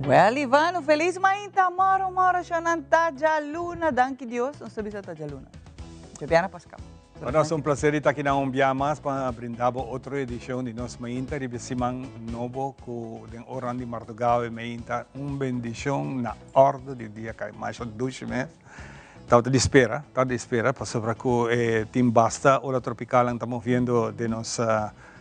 Well, Ivano, felis mainta, moro, moro, shonan ta djaluna, danki Dios, nos ta bisa ta djaluna. Djabiana Pascal. Pa nos un placer di ta aki na un bia mas pa brinda bo otro edicion di nos mainta riba e siman nobo cu den oran di mardugao e mainta un bendicion na ordo di dia cay masha dushi mes. Tabata di spera, tabata di spera pasobra cu e tin basta ola tropicalnan ta moviendo den nos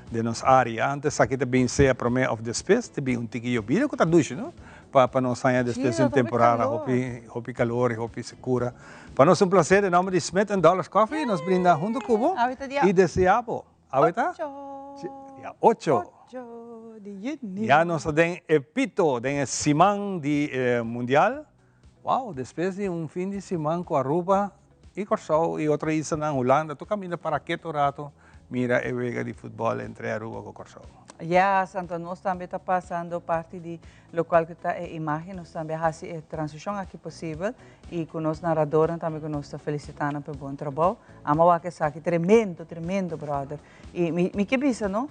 den nos area. Antes esaki ta bin sea prome of despues ta bin un tiki yobida cu ta dushi no pa pa nos haña despues di un temporada hopi hopi calor y hopi secura. Pa nos un placer den nomber di Smith and Dollars Coffee nos brinda hunto cu bo y desea bo awe ta dia ocho ya nos ta den e pito den e siman di mundial. Wow, despues di un fin di siman cu Aruba y Corsou y otro islanan, Hulanda, tur caminda para keto rato mira e wega di futbol entre Aruba cu Corsou. Ya, Santa, nos tambe ta pasando parti di locual cu ta e imagen, nos tambe a haci e transicion aki posibel y cu nos naradornan tambe cu nos ta felicita nan pa e bon trabou. Amo wak esaki, tremendo, tremendo brother. Y mi ke bisa no,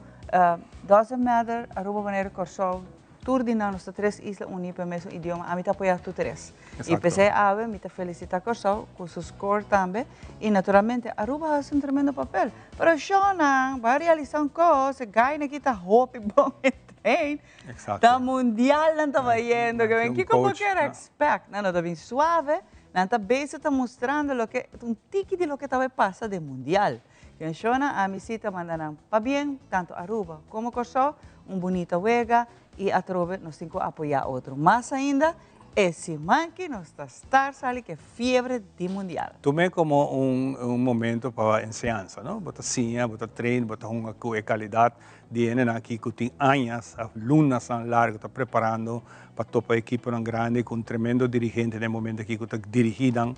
doesn't matter Aruba, Bonaire, Corsou, Tur di nan nos ta tres isla uní pa e mesun idioma. Ami ta apoyá tur tres. I p'esei awe mi ta felisitá Kòrsou ku su score tambe. I naturalmente Aruba a hasi un tremendo papel. Pero shònan, bo a realisá un kos, e gainan aki ta hopi bon entren. Ta mundial nan ta bayendo. Ke men kiko bo kier expect? Nan no ta bin suave, nan ta bezig ta mustrando loke, un tiki di loke ta bai pasa den mundial. Ken shona ami si ta manda nan pabien, tanto Aruba como Corsou, un bunita wega y atrobe nos tin cu apoya otro. Mas ainda e siman ki nos ta star sali cu e fiebre di mundial. Tum'é como un momento pa enseñansa, no? Bo ta siña, bo ta train, bo ta hunga cu e calidad di hendenan aki cu tin añas of lunasnan largo ta preparando pa topa ekiponan grandi cu un tremendo dirigente den e momento aki cu ta dirigi nan.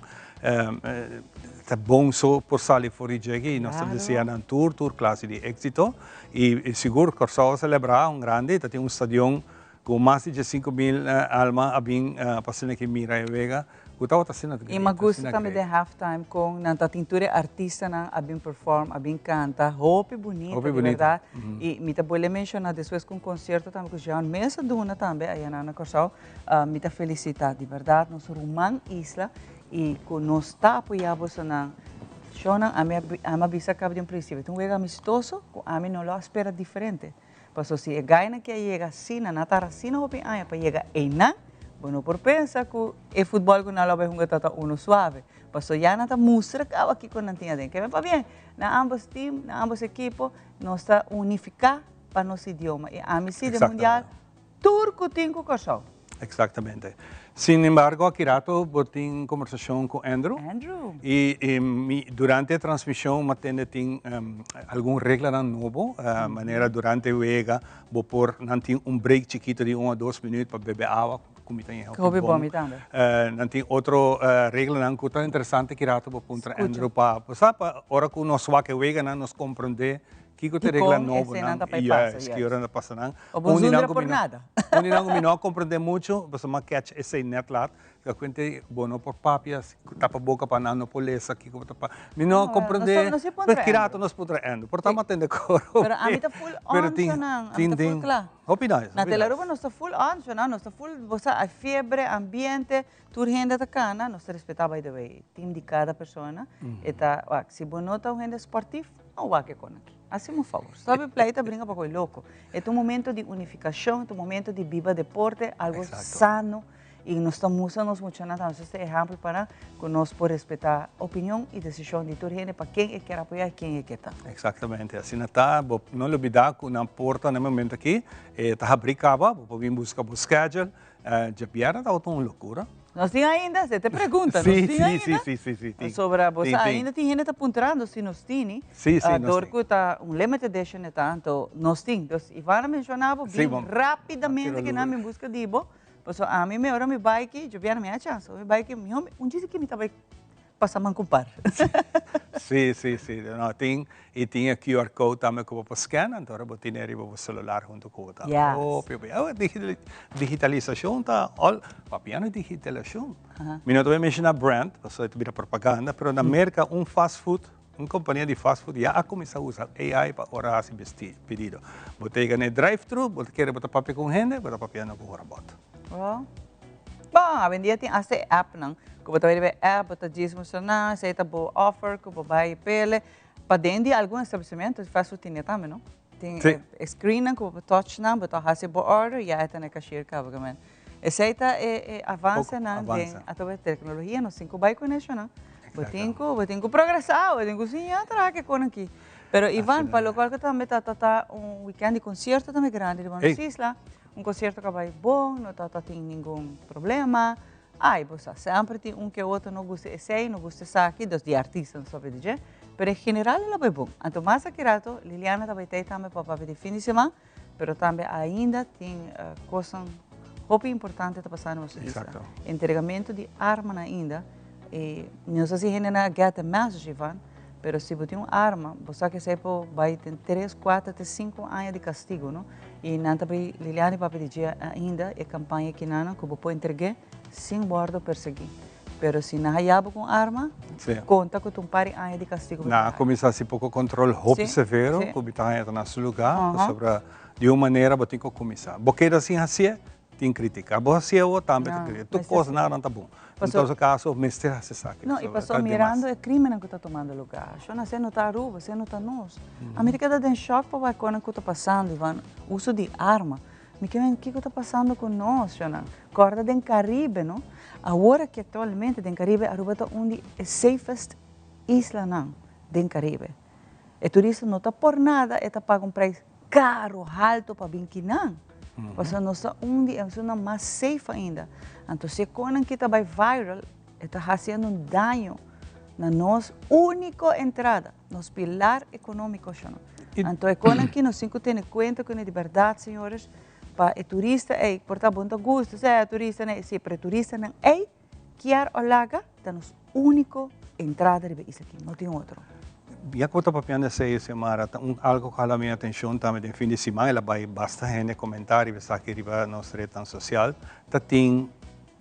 Ta bon so por sali for di dje aki y nos ta desea nan tur tur clase di exito y sigur Corsou a celebra un grandi ta tin un stadion cu mas di 5000 alma a bin pa asina aki mira e wega. Ku tabata asina great. I mi gusta tambe den half time kon nan ta tin tur e artistanan a bin perform, a bin kanta. Hopi bunita, di bèrdat. I mi ta bolbe menshoná despues ku un konsierto tambe ku Jean mes a duna tambe aya na Kòrsou. Mi ta felisitá di bèrdat nos ruman isla i ku nos ta apoyá bosonan. Shownan ami a bisa kaba di un prinsipio, ta un wega amistoso ku ami no lo a spera diferente. Paso si e gainan ke a yega asina, nan a tarda asina hopi aña pa yega einan, bo no por pensa ku e futbòl ku nan lo a bai hunga ta ta unu suave. Paso ya nan ta mustra kaba kiko nan tin aden. Keme pabien, na ambos team, na ambos ekipo, nos ta unifiká pa nos idioma. I ami si den mundial Tur ku tin ku Kòrsou. Exactamente. Sin embargo, aki rato bo tin conversacion cu Andrew. Andrew. Y mi durante e transmision mi a tende tin algun reglanan nobo, manera durante wega bo por nan tin un break chikito di un o dos minuut pa bebe awa, cu mi ta ña hopi bon. Mi tambe. Nan tin otro reglanan cu ta interesante aki rato bo puntra Andrew pa, bo sa, pa ora cu nos wak e weganan nos comprende Kiko ta e regla nobonan? Juist, ki ora ta pasa nan. O bo zundra por nada. Un di nan ku mi no a komprendé muchu, pasobra mi a catch esei nèt laat, ta kuenta bo no por papia, tapa boka pa nan no por lesa kiko bo ta papia. Mi no a komprendé, pero ki rato nos puntra Andrew, por ta mi a tende koro. Pero ami ta full on shonan, ami ta full kla. Hopi nice, hopi nice. Na Telaruba nos ta full on shonan, nos ta full, bo sa, fiebre, ambiente, tur hende ta kana, nos ta respetá by the way, team di kada persona, e ta, wak, si bo no ta un hende sportief, No wak e kon aki. Hasi un favor. Stop e play ta bringa pa koe loko. E ta un momento di unifikashon, e ta un momento di biba deporte, algo sano. I nos ta mustra nos muchanan tambe, nos ta ehèmpel pa nan, ku nos por respetá opinion i desishon di tur hende pa ken e kier apoyá i ken e ke ta. Eksaktamente. Asina ta. Bo no lubidá ku nan porta na e momento aki e ta habrí kaba. Bo por bin buska bo schedule. Djabièrnè tabata un lokura. Nos tin ainda? Se te pregunta, nos tin ainda? Sí, sí, sí, sí, tin. Sobra bo sa ainda tin hende ta puntrando si nos tini. Sí, sí, nos tin. Dor ku ta un limited edition e ta, anto nos tin. Dus Ivana menshona bo bin rapidamente ke nan bin buska di bo. Pasobra ami mi ora mi bai aki, djabièrnè mi a chans, ora mi bai aki, mihó un djis aki mi ta bai pasa man ku par. Sí, sí, sí. No, tin, i tin e QR code tambe ku bo por scan, anto ora bo tine riba bo celular huntu ku bo tambe. Yes. Hopi, hopi. Awe digitalisashon ta all, papia no digitalisashon. Mi no ta bai menshoná brand, pasobra e ta bira propaganda, pero na Merka un fast food, un kompania di fast food ya a kuminsá usa AI pa ora hasi pedido. Bo ta yega na e drive thru, bo ta kere bo ta papia ku un hende, bo ta papiando ku un robot. Well, bon, awendia tin hasta e appnan ku bo ta bai riba e app, bo ta djis mustra nan, esei ta bo offer ku bo bai pele. Paden di algun establecimentu fast food tin e tambe, no? Tin e screennan ku bo por touch nan, bo ta hasi bo order, ya e ta na e cashier kaba. Ke men esei ta e avansenan den atrobe teknologia, nos tin ku bai ku eshonan. Bo tin ku progresá, bo tin ku siña traha ke konan aki. Pero Ivan, pa lokual ku tambe ta un weekend di konsierto tambe grandi riba nos isla, un konsierto ku a bai bon, no ta tin ningun problema. Ai, bo sa, semper tin un ke otro no gusta esei, no gusta esaki, dus di artista no sabi di dje, pero en general el a bai bon. Anto mas aki rato, Liliana ta bai tei tambe pa papia di fin di siman, pero tambe ainda tin kosnan hopi importante ta pasando na nos isla. Entregamento di armanan ainda, i no sa si hendenan a get the message, Ivan, pero si bo tin un arma, bo sa ku esei por bai den tres, kuater te sinku aña di kastigo, no? I nan ta bai, Liliana i papia di dje ainda e kampaña kinanan ku bo por entreg'é sin wòrdu persiguí. Pero si nan haya bo ku un arma, konta ku ta un par di aña di kastigo. Nan a kuminsá hasi poko kontrol hopi severo ku mi ta haña ta na su lugá, pasobra di un manera bo tin ku kuminsá. Bo keda sin hasié, tin kritika. Bo hasié awor tambe ta kritika. Tur kos nada ta bon. En todo kaso mester hasi esaki. No, i pasobra mirando e krimennan ku ta tumando lugá, shon esei no ta Aruba, esei no ta nos. Ami ta keda den shòk pa wak konan ku ta pasando, Ivan, uso di arma. Mi ke men kiko ta pasando ku nos, shonnan. Kòrda den Karibe, no? Awor aki aktualmente den Karibe Aruba ta un di e safest islanan den Karibe. E turista no ta por nada e ta paga un prijs caro, halto pa bin kinan. Pasobra nos ta un di e esunnan mas safe ainda. Anto si e konan ki ta bai viral, e ta haciendo un daño na nos unico entrada, nos pilar economico, shono. Anto e konan ki nos tin cu tene cuenta cu di berdad, señores, pa e turista ey, por ta bon ta gusta, sea e turistanan ey, si, pero e turistanan ey kier o laga, ta nos úniko entrada riba isla aki, no tin otro. Ya ku bo ta papiando esei, Xiomara, ta un algo ku hala mi atenshon tambe den fin di siman, el a bai basta hende komentá riba esaki riba nos retnan sosial, ta tin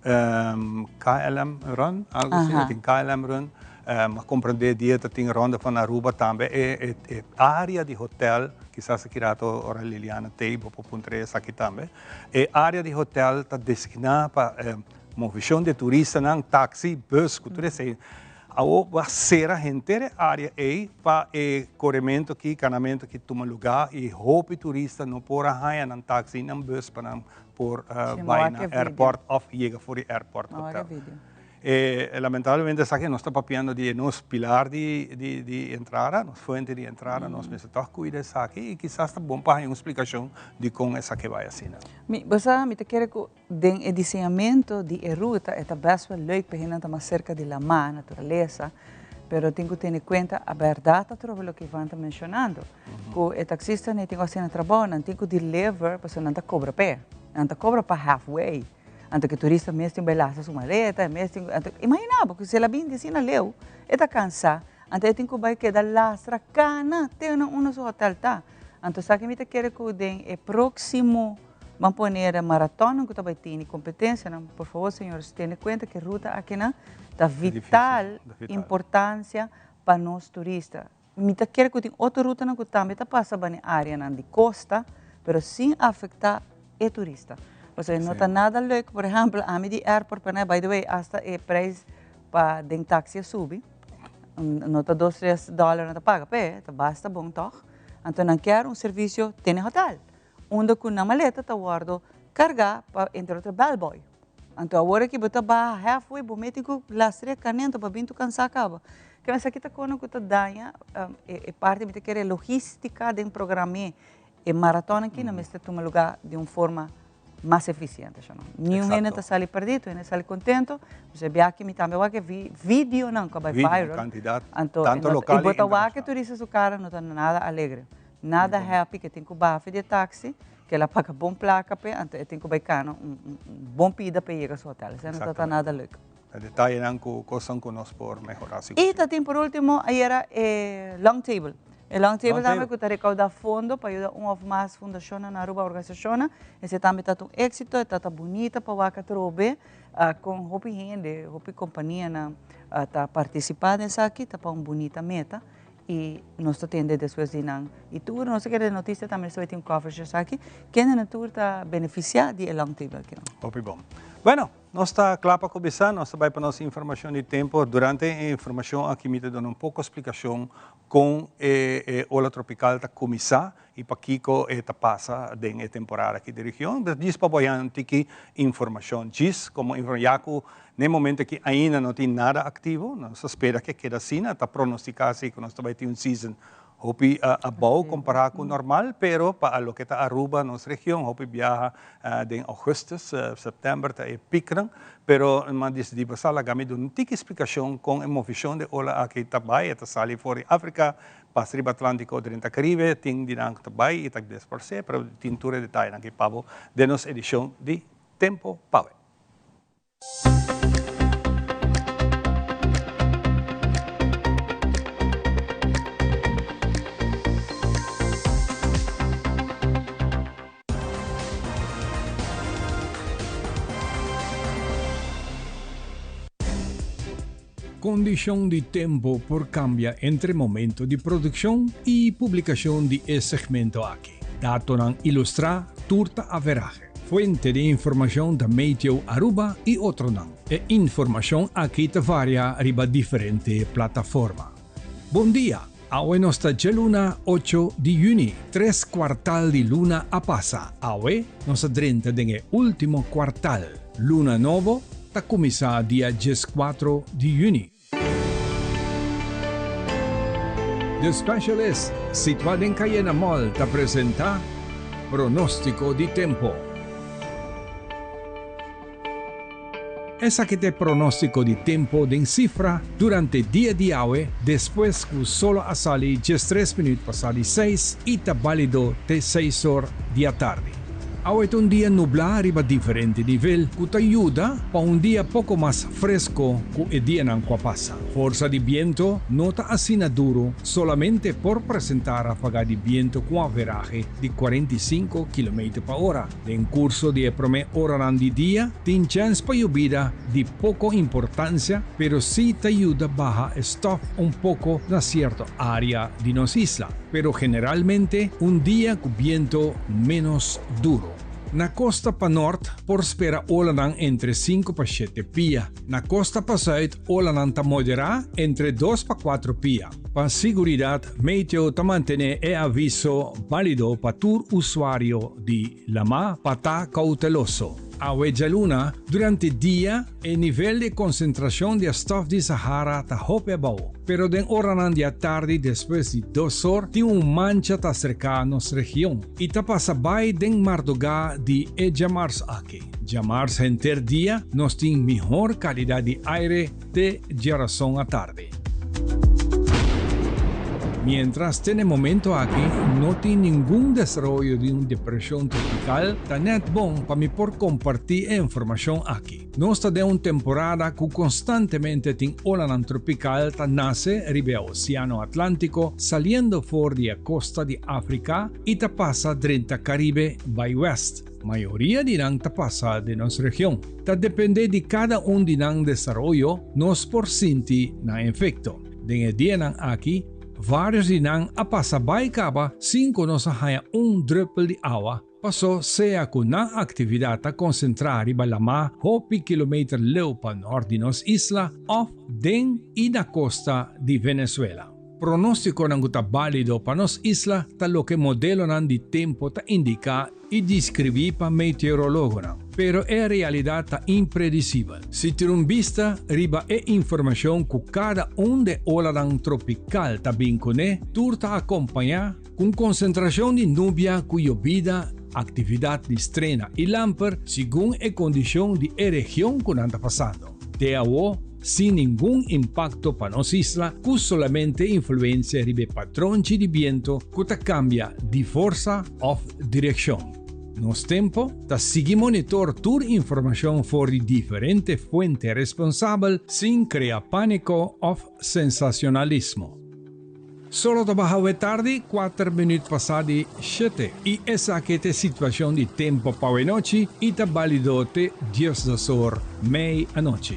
KLM Run, algo asina, tin KLM Run, a komprendé dia ta tin Ronde van Aruba tambe, e e área di hotel, kisas aki rato ora Liliana t'ei bo por puntra esaki tambe, e área di hotel ta designá pa Movishon di turistanan, taxi, bus ku tur esei. Awor bo a sera henter e área ei pa e korementu aki, kanamentu aki tuma lugá i hopi turista no por a haña nan taxi i nan bus pa nan por bai na airport òf yega for di airport hotel. E lamentablemente esaki nos ta papiando di e nos pilar di di entrada, nos fuente di entrada, nos mester tòg kuida esaki i kisas ta bon pa haña un splikashon dikon esaki bai asina. Mi, bo sa, mi ta kere ku Den e diseñamento di e ruta e ta best wel leuk pa hendenan ta mas serka di lamá, naturalesa, pero tin ku tene kuenta a bèrdat atrobe loke Ivan ta menshonando, ku e taksistanan e tin ku hasi nan trabou, nan tin ku deliver pasobra nan ta kobra p'e, nan ta kobra pa half way, anto ku e turista mes tin bai lasa su maleta, e mes tin ku, anto imagina bo ku si el a bin di asina leu, e ta kansa, anto e tin ku bai keda lastra kana te na unda su hotel ta, anto esaki mi ta kere ku den e próksimo. Ban pone e maratonnan ku ta bai tene kompetensianan. Por favor señores, tene kuenta ku e ruta akinan ta vital importansia pa nos turista. Mi ta kere ku tin otro rutanan ku tambe ta pasa ban e areanan di kosta, pero sin afektá e turista. Pasobra no ta nada leuk, por ehèmpel, ami di airport pa nai, by the way, asta e preis pa den taksi a subi, no ta dos tres dòler nan ta paga p'e, ta basta bon tòg. Anto nan kier un servisio tene hotèl. Unda ku nan maleta ta wòrdu kargá pa entre otro bellboy. Anto awor aki bo ta baha halfway bo mete ku lastre kanento pa bin tu kansá kaba. Ke esaki ta kono ku ta daña e parti mi ta kere logístika den program'é e maraton aki no mester tuma lugá di un forma mas efisiente sho no. Niun hende ta sali pèrdí tur hende ta sali kontento. Pasobra e biaha mi tambe wak e videonan ku a bai viral. Anto i bo ta wak e turista su kara no ta nada alegre. Nada happy ke tin ku baha di e taxi, ke el a paga bon plaka p'e, anto e tin ku bai kana un bon pida pa e yega su hotel. Esei no ta ta nada leuk. E detayenan ku kosnan ku nos por mehorá sigur. I ta tin por ultimo ayera e long table. E long table tambe ku ta rekaudá fondo pa yuda un òf mas fundashonnan na Aruba, organisashonnan. Esei tambe ta ta un éksito, e ta ta bunita pa wak atrobe kon hopi hende, hopi kompanianan ta partisipá den esaki, ta pa un bunita meta. I nos ta tende despues di nan. I tur nos ta kere notisia tambe nos ta bai tin un coverage esaki. Kendenan tur ta benefisiá di e long table akinan. Hopi bon. Bueno, nos ta kla pa kuminsá. Nos ta bai pa nos informashon di tempu. Durante e informashon aki mi ta duna un poko splikashon kon e e ola tropikal ta kuminsá i pakiko e ta pasa den e temporada aki di region. Djis pa bo haña un tiki informashon. Djis komo informashon ya ku Na e momento aki ainda no tin nada activo, nos ta spera ke keda asina, ta pronostica si ku nos ta bai tin un season hopi abou compara ku normal, pero pa a loke ta Aruba, nos region, hopi biaha den augustus, september ta e pieknan, pero mi a dicidi pa sa laga mi duna un tiki explicacion con e movicion di ola aki ta bai, e ta sali for di Africa, pasa riba Atlantico drenta Caribe, tin di nan ku ta bai y ta desparce, pero tin tur e detayenan aki pa bo den nos edicion di Tempo Pawe. Kondishon di tempu por kambia entre momento di produkshon i publikashon di e segmento aki. Datonan ilustrá tur ta averahe. Fuente di informashon ta Meteo Aruba i otronan. E informashon aki ta varia riba diferente plataforma. Bon dia! Awe nos ta djaluna ocho di yüni. Tres kuartal di luna a pasa. Awe nos a drenta den e último kuartal. Luna nobo ta kuminsá dia dieskuatro di yüni. The Specialist, situá den Cayena Mall, ta presentá Pronóstiko di Tempo. Esaki ta e pronóstiko di tempo den sifra durante dia di awe despues ku solo a sali 13 minüt pasá di seis i ta bálido te seis or di atardi. Awe ta un dia nublá riba diferente nivel ku ta yuda pa un dia poko mas fresco ku e dianan ku a pasa. Forsa di biento no ta asina duru, solamente por presentá rafaga di biento ku averahe di 45 kilometer pa ora. Den kurso di e promé oranan di dia tin chèns pa yobida di poko importansia pero sí ta yuda baha e stòf un poko na sierto área di nos isla. Pero generalmente un dia ku biento ménos duru. Na kosta pa nort por spera olanan entre sinku pa shete pia. Na kosta pa sùit olanan ta moderá entre dos pa kuatro pia. Pa siguridat Meteo ta mantené e aviso bálido pa tur usuario di lamá pa ta kouteloso. Awe djaluna, durante dia, e nivel di konsentrashon di e stòf di Sahara ta hopi abou, pero den oranan di atardi despues di dos or tin un mancha ta aserká nos region i ta pasa bai den mardugá di e djamars aki. Djamars henter dia nos tin mihor kalidat di aire te djarason atardi. Mientras te n'e momento aki no tin ningun desaroyo di un depresion tropical, ta net bon pa mi por comparti e informacion aki. Nos ta den un temporada cu constantemente tin olanan tropical ta nace riba e Oceano Atlantico saliendo for di e costa di Africa y ta pasa drenta Caribe bay west. Mayoria di nan ta pasa den nos region. Ta depende di kada un di nan desaroyo nos por sinti nan efekto. Den e dianan aki, vários di nan a pasa bai kaba sin ku nos a haña un drùpel di awa, pasó sea ku nan aktividat ta konsentrá riba lamá hopi kilometer leu pa nòrt di nos isla òf den i na kosta di Venezuela. Pronóstikonan ku ta bálido pa nos isla ta loke modelonan di tempu ta indiká i deskribí pa meteorologonan, pero e realidat ta impredisibel. Si tin un bista riba e informashon ku kada un de olanan tropikal ta bin kuné, tur ta akompañá ku un konsentrashon di nubia ku yobida, aktividat di strena i lamper segun e kondishon di e region ku nan ta pasando. Te awo, sin ningun impakto pa nos isla, ku solamente influensia riba e patronchi di biento ku ta kambia di forsa òf direkshon. Nos Tempo ta sigui monitor tur informashon for di diferente fuente responsabel sin krea pániko òf sensacionalismo. Solo ta baha awe tardi kuater minüt pasá di shete i esaki ta e situashon di tempo pa awe nochi i ta bálido te diesdos or mei anochi.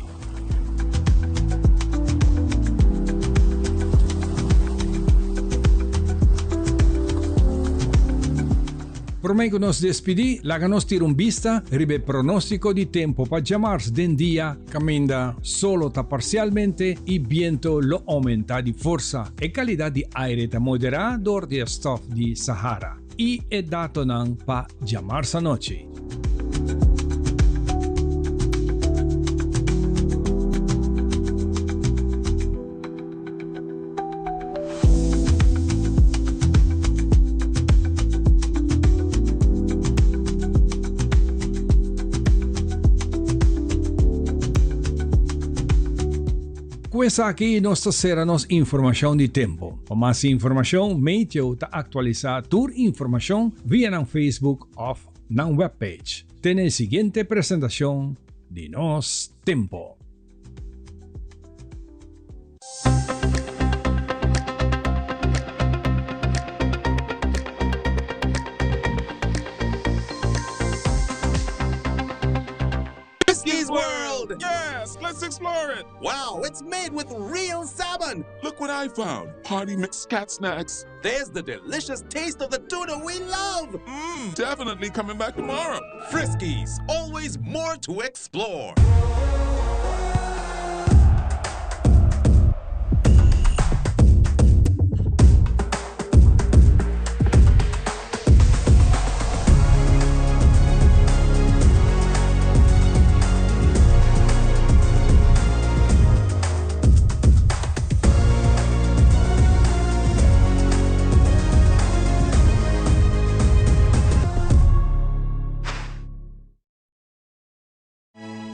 Promé ku nos despidí, laga nos tira un bista riba e pronóstiko di tempu pa djamars den dia kaminda solo ta parsialmente i bientu lo oumentá di forsa. E kalidat di aire ta moderá dor di e stòf di Sahara i e datonan pa djamars anochi. Ku esaki nos ta sera nos informashon di tempu. Pa mas informashon, Meteo ta aktualisá tur informashon via nan Facebook òf nan webpage. Te na e siguiente presentashon di Nos Tempo. Friskies World! Yes, let's explore it! Wow, it's made with real salmon! Look what I found! Party mix cat snacks. There's the delicious taste of the tuna we love! Mmm, definitely coming back tomorrow. Friskies, always more to explore.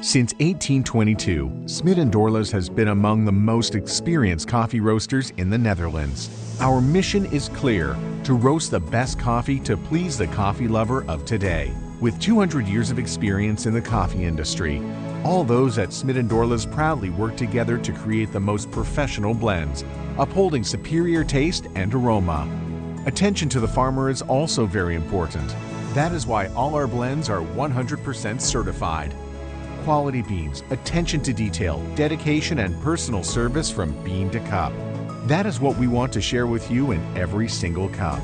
Since 1822, Smit & Dorlas has been among the most experienced coffee roasters in the Netherlands. Our mission is clear: to roast the best coffee to please the coffee lover of today. With 200 years of experience in the coffee industry, all those at Smit & Dorlas proudly work together to create the most professional blends, upholding superior taste and aroma. Attention to the farmer is also very important. That is why all our blends are 100% certified. Quality beans, attention to detail, dedication, and personal service from bean to cup. That is what we want to share with you in every single cup.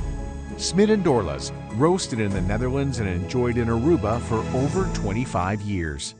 Smit & Dorlas, roasted in the Netherlands and enjoyed in Aruba for over 25 years.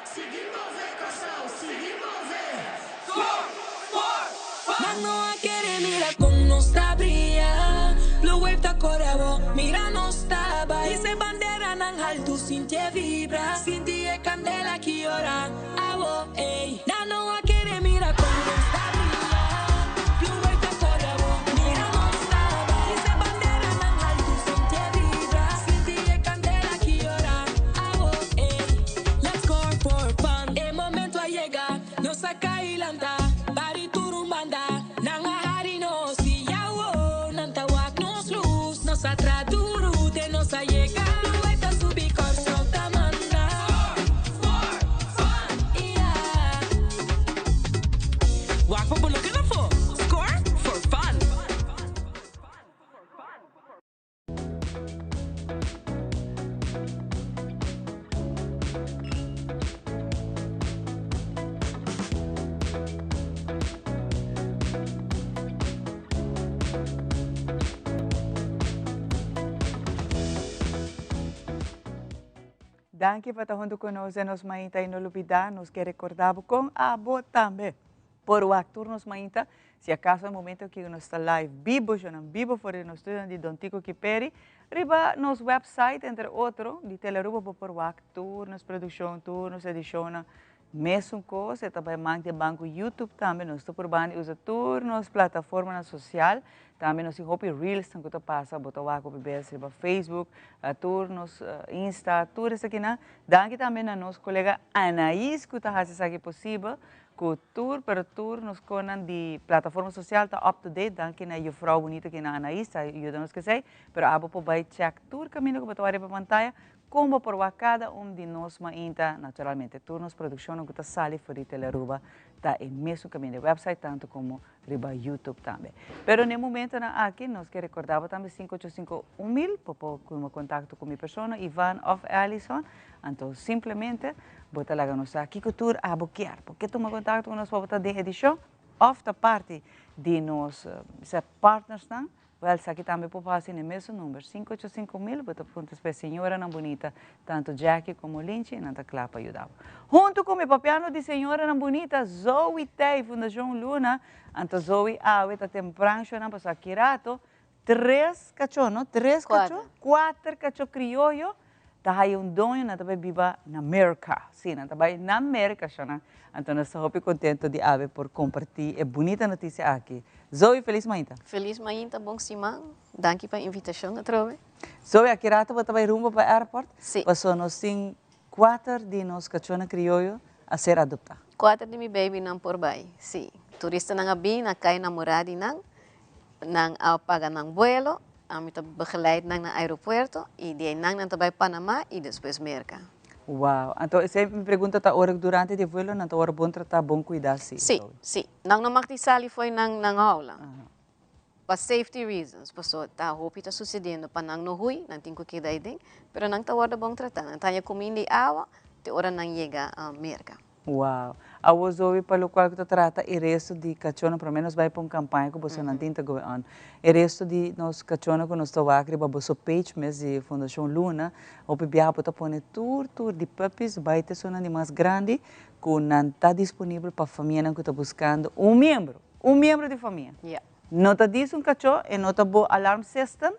Sigui move Kòrsou, sigui move! Score for fun! Nan no a kere mira kon nos ta bria. Blue wave ta kore abo, mira nos ta bai. Hisa e banderanan haltu, sinti e vibra. Sinti e kandela ki ora abo, ey. Nan no a kere mira kon nos ta bria. Blue wave ta kore abo, mira nos ta bai. Hisa e banderanan haltu, sinti e vibra. Sinti e kandela ki ora abo, ey. Let's score for fun. E momento a yega, nos a kai lanta. Bari tur un banda, nan a hari nos i awo nan ta wak nos lus. Nos a tra duru te nos a yega. Blue ta subi, Kòrsou ta manda. Score for fun, yeah. Wak pa bo no keda afó. Score for fun. Danki pa ta huntu ku nos den nos mainta i no lubidá nos ke rekordá bo kon abo tambe por wak tur nos mainta Si acaso e momento aki cu nos ta live bibo, shonan bibo for di nos studionan di Don Tico Kiperi, riba nos website entre otro di Telearuba bo por wak tur nos produccion, tur nos edicionnan. Mesun cos e ta bay man den banco YouTube tambe, nos ta purba di usa tur nos plataformanan social, tambe nos tin hopi reelsnan cu ta pasa, bo ta wak hopi bes riba Facebook, tur nos Insta, tur esakinan. Danki tambe na nos colega Anais cu ta haci esaki posibel. Ku tur pero tur nos konan di plataforma sosial ta up to date danki na jufrou bunita ki na Anaís ta yuda nos kesei pero abo por bai check tur kaminda ku bo ta wak riba pantaya kon bo por wak kada un di nos mainta naturalmente tur nos produkshonnan ku ta sali for di Telearuba ta e mesun kaminda e website tantu komo riba YouTube tambe. Pero n'e momentonan aki nos ke recorda bo tambe 585 1000 bo por kuma contacto cu mi persona Ivan of Alison anto simplemente bo ta laga nos sa kico tur abo kier. Bo ke tuma contacto cu nos pa bo ta den edicion of ta parti di nos partnersnan. Wel, esaki tambe por pasa in e mesun number, 585 mil, bo ta puntra pa e señoranan bunita, tanto Jackie como Linchi, nan ta kla pa yuda bo. Hunto cu mi papiando di señoranan bunita, Zoe Tey, Fundacion Luna, anto Zoe awe ta tempran shonan pasobra aki rato, tres cacho, no? Tres cacho? Cuater cacho crioyo ta haya un doño, nan ta bay biba na Merca. Si, nan ta bay na Merca shonan. Anto nos ta hopi contento di awe por comparti e bunita noticia aki. Zoe, feliz mainta. Feliz mainta, bon siman. Danki pa e invitacion atrobe. Zoe, aki rato bo ta bay rumbo pa airport? Si. Paso nos tin cuater di nos cachonan crioyo a ser adopta. Cuater di mi babynan por bay, si. Turistanan a bin, a cay namora di nan. Nan a paga nan vuelo, ami ta begeleid nan na aeropuerto y di eynan nan ta bay Panama y despues Merca. Wow! Anto esey mi pregunta ta ora durante di e vuelo nan ta worde bon trata, bon cuida si? Si, si. Nan no mag di sali fo'i nan nan haula. Pa safety reasons, paso ta hopi ta sucediendo pa nan no huy, nan tin cu keda eyden, pero nan ta worde bon trata. Nan ta haña cuminda y awa te ora nan yega Merca. Wow. Awo Zoe pa locual cu ta trata e resto di cachonan, prome nos bay pa un campaña cu boso nan tin ta going on. E resto di nos cachonan cu nos ta wak riba boso page mes di Fundacion Luna, hopi biaha bo ta pone tur tur di puppies bay te esunnan di mas grandi cu nan ta disponibel pa famianan cu ta buscando un miembro, un miembro di famia. No ta dis un cacho, e no ta bo alarm system,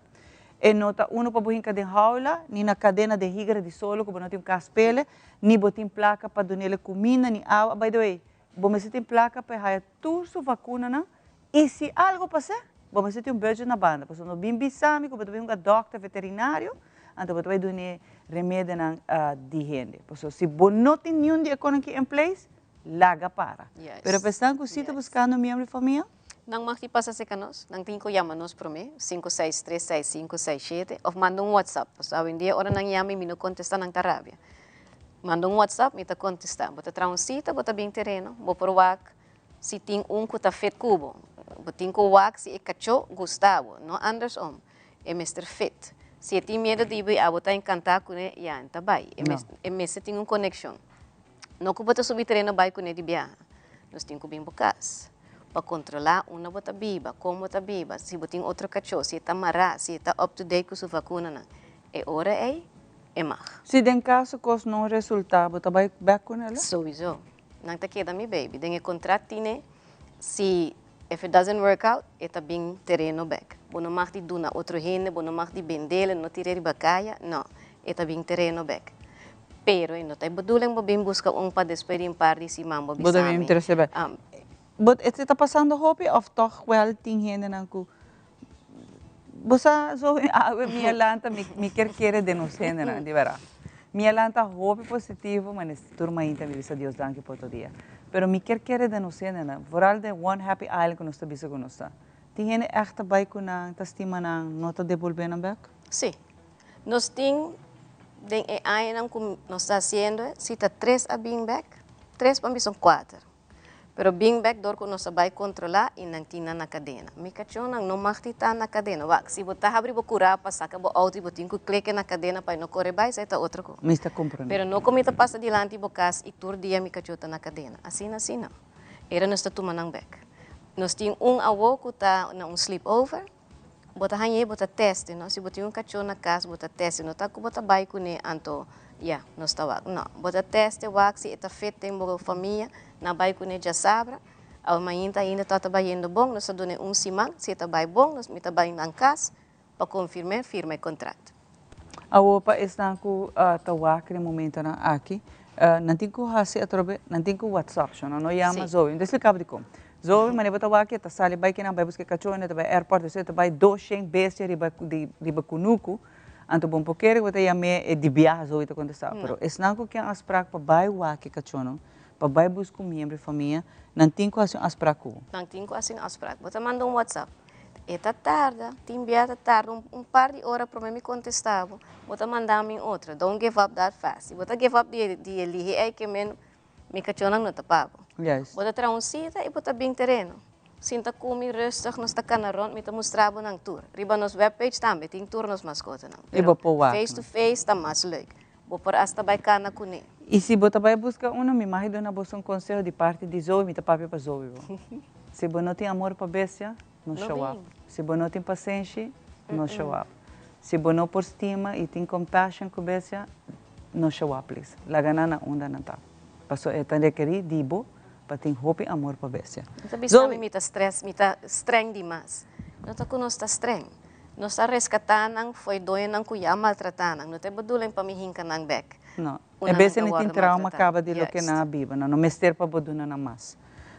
e no ta uno pa bo hinca den haula, ni na cadena den higra di solo cu bo no tin un cas pele, ni bo tin placa pa dunele cuminda ni awa. By the way, bo mester tin placa pa e haya tur su vacunanan y si algo pasa, bo mester tin un budget na banda. Pasobra no bin bisa mi cu bo ta bin hunga dokter veterinario, anto bo ta bay dune remedinan di hende. Pasobra si bo no tin niun di e conan aki in place, laga para. Pero pa esnan cu si ta buscando un miembro di famia. Nan mag di pasa cerca nos, nan tin cu yama nos prome, 5636567, of manda un WhatsApp. Pasobra awendia ora nan yama y mi no contesta nan ta rabia. Manda un WhatsApp, mi ta contesta. Bo ta traha un cita, bo ta bin tereno, bo por wak si tin un cu ta fit cu bo. Bo tin cu wak si e cacho gusta bo, no andersom. E mester fit. Si e tin miedo di bo y abo ta encanta cune, ya, e ta bay. E mester tin un conexion. No ku bo ta subi tereno bai kuné di biaha. Nos tin ku bin bo kas pa kontrolá unda bo ta biba, kon bo ta biba, si bo tin otro kachó, si e ta mará, si e ta up to date ku su vakunanan. E ora ei e mag. Si den kaso kos no resultá, bo ta bai bèk kuné la? Souiso. Nan ta keda mi baby. Den e kontrat tine si if it doesn't work out, e ta bin tereno bèk. Bo no mag di duna otro hende, bo no mag di bend'el, no tir'é riba kaya, no. E ta bin tereno bèk. Pero e no ta e bedoeling bo bin busca un pa despues di un par di siman bo Bo ta bisa bin mi. trece bek. But esei ta pasando hopi of toch wel tin hendenan cu bo sa zo awe mi a lanta mi mi kier kere den nos hendenan di berdad. Mi a lanta hopi positivo ma nes tur mainta mi bisa Dios danki pa otro dia. Pero mi kier kere den nos hendenan vooral den One Happy Island cu nos ta bisa cu nos ta. Tin hende echt ta bay cu nan ta stima nan no ta debolbe nan bek? Sí. Nos tin den e añanan ku nos ta hasiendo e, si ta tres a bin bek, tres pa mi son kuater. Pero bin bek dor ku nos a bai kontrolá i nan tin nan na kadena. Mi kachónan no mag di ta na kadena. Wak, si bo ta habri bo kurá pa saka bo outo i bo tin ku kleke na kadena pa e no kore bai, esei ta otro kos. Mi ta komprendé. Pero no ku mi ta pasa dilanti bo kas i tur dia mi kachó ta na kadena. Asina asina. Era nos ta tuma nan bek. Nos tin un awo ku ta na un sleepover. Bo ta hañ'é, bo ta teste, no? Si bo tin un kachó na kas, bo ta teste. No ta ku bo ta bai kuné, anto ya, nos ta wak. No, bo ta teste wak si e ta fit den bo famia, nan bai kuné djasabra. Awe mainta ainda ta ta bayendo bon, nos ta dun'é un siman. Si e ta bai bon, nos mi ta bai nan kas pa konfirm'é, firma e kontrakt. Awor pa esnan ku ta wak den momentonan aki, nan tin ku hasi atrobe, nan tin ku whatsapp sho, nan no yama Zoe. Mi ta explica bo dikon. Zoe manera bo ta wak e ta sali bai kinan bai buska e kachó, e ta bai airport, despues e ta bai doshen bestia riba riba kunuku. Anto bo no por kere ku bo ta yam'é e di biaha Zoe ta kontestá. Pero esnan ku ken afsprak pa bai wak e kachónan. Pa bai buska un miembro di famia, nan tin ku hasi un afsprak ku bo. Nan tin ku hasi un afsprak. Bo ta manda un WhatsApp. E ta tarda, tin bia ta tarda un par di ora prome mi kontestá bo. Bo ta manda mi un otro. Don't give up that fast. Si bo ta give up di e lihe ei ke men mi kachónan no ta pa bo. Bo ta traha un sita i bo ta bin tereno. Sinta ku mi rustig, nos ta kana rònt, mi ta mustra bo nan tur. Riba nos webpage tambe tin tur nos maskotanan. Pero face to face ta mas leuk. Bo por hasta bai kana kuné. I si bo ta bai buska uno, mi mag duna boso un konseho di parti di Zoe, mi ta papia pa Zoe bo. Si bo no tin amor pa bestia, no show up. Si bo no tin pasenshi, no show up. Si bo no por stima i tin compassion ku bestia, no show up please. Laga nan na unda nan ta. Pasobra e ta rekerí di bo pa tin hopi amor pa bestia. Mi ta bisa mi mi ta stress, mi ta streng dimas. No ta ku nos ta streng. Nos a reskatá nan fo'i doñonan ku ya maltratá nan. No ta e bedoeling pa mi hinka nan bèk. No. E bes e tin trauma kaba di loke nan a biba. Nan no mester pa bo duna nan mas.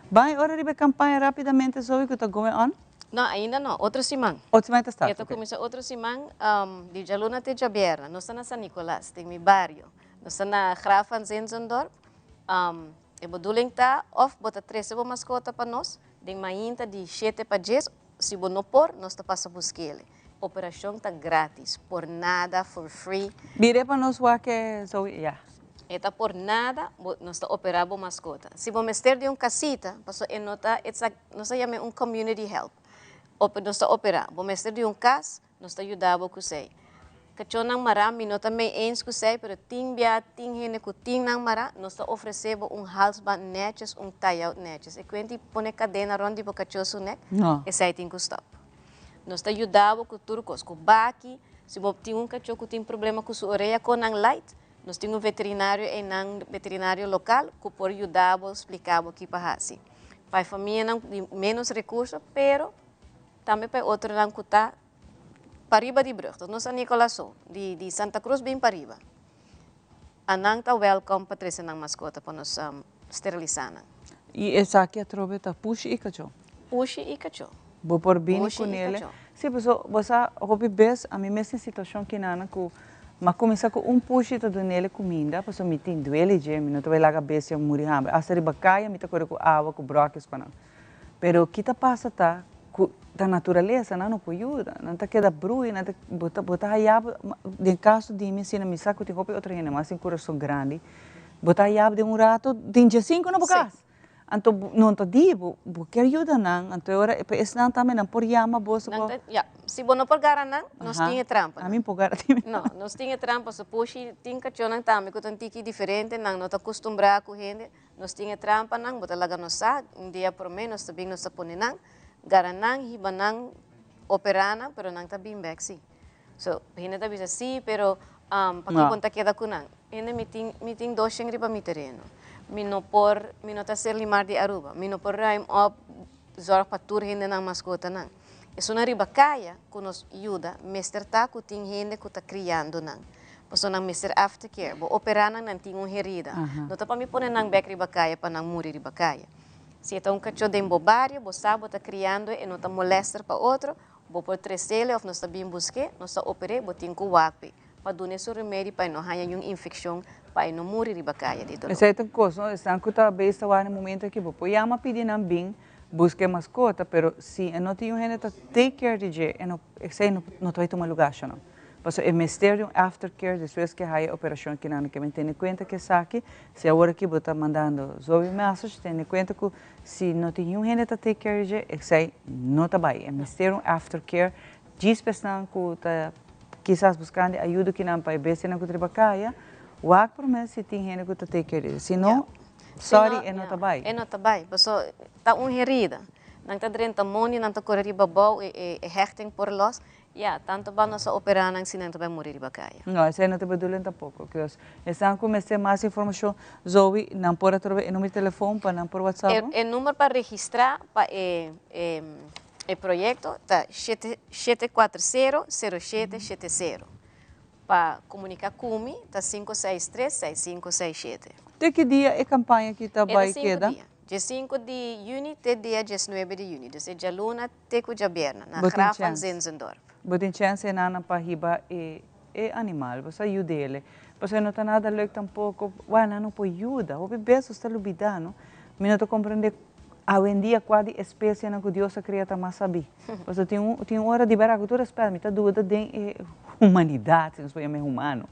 Bai ora riba e kampaña rápidamente Zoe ku ta going on? No, ainda no. Otro siman. Otro siman e ta start? E ta kuminsá otro siman, di djaluna te djabièrnè. Nos ta na San Nicolas, den mi bario. Nos ta na Graaf van Zinzendorp. E bedoeling ta òf bo ta trese bo maskota pa nos den mainta di shete pa djes. Si bo no por, nos ta pasa busk'ele. Operashon ta gratis, por nada, for free. Bire pa nos wak e Zoe, ya. E ta por nada, bo, nos ta operá bo maskota. Si bo mester di un kasita, paso e no ta, it's like, nos ta yam'é un community help. Ope, nos ta operá. Bo mester di un kas, Nos ta yuda bo ku esei. Kachónan mará, mi no ta mei eens ku esei, pero tin bia tin hende ku tin nan mará, nos ta ofresé bo un halsband nètjes, un tie-out nètjes. E kuent di pone kadena rònt di bo kachó su nèk, esei tin ku stòp. Nos ta yuda bo ku tur kos, ku baki, si bo tin un kachó ku tin problema ku su orea kon nan lait, nos tin un veterinario einan, veterinario lokal, ku por yuda bo, splika bo ki pa hasi. Pa e famianan di ménos rekurso, pero Tambe pa e otronan ku ta pariba di brug, dus no San Nicolas so, di di Santa Cruz bin pariba. Anan ta welkom pa trese nan maskota pa nos sterilisá nan. I esaki atrobe ta pushi i kachó? Pushi i kachó. Bo por bini ku nele? Si, paso bo sa hopi bes ami mes tin situashon kinanan ku m'a kuminsá ku un pushi ta dunele kuminda paso mi tin duele dje, mi no ta bai laga bestia muri hamber. Asta riba kaya mi ta kore ku awa ku bròkis pa nan. Pero ki ta pasa ta ku ta naturalesa, nan no por yuda, nan ta keda brui, nan ta bo ta bo ta haya bo den kaso di mi asina mi sa ku tin hopi otro hende mas tin kurason grandi, bo ta haya bo den un rato tin diesinku na bo kas, anto no ta di bo, bo kier yuda nan, anto e ora pa esnan tambe nan por yama boso pa. Ya, si bo no por gara nan, nos tin e trampa. Ami por gara tin. No, nos tin e trampa, so pushi tin kachónan tambe ku ta un tiki diferente, nan no ta kustumbrá ku hende. Nos tin e trampanan, bo ta laga nos sa, un dia promé nos ta bin nos ta pone nan, gara nan, hiba nan, operá nan, pero nan ta bin bèk sí. So, hende ta bisa sí, pero pakiko bo no ta keda ku nan? Hende, mi tin, mi tin dos shen riba mi tereno. Mi no por, mi no ta Serlimar di Aruba. Mi no por ruim op zorg pa tur hende nan maskotanan. Esunnan riba kaya ku nos yuda mester ta ku tin hende ku ta kriando nan. Pasobra nan mester aftercare. Bo operá nan, nan tin un herida. No ta pa mi pone nan bèk riba kaya pa nan muri riba kaya. Si e ta un kachó den bo bario, bo sa bo ta kriando e, e no ta molèster pa otro, bo por tres'é òf nos ta bin busk'é, nos ta oper'é, bo tin ku wak p'e. Pa dun'é su remedi pa e no haña niun infekshon, pa e no muri riba kaya di doló. Esei ta un kos, no? Esnan ku ta bes ta wak na e momento aki, bo por yama pidi nan bin buska e maskota, pero si e no tin un hende ta take care di dje, e no, esei no no ta bai tuma lugá asha no. Pasobra e mester di un after care despues ku e haya e operashon kinan. Ke men tene kuenta ku esaki, si awor aki bo ta mandando zobi message, tene kuenta ku si no tin niun hende ta take care di dje, esei no ta bai. E mester un after care Djis pa esnan ku ta kisas buskando e ayudo kinan pa e bestianan ku ta riba kaya, wak promé si tin hende ku ta take care di. Si no, sorry, e no ta bai. E no ta bai, paso ta un herida. Nan ta drenta mondi, nan ta kore riba bou, e hechting por los. Ya, tanto bal nos a operá nan si nan ta bai muri riba kaya. No, esei no ta bedoeling tampoko. Kios esnan ku mester mas informashon, Zoe, nan por a troba e number di telefon pa nan por whatsapp bo? E number pa registrá pa e E proyekto ta shete shete kuater sero sero shete shete sero. Pa komuniká ku mi ta sinku seis tres seis sinku seis shete. Te ki dia e kampaña aki ta E ta bai sinku keda? dia. Dje sinku di yüni te dia diesnuebe di yüni. Dus e djaluna te ku djabièrnè na Bo tin Graaf van chèns. Zinzendorp. Bo tin chèns e nana pa hiba e e animal. Bo sa yud'ele. Pasobra no ta nada leuk tampoco. Wak, nan no por yuda. Hopi bes nos ta lubida, no? Mi no ta comprende awendia cua di especienan cu Dios a crea ta mas sabí. Pasobra tin un, tin un ora di berdad, cu tur respet, mi ta duda den e humanidad, si nos por yama e humano.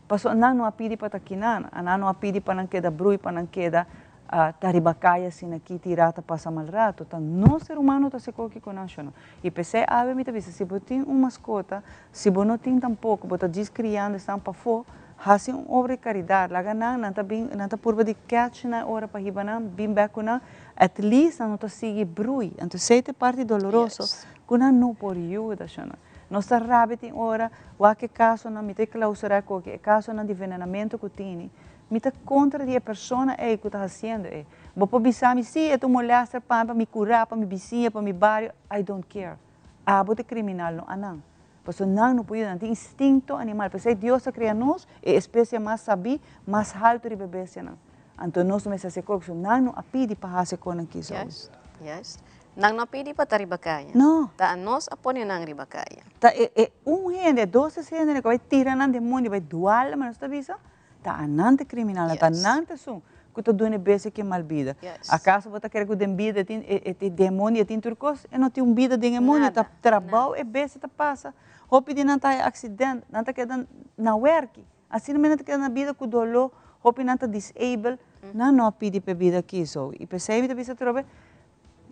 Pasobra nan no a pidi pa ta kinan, nan no a pidi pa nan keda brui, pa nan keda ta riba kaya asina aki tirá ta pasa mal rato. Ta nos ser humano ta hasi koki ku nan shona. I p'esei awe mi ta bisa si bo tin un maskota, si bo no tin tampoko, bo ta djis kriando esnan pafó, hasi un obra di karidat, laga nan, nan ta bin, nan ta purba di catch nan e ora pa hiba nan, bin bèk ku nan, at least nan no ta sigui brui. Anto esei ta e parti doloroso ku nan no por yuda shona. Nos ta rabia tin ora, wak e kasonan, mi ta e klausurá koki, e kasonan di venenamentu ku tini, Mi ta kontra di e persona ei ku ta hasiendo e. Bo por bisa mi, sí, e ta un molester pa mi, pa mi kurá, pa mi bisiña, pa mi bario, I don't care. Abo ta e kriminal, no anan. Pasobra nan no por yuda, nan tin instinto animal. P'esei Dios a krea nos, e espesie mas sabí, mas haltu riba e bestianan. Anto nos no mester hasi e kos, pasobra nan no a pidi pa hasi e kosnan ki esou. Juist, juist. Nan no a pidi pa ta riba kaya. No. Ta anos a pone nan riba kaya. Ta e e un hende, dos tres hende ku a bai tira nan den mondi, bai dual, manera nos ta bisa. Ta anan ta criminal, ta anan ta esun cu ta duna e bestia ki mal bida. Acaso bo ta kere cu den bida e tin e demonio e tin tur cos? E no tin un bida den e mundo, ta trabao e bestia ta pasa. Hopi di nan ta haya accident, nan ta keda na werki. Asina mes nan ta keda na bida cu dolo, hopi nan ta disable. Nan no a pidi pa e bida aki so. Y pesey mi ta bisa atrobe,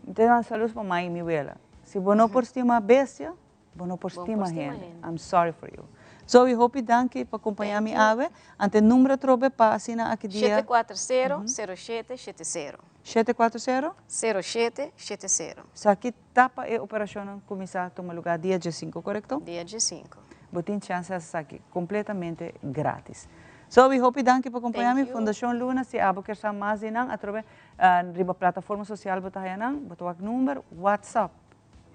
mi ta duna saludos pa mai y mi wela. Si bo no por stima bestia, Bo no por stima hende. I'm sorry for you. Zoe, hopi danki pa compaña mi awe. Ante number atrobe pa asina aki dia. 740 0770. 740? 0770. Esaki ta pa e operacionnan cuminsa tuma lugar dia diesinco, corecto? Dia diesinco. Bo tin chance haci esaki completamente gratis. Zoe, hopi danki pa compaña mi. Fundacion Luna, si abo kier sa mas di nan, atrobe riba plataforma social bo ta haya nan. Bo ta wak number, WhatsApp.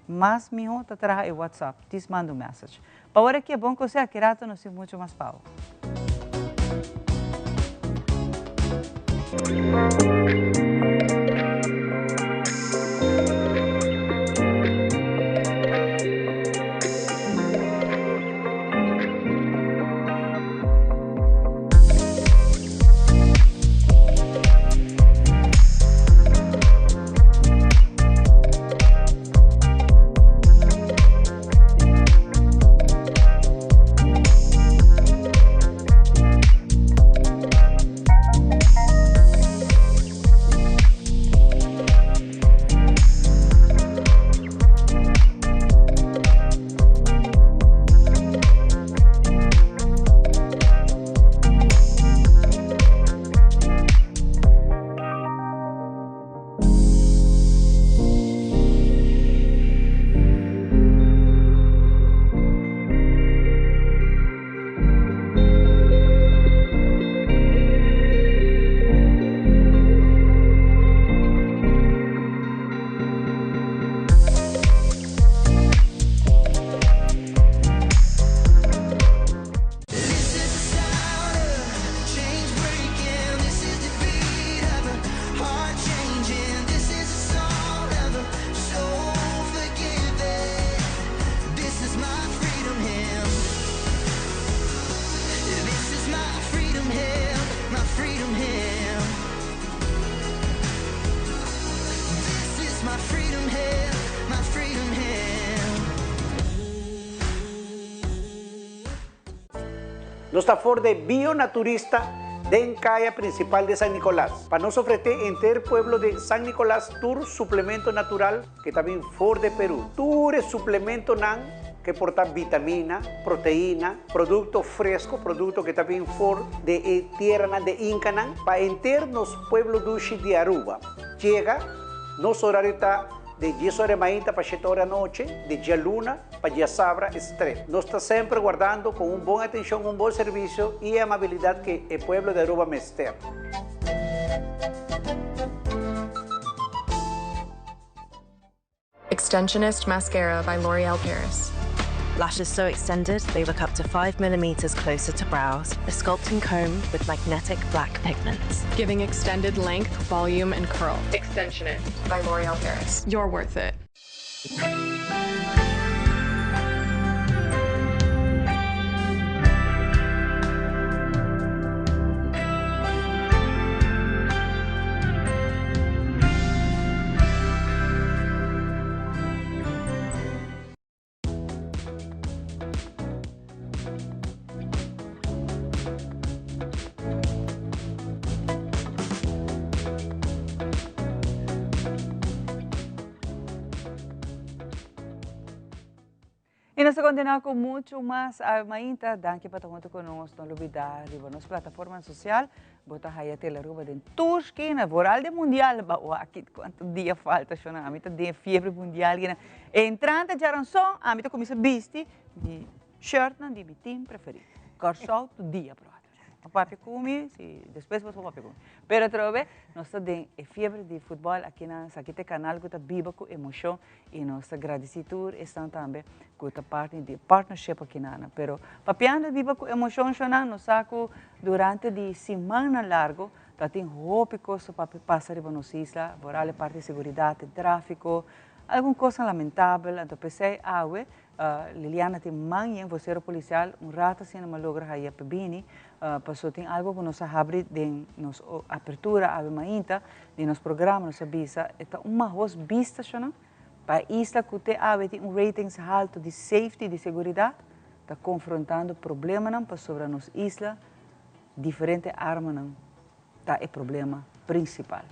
Mas miho ta traha e WhatsApp, tis manda un message. Pa ora ki e bon kose aki rato nos tin mucho mas pao. Nos ta for de Bio Naturista den kaya principal de San Nicolas pa nos ofrece enter pueblo de San Nicolas tur suplemento natural que ta bin for de Peru. Tur e suplementonan que por ta vitamina, proteina, producto fresco, producto que ta bin for de e tierranan de Incanan pa enter nos pueblo dushi di Aruba. Yega, nos horario ta de dies ora mainta pa shete ora anochi, de djaluna pa djasabra estret. Nos ta semper guardando con un bon atencion, un bon servicio y e amabilidad que e pueblo de Aruba mester. Extensionist Mascara by L'Oreal Paris. Lashes so extended they look up to 5 millimeters closer to brows. A sculpting comb with magnetic black pigments. Giving extended length, volume, and curl. Extensionist by L'Oreal Paris. You're worth it. I nos ta kontinuá ku muchu mas Awe Mainta. Danki pa ta huntu ku nos. No lubidá riba nos plataformanan sosial bo ta haya Telearuba den tur skina, vooral den mundial. Ba wak kuantu dia falta shona. Ami ta den fiebre mundial gina. Entrante djaranson ami ta kuminsá bisti mi shirtnan di mi team preferí. Kòrsou tur dia bròder. No papia ku mi, si despues bo por papia ku mi. Pero atrobe nos ta den e fiebre di futbòl aki na esaki ta e kanal ku ta biba ku emoshon i nos ta gradisí tur esnan tambe ku ta parti di e partnership aki nan. Pero papiando di biba ku emoshon shonnan nos sa ku durante di simannan largu ta tin hopi kos ta pasa riba nos isla, vooral e parti di seguridat, e tráfiko, algun kosnan lamentabel. Anto p'esei awe Liliana tin man yen vocero policial un rato asina mi a logra haya pa bini paso tin algo cu nos a habri den nos apertura awe mainta di nos programa nos a bisa e ta un mahos bista shonan pa e isla cu te awe tin un ratings halto di safety di seguridad ta confrontando problemanan pasobra nos isla diferente armanan ta e problema principal.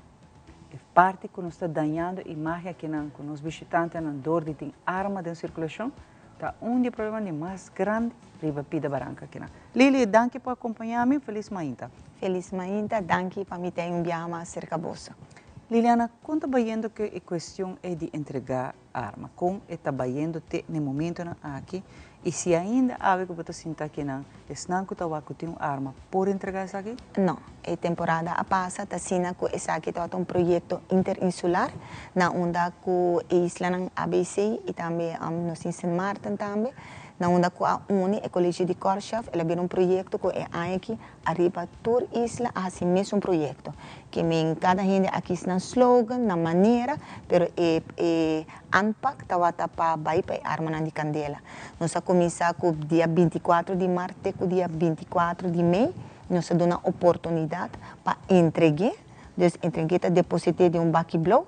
E parti cu nos ta dañando imagen akinan cu nos bishitantenan door di tin arma den circulacion ta un di e problemanan di mas grandi riba pida baranca akinan. Lily, danki pa acompaña mi. Feliz mainta. Feliz mainta, danki pa mi ta un biaha mas cerca boso. Liliana, con ta bayendo cu e cuestion ey di entrega arma? Con e ta bayendo te n'e momentonan aki? I si ainda awe ku bo ta sinta akinan, esnan ku ta wak ku tin un arma por entregá esaki? No. E temporada a pasa ta asina ku esaki tabata un proyekto interinsular na unda ku e islanan ABC i tambe nos tin Sint Maarten tambe, na unda ku a uni e Kolegio di Kòrshof, el a bira un proyekto ku e aña aki Ariba tur isla a hasi mesun proyekto. Ke men kada hende a kis nan slogan, nan manera, pero e e aanpak tabata pa bai pa e armanan di kandela. Nos a kuminsá ku dia 24 di mart te ku dia 24 di mei, nos a duna oportunidat pa entreg'é. Dus entreg'é ta deposit'é den un baki blou.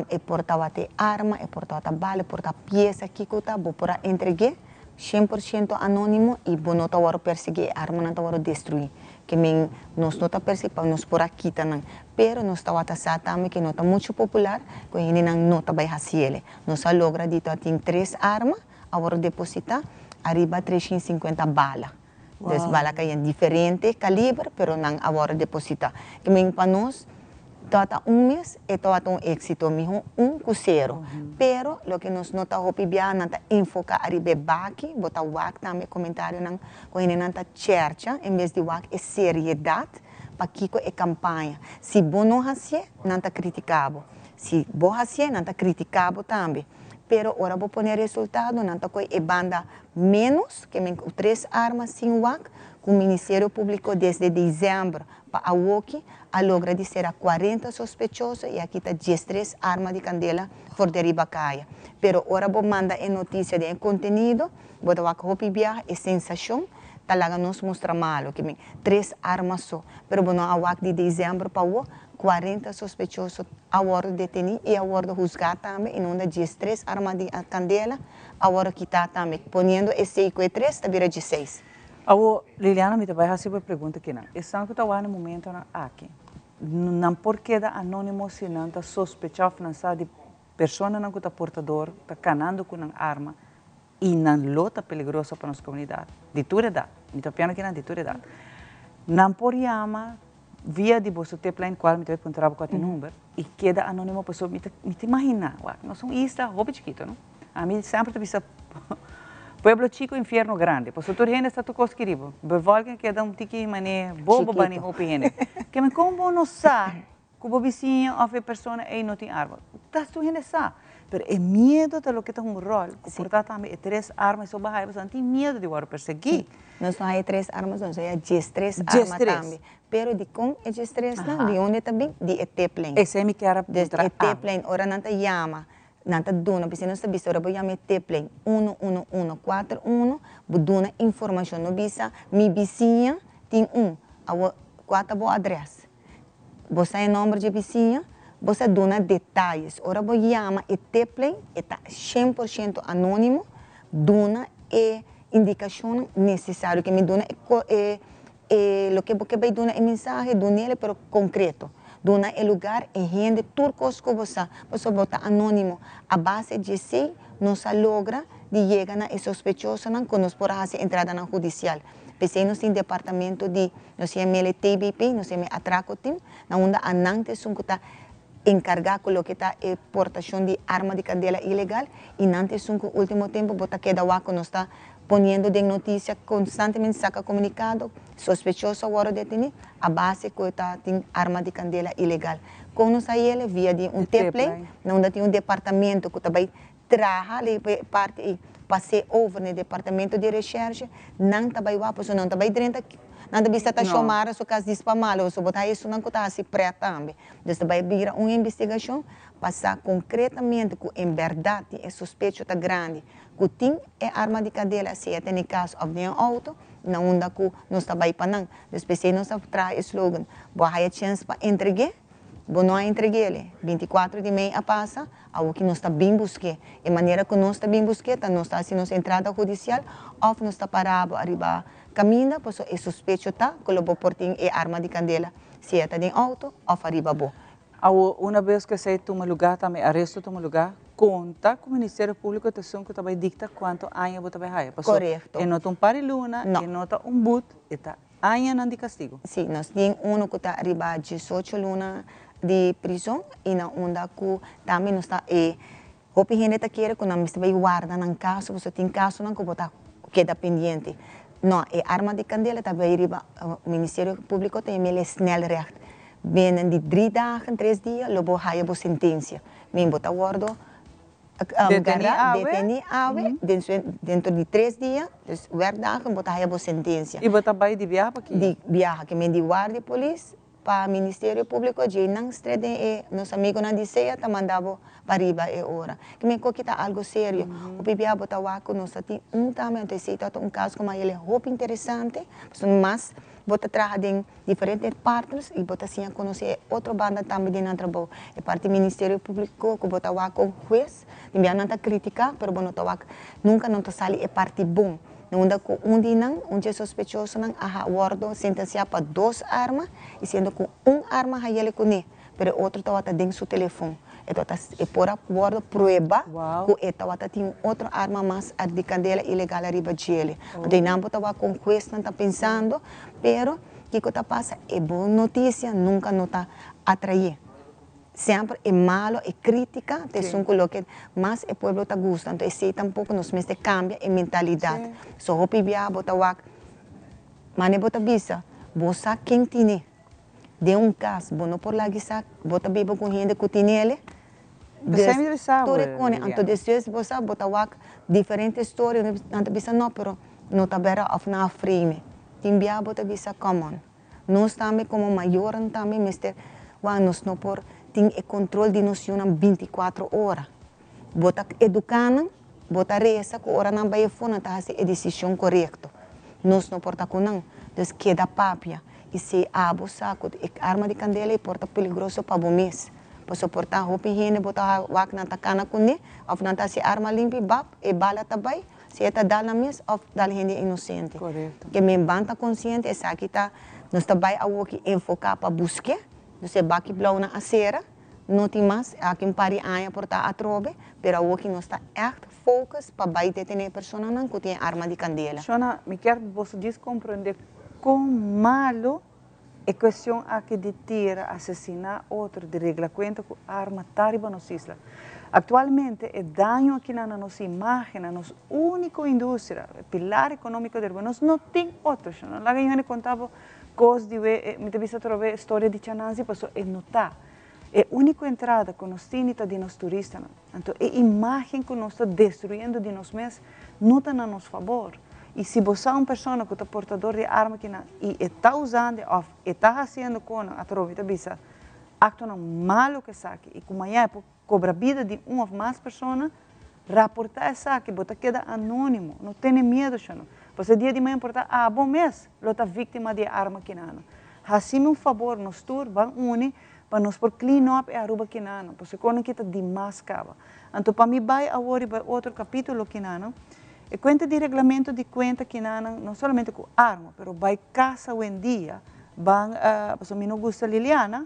E por tabata e arma, e por tabata bala, e por ta piesa, kiko ta, bo por a entreg'é. 100% anónimo i bo no ta wòrdu persiguí, e armanan ta wòrdu destruí. Ke men nos no ta persiguí pa nos por a kita nan. Pero nos tabata sa tambe ke no ta muchu popular ku e hendenan no ta bai hasi ele. Nos a logra di ta tin tres arma a wòrdu depositá ariba 350 bala. Dus bala ka yen diferente kaliber pero nan a wòrdu depositá. Ke men pa nos Tabata un mes e tabata un éxito, mihó un ku sero. Pero loke nos no ta hopi biaha nan ta enfoká ariba e baki, bo ta wak tambe e komentarionan ku hendenan ta chèrcha en bes di wak e seriedat pakiko e kampaña. Si bo no hasié, nan ta kritiká bo. Si bo hasié, nan ta kritiká bo tambe. Pero ora bo pone resultado, nan ta kohe e banda ménos, ke men ku tres arma sin wak, ku Ministerio Públiko desde desèmber Pa awoki a logra di sera 40 sospechoso i a kita 13 arma di kandela for di ariba kaya. Pero ora bo manda e notisia den e kontenido, bo ta wak hopi biaha e sensashon ta laga nos mustra malu, ke men tres arma so. Pero bo no a wak di desèmber pa awo, 40 sospechoso a wòrdu detení i a wòrdu husgá tambe i nunda 13 arma di kandela a wòrdu kitá tambe, poniendo e sei ku e tres ta bira 16. Awor, Liliana, mi ta bai hasi bo e pregunta kinan. Esnan ku ta wak na e momentonan aki, nan por keda anónimo si nan ta sospechá òf nan sa di personanan ku ta portador, ta kanando ku nan arma i nan lo ta peligroso pa nos komunidat, di tur edat. Mi ta papiando kinan di tur edat. Nan por yama via di boso tiplijn, kual mi ta bai puntra bo kua ta e number, i keda anónimo pasobra mi ta mi ta imaginá, wak, nos un isla hopi chikito, no? Ami semper ta bisa pueblo chico infierno grande, pasobra tur hende sa tur cos ki riba. Bevolking keda un tiki mane bobo bani hopi hende. Ke men con bo no sa cu bo bisiña of e persona ey no tin arma? Tas tur hende sa, pero e miedo ta loke ta un rol cu por ta tambe e tres arma eso bahaya pasobra nan tin miedo di worde persegui. Nos no haya tres arma nos haya 13 arma tambe. Pero dikon e 13 nan? Di unda e ta bin? Di e tiplijn. Esey mi kier a puntra. E tiplijn ora nan ta yama Nan ta duna, p'esei nos ta bisa ora bo yama e tiplijn uno uno uno kuater uno, bo duna informashon. No bisa mi bisiña tin un, awor kua ta bo adrès? Bo sa e nòmber dje bisiña? Bo sa duna detayes. Ora bo yama e tiplijn e ta 100% anónimo, duna e indikashonnan nesesario. Ke mi duna e E loke bo ke bai duna e mensahe, dun'el pero konkreto. Duna e lugar, e hende, tur kos ku bo sa, pasobra bo ta anónimo. A base di esei nos a logra di yega na e sospechosonan ku nos por a hasi entradanan hudisial. P'esei nos tin departamento di, nos yam'el e TBP, nos yam'e Atrako Team, na unda anan ta esun ku ta enkargá ku loke ta e portashon di arma di kandela ilegal i nan ta esun ku último tempu bo ta keda wak ku nos ta poniendo den notisia konstantemente saka komunikado, sospechoso a wòrdu detení a base ku e ta tin arma di kandela ilegal. Kon nos a yele? Via di un tipline na unda tin un departamento ku ta bai traha e parti ei pas'é over na e departamento di reshershe, nan ta bai wak pasobra nan ta bai drenta nan ta bisa ta Xiomara su kas dis pa malo pasobra bo ta haña esunnan ku ta hasi prèt tambe. Dus ta bai bira un investigashon pa sa konkretamente ku en bèrdat tin e sospecho ta grandi ku tin e arma di kandela sea ta den e kas òf den e outo na unda ku nos ta bai pa nan. Dus p'esei nos a traha e slogan bo a haya chèns pa entreg'é. Bo no a entreg'é. 24 di mei a pasa, awor ki nos ta bin busk'é. E manera ku nos ta bin busk'é ta nos ta hasi nos entrada hudisial òf nos ta pará bo ariba kaminda pasobra e sospecho ta ku lo bo por tin e arma di kandela sea ta den outo òf ariba bo. Awor, una bes ku esei tuma lugá tambe, aresto tuma lugá, konta ku Ministerio Públiko ta esun ku ta bai dikta kuantu aña bo ta bai haya. Pasobra e no ta un par di luna, e no ta un but, e ta añanan di kastigu. Sí, nos tin unu ku ta riba 18 luna di prizon i na unda ku tambe nos ta e hopi hende ta kere ku nan mester bai warda nan kaso pasobra tin kasonan ku bo ta keda pendiente. No, e arma di kandela ta bai riba Ministerio Públiko ta yam'el e snelrecht. Binnen di drie dagen, tres dia, lo bo haya bo sentensia. Men bo ta wòrdu Detení awe. Detení awe, dentro di tres dia, dus werkdagen, bo ta haya bo sentensia. I bo ta bai di biaha pa ki? Di biaha, ke men di warda polis pa Ministerio Públiko, djei nan stret den e, nos amigonan di sea ta manda bo pa riba e ora. Ke men koki ta algo serio. Hopi biaha bo ta wak ku nos ta tin un tambe, anto esei ta un kaso ku a hopi interesante, pasobra mas bo ta traha den diferente partners y bo ta siña conoce e otro banda tambe di nan trabou. E parti Ministerio Publico cu bo ta wak con huez, tin bia nan ta critica pero bo no ta wak, nunca nan ta sali e parti bon. Na unda cu un di nan, un dje sospechosonan a wordo sentencia pa dos arma y siendo cu un arma hayele cune, pero e otro tawata den su telefon. E tawata e por a wordo prueba cu e tawata tin un otro arma mas di candela ilegal ariba djele. Anto eynan bo ta wak con hueznan ta pensando, pero kico ta pasa? E bon noticia nunca no ta atrae. Semper e malo, e critica ta esun cu loke mas e pueblo ta gusta. Anto esey tampoco nos mester cambia e mentalidad. So hopi bia bo ta wak, mane bo ta bisa, bo sa ken tine. Den un cas bo no por laga sa bo ta biba cu hende cu tinele. Dus tur e cone. Anto despues bo sa bo ta wak diferente storia nan ta bisa no pero no ta bera of nan a frame. Tin bia bo ta bisa come on. Nos tambe como mayornan tambe mester wak nos no por tin e control di nos yunan 24 ora. Bo ta educa nan, bo ta reza cu ora nan bay afo nan ta haci e decision corecto. Nos no por ta cu nan. Dus keda papia. Y si abo sa cu e arma di candela e por ta peligroso pa bo mes. Pasobra por ta hopi hende bo ta wak nan ta cana cune of nan ta haci arma limpi bap e bala ta bay si e ta dal nan mes of dal hende inocente. Ke men ban ta consciente esaki ta nos ta bay awoki enfoca pa buske. Dus e baki blauw nan a cera. No tin mas, aki un par di aña por ta atrobe, pero awoki nos ta ègt focus pa bai detené personanan ku tin e arma di kandela. Shona, mi kier boso djis komprendé kon malu e kuestion aki di tira, asesiná otro, di regla kuenta ku arma ta riba nos isla. Aktualmente e daño akinan na nos imágen, na nos úniko industria, e pilar ekonómiko di Aruba, nos no tin otro, Shona. Laga Johanny konta bo Kos di we, mi ta bisa atrobe storia di Chananzi paso e no ta. E úniko entrada ku nos tini ta di nos turistanan. Anto e imágen ku nos ta destruyendo di nos mes no ta na nos fabor. I si bo sa un persona ku ta portador di arma kinan i e ta usando òf e ta hasiendo konan atrobe ta bisa aktonan malu ku esaki i ku maña e por kobra bida di un òf mas persona, raportá esaki, bo ta keda anónimo, no tene miedu shano. Pasobra e dia di mañana por ta abo mes lo ta víktima di e arma kinano. Hasimi un fabor, nos tur ban uni pa nos por clean up e Aruba kinano, pasobra e konan kita dimas kaba. Anto pa mi bai awor riba e otro kapítulo kinano, e kuenta di reglamento di kuenta kinano, no solamente ku arma, pero bai kas awendia, ban, pasobra mi no gusta Liliana,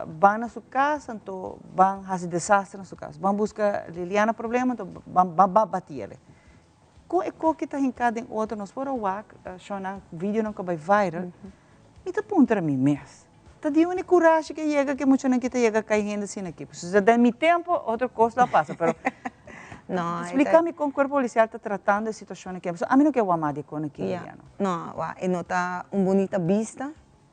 Ban na su cas anto ban haci desastre na su cas. Ban busca Liliana problema anto ban ban bati ele. Kon e koki ta hinká den otro, nos por a wak shownan, videonan ku a bai viral. Mi ta puntra mi mes, ta di unda e kurashi ke yega ku e muchanan ki ta yega kai hende asina aki? Pasobra den mi tempu otro kos lo a pasa, pero splika mi kon kuerpo polisial ta tratando e situashon aki, pasobra ami no ke wak mas di e kon aki, Liliana. No, wak, e no ta un bunita bista,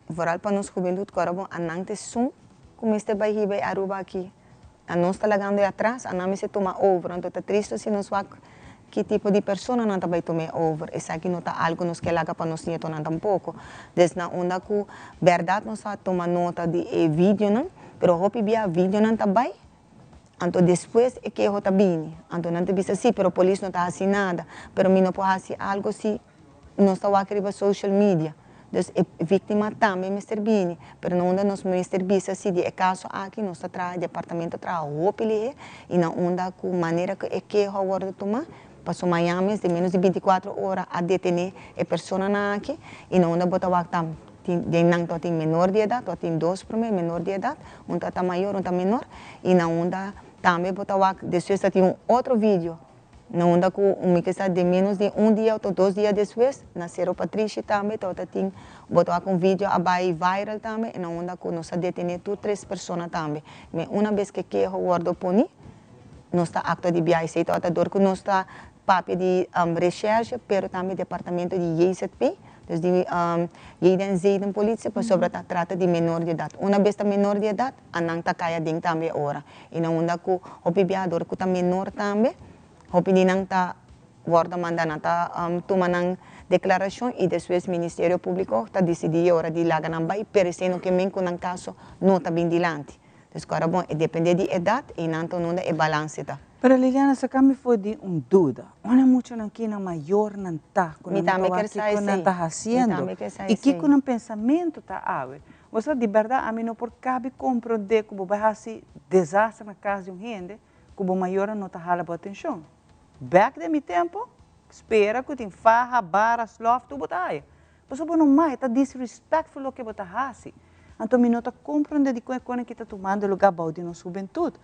vooral pa nos hubentut ku ora bon a nan ta esun ku mester bai hiba e Aruba aki. A nos ta lagando e atras, a nan mester tuma over. Anto ta tristo si nos wak ki tipo di personanan ta bai tuma e over. Esaki no ta algo nos ke laga pa nos nietonan tampoko. Des na unda ku bèrdat nos a tuma nota di e videonan, pero hopi bia videonan ta bai, anto despues e keho ta bini. Anto nan ta bisa si, pero polis no ta hasi nada. Pero mi no por hasi algo si nos ta wak riba social media. Dus e víktima tambe mester bini, pero na unda nos mester bisa si di e kaso aki nos ta traha, departamento ta traha hopi lihé i na unda ku manera ku e keho a wòrdu tumá, pasobra mañan mes den ménos di bintikuatro ora a detené e personanan aki i na unda bo ta wak ta tin den nan tabatin menor di edat, tabatin dos promé menor di edat, un tabata mayor un ta menor i na unda tambe bo ta wak despues ta tin un otro video. Na unda ku un mi ke sa den ménos di un dia òf dos dia despues, na Sero Patrishi tambe tabata tin bo ta wak un video a bai viral tambe i na unda ku nos a detené tur tres persona tambe. Me una bes ku e keho wòrdu poni, nos ta aktua di biaha. Esei tabata dor ku nos ta papia di reshèrshe pero tambe departamento di JZP, dus di Jeden en Zedenpolitie pasobra ta trata di menor di edat. Una bes ta menor di edat, a nan ta kai aden tambe e ora. I na unda ku hopi biahador ku ta menor tambe, hopi di nan ta wòrdu manda, nan ta tuma nan deklarashon i despues Ministerio Públiko ta disidí e ora di laga nan bai, pero esei no ke men ku nan kaso no ta bin dilanti. Dus ku ora bon, e dependé di edat i nan ta unda e balanse ta. Pero Liliana, saka mi for di un duda. Ora muchanan kina mayornan ta ku Mi nan no ta tambe wak ker sa kiko nan esei. ta Mi hasiendo tambe ker sa i kiko esei. nan pensamentu ta awe. Bo sa, di bèrdat ami no por kabi komprondé ku bo bai hasi desaster na kas di un hende ku bo mayornan no ta hala bo atenshon. Bèk den mi tempu, spera ku tin faha, bara, slòf, tur bo ta haya. Pasobra bo no mai, ta disrespectful loke bo ta hasi. Anto mi no ta komprondé dikon e konan ki ta tumando lugá bou di nos hubentut.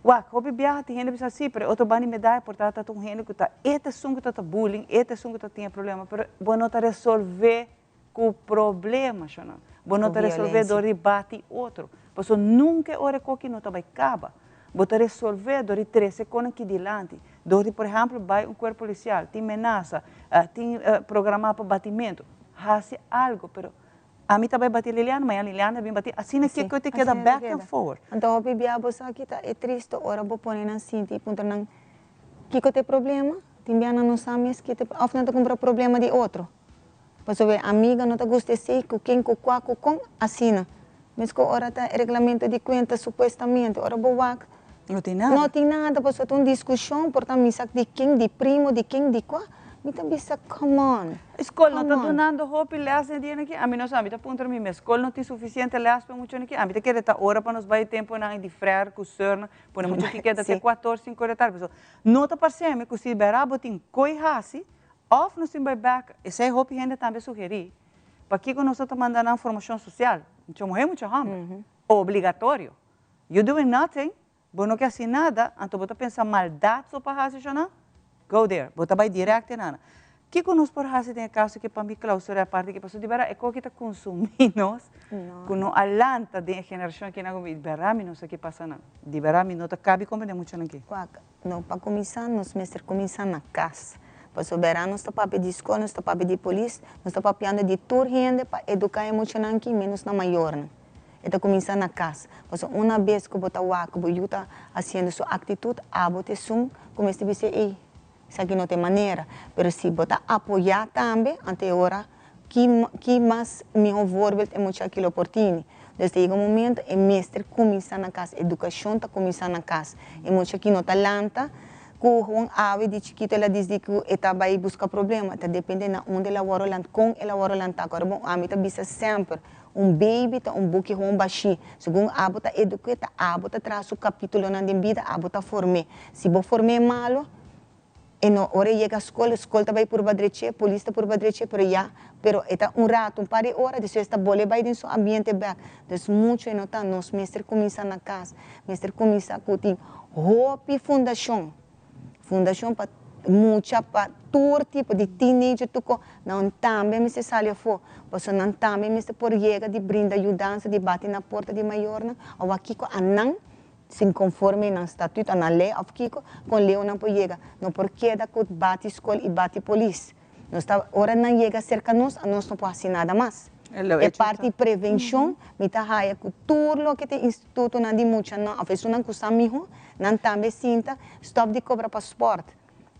Wak, hopi biaha tin hende bisa si, pero e otro banda di medaya por ta ta un hende ku ta e ta esun ku ta ta bullying, e ta esun ku ta tin e problema, pero bo no ta resolvé ku problema, shonnan. Bo no Ku ta resolvé violencia. dor di bati otro. Pasobra nunka e ora e koki no ta bai kaba. Bo ta resolvé dor di trese konan ki dilanti. Dor di, por ehèmpel, bai un kuerpo polisial, tin menasa, tin programá pa batimentu. Hasi algu, pero ami ta bai bati Liliana, mañana Liliana ta bin bati, asina Sí, kiko ta keda asina ta back and keda. forward. Anto hopi bia bo sa ki ta e tristo ora bo pone nan sinti i puntra nan kiko ta e problema, tin bia nan no sa mes ki ta e òf nan ta kumpra problema di otro. Pasobra e amiga no ta gusta esei ku ken ku kua ku kon, asina. Mesku ora ta e reglamento di kuenta supuestamente ora bo wak No tin nada. No tin nada pasobra ta un diskushon por ta misa di ken di primo di ken di kua mi ta bisa come on. E skol no come ta on. dunando hopi les den dia aki? Ami no sa, mi ta puntra mi mes, skol no tin sufisiente les pa e muchanan aki? Ami ta kere ta ora pa nos bai e temponan di frère ku sùrnan, pone mucha ki keda te Si. kuator, sinku di tardi. Pasobra no ta parse mi ku si bera bo tin koi hasi Òf nos tin bai bèk, esei hopi hende tambe a sugerí, pakiko nos no ta manda nan formashon sosial, mucha muhé mucha hòmber, obligatorio. You doing nothing, bo no ke hasi nada, anto bo ta pensa maldat so pa hasi shona? Go there, bo ta bai dirèkt te nana. Kiko nos por hasi den e kaso ke pa mi klausurá e parti aki? Pasobra di bèrdat e koki ta konsumí nos, ku no a lanta den e generashon aki nan, di bèrdat mi no sa ke pasa nan. Di bèrdat mi no ta kabi komprendé muchanan aki. Wak, No, pa kuminsá nos mester kuminsá na kas. Pasobra bèrá nos ta papia di skol, nos ta papia di polis, nos ta papiando di tur hende pa eduká e muchanan aki, ménos na mayornan. E ta kuminsá na kas. Pasobra una bes ku bo ta wak ku bo yu ta hasiendo su aktitut, abo ta esun ku mester bisa, ey, esaki no ta e manera. Pero si bo ta apoyá tambe, anto e ora Ki ki mas miho voorbeeld e mucha aki lo por tini? Dus ta yega un momento e mester cuminsa na cas, educacion ta cuminsa na cas. E mucha aki no ta lanta cu gewoon awe di chikito el a disdi cu e ta bay busca problema, ta depende na unda el a worde lanta, con el a worde lanta. Ahora bon, ami ta bisa semper, un baby ta un buki gewoon bashi, segun abo ta eduke ta abo ta traha su capitulonan den bida, abo ta form'e. Si bo form'e malo, E no, ora e yega skol, skol ta bai purba drech'é, polis ta purba drech'é, pero ya, pero e ta un rato, un par di ora, despues ta bolbe bai den su ambiente bèk. Dus muchu e no ta, nos mester kuminsá na kas, mester kuminsá ku tin hopi fundashon, fundashon pa Mucha pa tur tipo di teenager tur ko nan tambe mester sali afó pasobra nan tambe mester por yega di brinda yudansa di bati na porta di mayornan òf a kiko a nan sin konforme nan statuto a nan lei òf kiko kon leu nan por yega no por keda ku bati skol i bati polis nos ta ora nan yega serka nos a nos no por hasi nada mas e parti prevenshon mi ta haya ku tur loke ta institutonan di muchanan òf esunnan ku sa mihó nan tambe sinta stòp di kobra pa spòrt.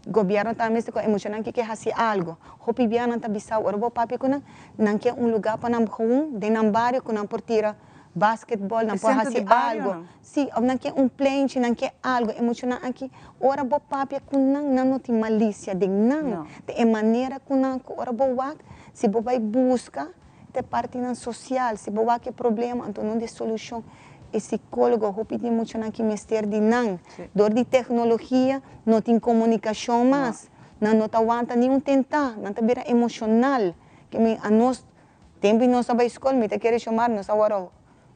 Gobierno tambe mester con e muchanan ki ke haci algo. Hopi bia nan ta bisa ora bo papia cu nan, nan ke un lugar pa nan gewoon den nan bario cu nan por tira basketball, nan por haci algo. Si, of nan ke un pleintje, nan ke algo. E muchanan aki, ora bo papia cu nan, nan no tin malicia den nan. Ta e manera cu nan, cu ora bo wak, si bo bay busca, ta e partinan social. Si bo wak e problema, anto no di solucion. E psicólogo hopi tin muchanan ki mester di nan. Dor di tecnologia no tin comunicacion mas. Nan no ta wanta ni un tentá, nan ta bira emocional. Ke mi anos tempo di nos a bai scol mi ta kere shomar nos a wòrdu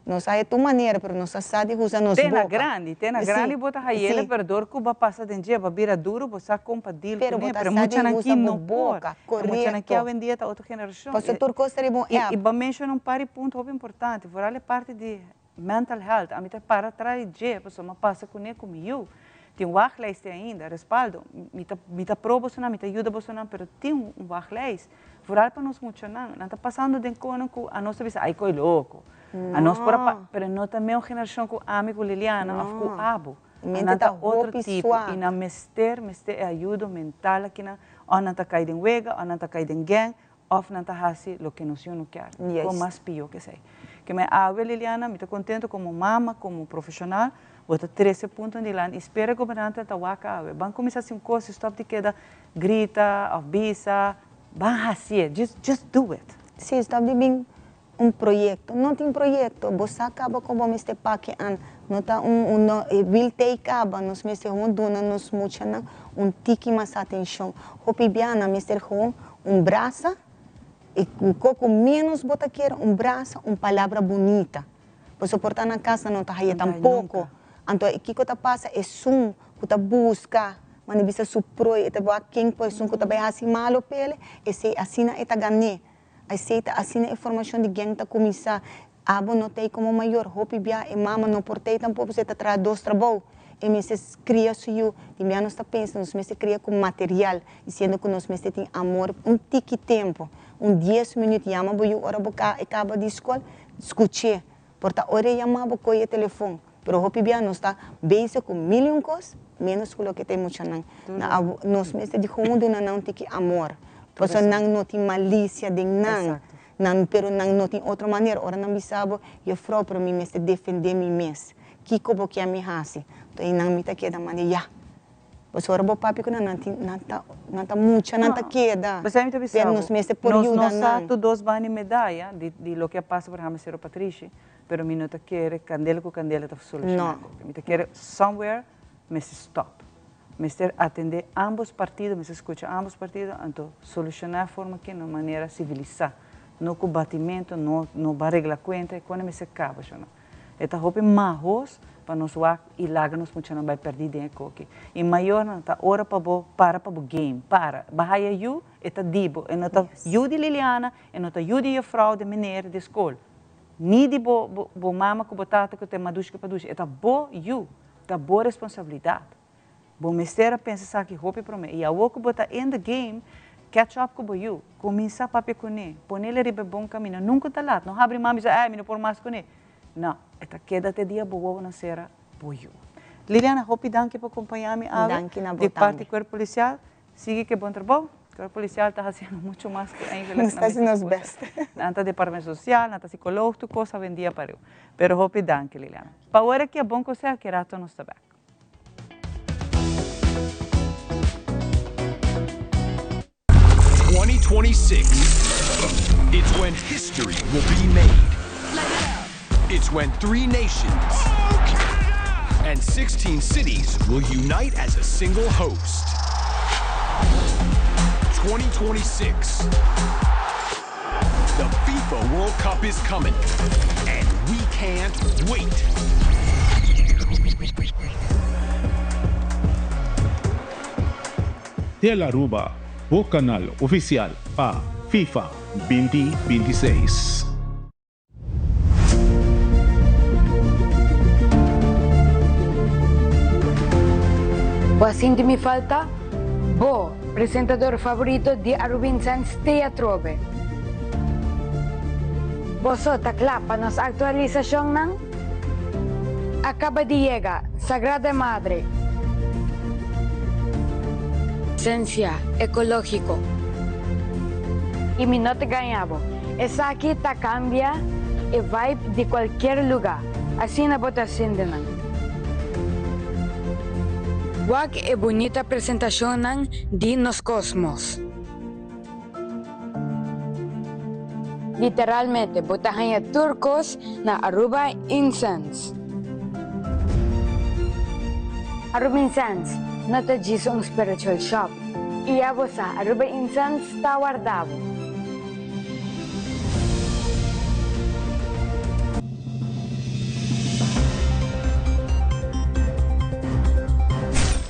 nos a haya tur manera pero nos a sa di usa nos Te na boca. grandi, te na grandi bo ta hayele pero dor ku bo a pasa den dje bo a bira duro bo sa kon pa deal Pero bo kuné ta pero sa di muchanan usa ki bo no por. boca, E muchanan ki correcto. awendia ta otro generacion. Pasobra tur cos ta riba un I app. i bo a menciona un par di punto hopi importante, vooral e parti di Mental health, ami ta para tras di dje pasobra mi a pasa kuné ku mi yu. Tin wachtlijst te ainda, respaldo. Mi ta mi ta pro bosonan, mi ta yuda bosonan, pero tin un wachtlijst. Vooral pa nos muchanan. Nan ta pasando den konan ku anos ta bisa, ai koi loko. Anos por a pa, pero no ta meun generashon ku ami ku Liliana òf ku abo. Nan ta otro tipo i nan mester mester e ayudo mental akinan òf nan ta kai den wega òf nan ta kai den gang Of nan ta hasi loke nos yu no kier. Kon mas pio ke esei. Ke men awe Liliana, mi ta kontento komo mama, komo profeshonal, bo ta trese punto dilanti i spera gobernante ta wak awe. Ban kuminsá hasi un kos i stòp di keda grita of bisa, ban hasié, just just do it. Sí, stòp di bin un proyekto. No tin proyekto, bo sa kaba kon bo mester pake an. No ta un un no e wil tei kaba, nos mester gewoon duna nos muchanan un tiki mas atenshon. Hopi bia nan mester gewoon un brasa i ku koko ménos bo ta kier un brasa, un palabra bunita. Pasobra por ta na kas nan no ta haya tampoko. Anto e kiko ta pasa esun ku ta buska manda bisa su prooi e ta wak ken ku esun ku ta bai hasi malo p'el, esei asina e ta gan'é. Esei ta asina e formashon di gèng ta kuminsá. Abo no t'ei komo mayor, hopi bia e mama no por t'ei tampoco pasobra e ta traha dos trabou. E mester kria su yu. Tin bia nos ta pensa nos mester kria ku material, disiendo ku nos mester tin amor un tiki tempu, un dies minüt yama bo yu ora bo e kaba di skol, skuch'é. Por ta ora e yama bo kohe e telefon. Pero hopi bia nos ta bezig ku mil i un kos, ménos ku loke ta e muchanan. Nos mester di houn duna nan un tiki amor, pasobra nan no tin malisia den nan. Nan, pero nan no tin otro manera. Ora nan bisa bo, Juffrouw, pero mi mester defendé mi mes. Kiko bo kier mi hasi? Anto einan mi ta keda manda, Ya. Pasobra ora bo papia ku nan, nan tin, nan ta, nan ta mucha, nan ta keda. P'esei mi ta bisa Pero bo, nos mester por nos yuda no sa nan. tur dos banda di medaya di, di loke a pasa por ehempel Cerro Patrishi, pero mi no ta kere kandela ku kandela ta solushoná No. koke. Mi ta kere somewhere mester stop. Mester atendé ambos partido, mester skucha ambos partido, anto solushoná e forma aki na un manera sivilisá. No ku batimentu, no no ba regla kuenta, e kone mester kaba shona. E ta hopi mahos pa nos wak i laga nos muchanan bai pèrdí den e koki. I mayornan ta ora pa bo para pa bo game, para. Ba haya yu, e ta di bo. E no ta yu di Liliana, e no ta yu di juffrouw, di meneer, di skol. Ni di bo bo bo mama ku bo tata ku ta e madushi ku padushi. E ta bo yu. Ta bo responsabilidat. Bo mester a pensa esaki hopi promé. I awor ku bo ta in the game, catch up ku bo yu. Kuminsá papia kuné. Ponele riba e bon kaminda. Nunka ta lat. No habri man bisa, Ai, mi no por mas kuné. No, e ta keda te dia bo wowonan sera bo yu. Liliana, hopi danki pa kompañá mi awe. Danki na bo Di parti tambe. Kuerpo Polisial. Sigui ku e bon trabou. Kuerpo Polisial ta hasiendo muchu mas ku eigenlijk Nos ta nan hasi mester nos skucha. best. Nan ta departamento sosial, nan ta psikoloog, tur kos awendia pareu. Pero hopi danki, Liliana. Pa ora ki a bon kosea, ki rato nos ta bek. 2026. It's when history will be made. It's when three nations and 16 cities will unite as a single host. 2026. The FIFA World Cup is coming, and we can't wait. Tele Aruba, bo canal oficial pa FIFA 2026. Bo a sinti mi falta? Bo, presentador favorito di Arubinsens t'ei atrobe. Boso ta kla pa nos aktualisashonnan? A kaba di yega Sagrada Madre. Sensia ekológiko. I mi no ta gaña bo. Esaki ta kambia e vibe di kualkier lugá. Asina bo ta sinti nan. Wak e bunita presentashonnan di nos kosmos. Literalmente bo ta haña tur kos na Aruba Incense. Aruba Incense no ta djis un spiritual shop. I ya bo sa, Aruba Incense ta warda bo.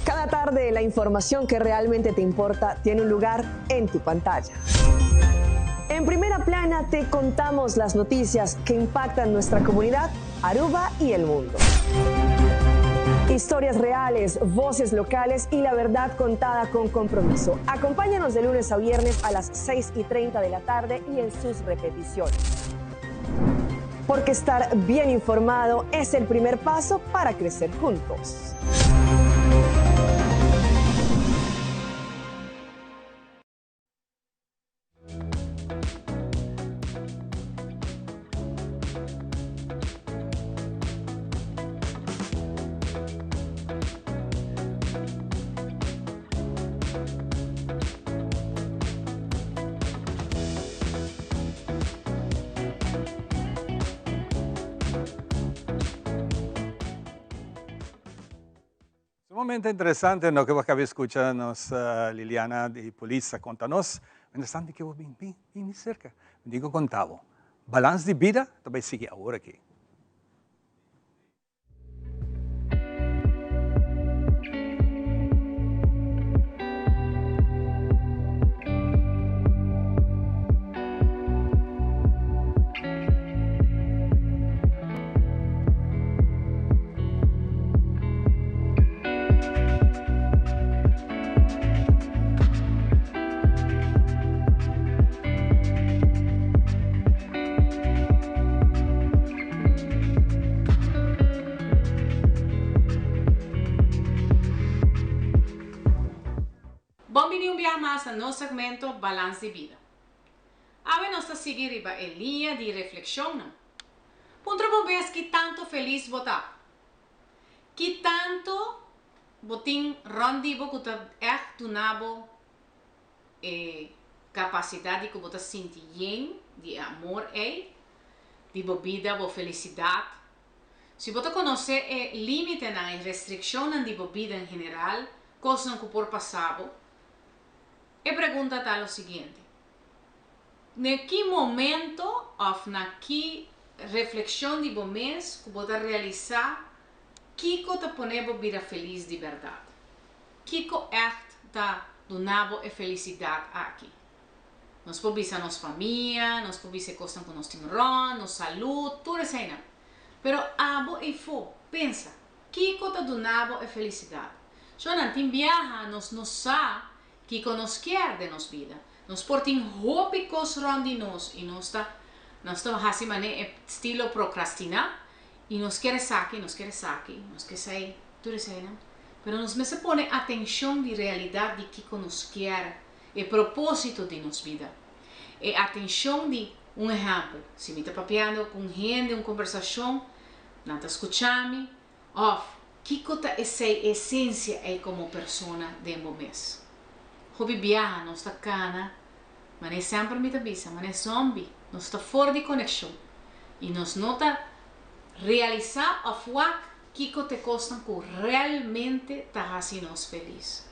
Cada tarde la información que realmente te importa tiene un lugar en tu pantalla. En primera plana te contamos las noticias que impactan nuestra comunidad, Aruba y el mundo. Historias reales, voces locales y la verdad contada con compromiso. Acompáñanos de lunes a viernes a las 6 y 30 de la tarde y en sus repeticiones. Porque estar bien informado es el primer paso para crecer juntos. Sumamente interesante loke bo a caba di scucha nos Liliana di Polis a conta nos. Mientras tanto ke bo bin bin bin cerca mi tin cu conta bo. Balans di bida ta bay sigui awor aki. Bon bini un biaha mas na nos segmento Balans di Bida. Awe nos ta sigui riba e liña di reflekshonnan. Puntra bo mes ki tantu felis bo ta. Ki tantu bo tin rònt di bo ku ta ègt duna bo e kapasidat di ku bo ta sinti yen di e amor ei, di bo bida, bo felisidat. Si bo ta konosé e límitenan, e restrikshonnan di bo bida en general, kosnan ku por pasa bo, e pregunta ta lo siguiente, Na ki momento òf na ki reflekshon di bo mes ku bo ta realisá kiko ta pone bo bira felis di bèrdat? Kiko ègt ta duna bo e felisidat aki? Nos por bisa nos famia, nos por bisa e kosnan ku nos tin rònt, nos salú, tur eseinan. Pero abo eifó, pensa, kiko ta duna bo e felisidat? Shonnan, tin biaha nos no sa Kiko nos kier den nos bida? Nos por tin hopi kos rònt di nos i nos ta nos ta hasi manera e stilo prokrastiná i nos kier esaki, nos kier esaki, nos ke esei, tur eseinan. Pero nos mester pone atenshon di realidat di kiko nos kier, e propósito di nos bida. E atenshon di, un ehèmpel, si mi ta papiando ku un hende un kombersashon, nan ta skucha mi, Òf, kiko ta esei esensia ei komo persona den bo mes? Hopi biaha nos ta kana, manera semper mi ta bisa, manera zòmbi, nos ta for di konekshon i nos no ta realisá òf wak kiko ta e kosnan ku realmente ta hasi nos felis.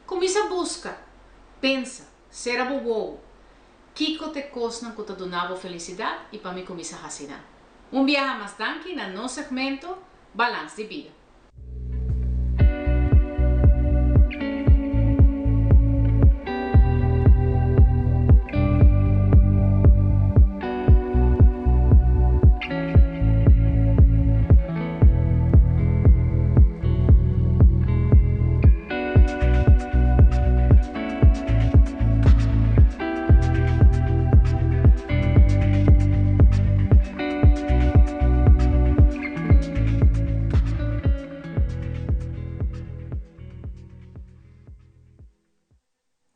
Kuminsá buska, pensa, sera bo wowo, kiko ta e kosnan ku ta duna bo felisidat i pa mi kuminsá hasi nan. Un biaha mas danki na nos segmento Balans di Bida.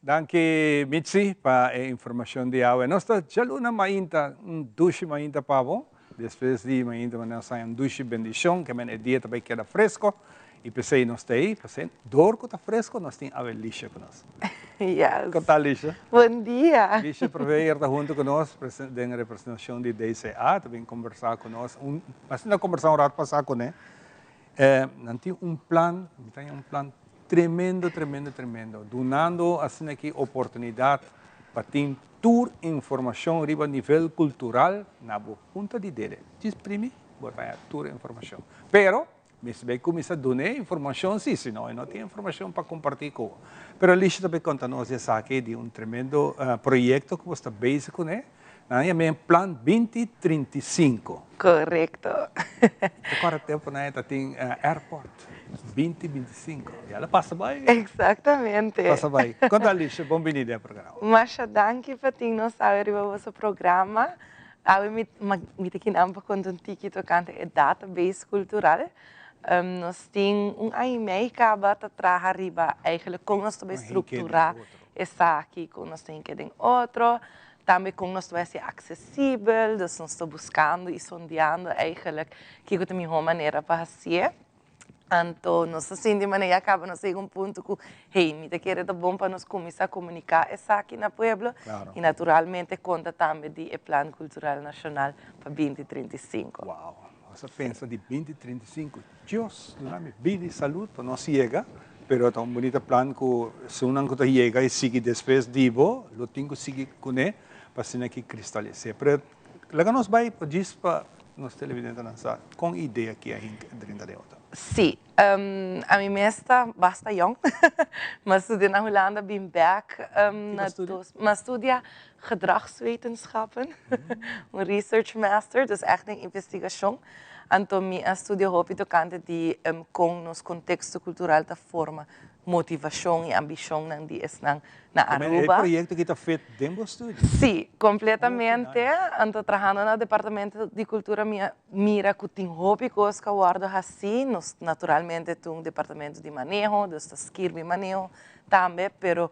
Danki Mitzi pa e informacion di awe. Nos ta djaluna mainta, un dushi mainta pa bo. Despues di mainta nos haña un dushi bendicion, ke men e dia ta bay keda fresco y p'esey nos ta ey, p'esey dor cu ta fresco nos tin awe Lisha cu nos. Yes. Con ta Lisha? Bon dia. Lisha Proveyer ta hunto cu nos den representacion di DCA, ta bin conversa cu nos. Un, asina conversa un rato pasa cune. Nan tin un plan, mi ta haña un plan tremendo, tremendo, tremendo, dunando asina aki oportunidad pa tin tur informacion riba nivel cultural na bo punta di dede. Djis primi, bo ta haña tur informacion. Pero, mester bay cuminsa duna e informacion si, si no e no tin informacion pa comparti cu bo. Pero Alicia ta bay conta nos di esaki, di un tremendo proyecto cu bo sta bezig cune. Nan yama e Plan 2035. Korekto. Ta kòrda tempu nan e ta tin airport, 2025. Ya lo pasa bai. Eksaktamente. Pasa bai. Konta Alicia, bon bini den e programa. Masha danki pa tin nos awe riba boso programa. Awe mi mi ta kinan pa konta un tiki tokante e database kultural. Nos tin un aña i mei kaba ta traha riba eigentlik kon nos ta bai strukturá esaki, kon nos ta hinka den otro. Tambe kon nos ta bai hasi aksesibel, dus nos ta buskando i sondeando eigenlijk kiko ta mihó manera pa hasié. Anto nos ta sinti manera ya kaba nos a yega un punto ku, hey, mi ta kere ta bon pa nos kuminsá komuniká esaki na pueblo i naturalmente konta tambe di e Plan Kultural Nashonal pa 2035. Wow, nos a pensa di 2035. Dios duna mi bida i salud pa nos yega, pero ta un bunita plan ku esunnan ku ta yega i sigui despues di bo lo tin ku sigui kuné pa asina ki kristalis'é. Pero laga nos bai djis pa nos televidentenan sa kon idea ki a hinka drenta den otro. Sí, ami mes ta basta yong. Mi a studia na Hulanda, bin bek na dos, mi a studia gedragswetenschappen, un research master, dus ègt den investigashon. Anto mi a studia hopi tokante di kon nos konteksto kultural ta forma motivashon i ambishonnan di esnan na Aruba. E proyekto aki ta fit den bo studio? Sí, kompletamente. Anto trahando na departamento di kultura mi a mira ku tin hopi kos ku a wòrdu hasí. Nos naturalmente ta un departamento di maneho, dus ta skirbi maneho tambe, pero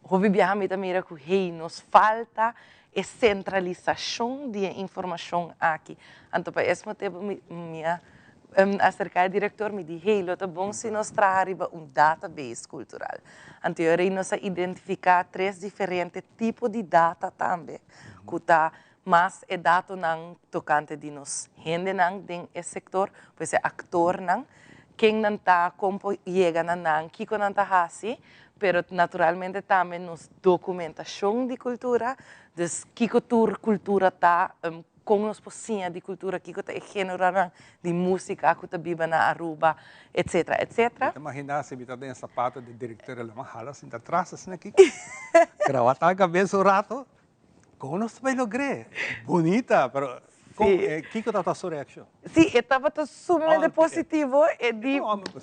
Hopi biaha mi ta mira ku hey nos falta e sentralisashon di e informashon aki. Anto pa es motibu mi mi a aserká e direktor mi di hey lo ta bon si nos traha riba un database kultural. Anto e ora ei nos a identifiká tres diferente tipo di data tambe ku ta mas e datonan tokante di nos hendenan den e sektor, pues e aktornan, ken nan ta, kon por yega na nan, kiko nan ta hasi, pero naturalmente tambe nos dokumentashon di kultura, dus kiko tur kultura ta, kon nos por siña di kultura, kiko ta e géneronan di músika ku ta biba na Aruba, etcetera, etcetera. Mi ta imaginá si mi ta den e sapato di direktor, lo mi a hala sinta atras asina aki, krawatá kabes un rato. Kon nos ta bai logr'é? Bunita, pero kon, kiko tabata su reakshon? Sí, e tabata sumamente positivo. E di,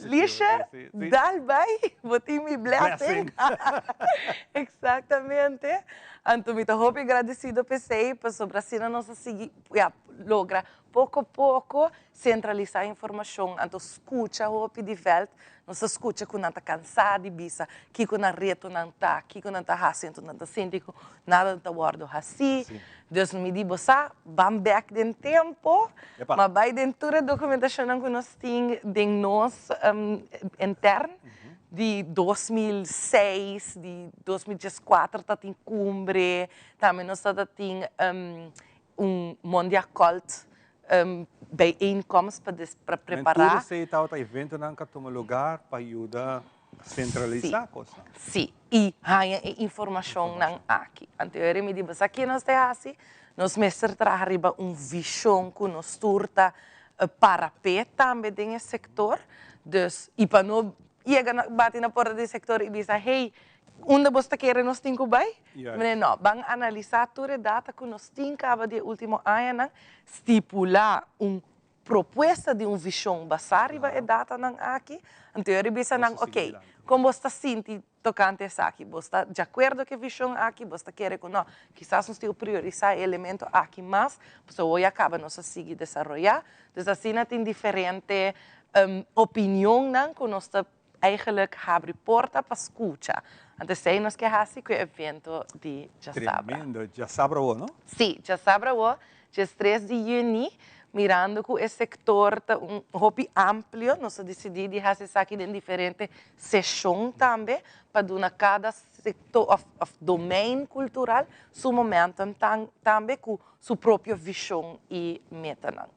Lisha, dal bai, bo tin mi blessing. Exactamente. Anto mi ta hopi gradecido p'esei, pasobra asina nos a sigui, ya, logra Poko poko sentralisá informashon, anto skucha hopi di vèlt, nos ta skucha ku nan ta kansá di bisa kiko nan retonan ta, kiko nan ta hasi, anto nan ta sinti ku nada no ta wòrdu hasí. Dus mi di bo sa, ban bèk den tempu, ma bai den tur e dokumentashonnan ku nos tin den nos intern di 2006, di 2014 ta tin kumbre, tambe nos ta tin un mondiacolt bijeenkomst pa pa prepara. Men tur esei tabata eventonan ku a tuma lugar pa yuda sentralisá kosnan. Sí, i haña e informashonnan aki. Anto e ora mi di bo sa ke nos ta hasi? Nos mester traha riba un vishon ku nos tur ta para p'e tambe den e sektor. Dus, i pa no yega na bati na porta di sektor i bisa, hey, Unda bos ta kere nos tin ku bai? Mene no, ban analisá tur e data ku nos tin kaba di e último añanan, stipulá un propuesta di un vishon basá riba e datanan aki, anto yo ribisa nan, ok, kon bos ta sinti tokante esaki? Bos ta djakuerdo ku e vishon aki? Bos ta kere ku no, kisas nos tin ku priorisá e elemento aki mas, pasobra awor ya kaba nos a sigui desaroyá. Dus asina tin diferente opinionnan ku nos ta. eigenlijk habri porta pa skucha. Anto esei nos ke hasi ku e evento di djasabra. Tremendo. Djasabra awo, no? Sí, djasabra awo, djestres di yüni, mirando ku e sektor ta un hopi amplio, nos a disidí di hasi esaki den diferente seshon tambe pa duna kada sektor òf òf domein kultural su momentum tambe ku su propio vishon i metanan.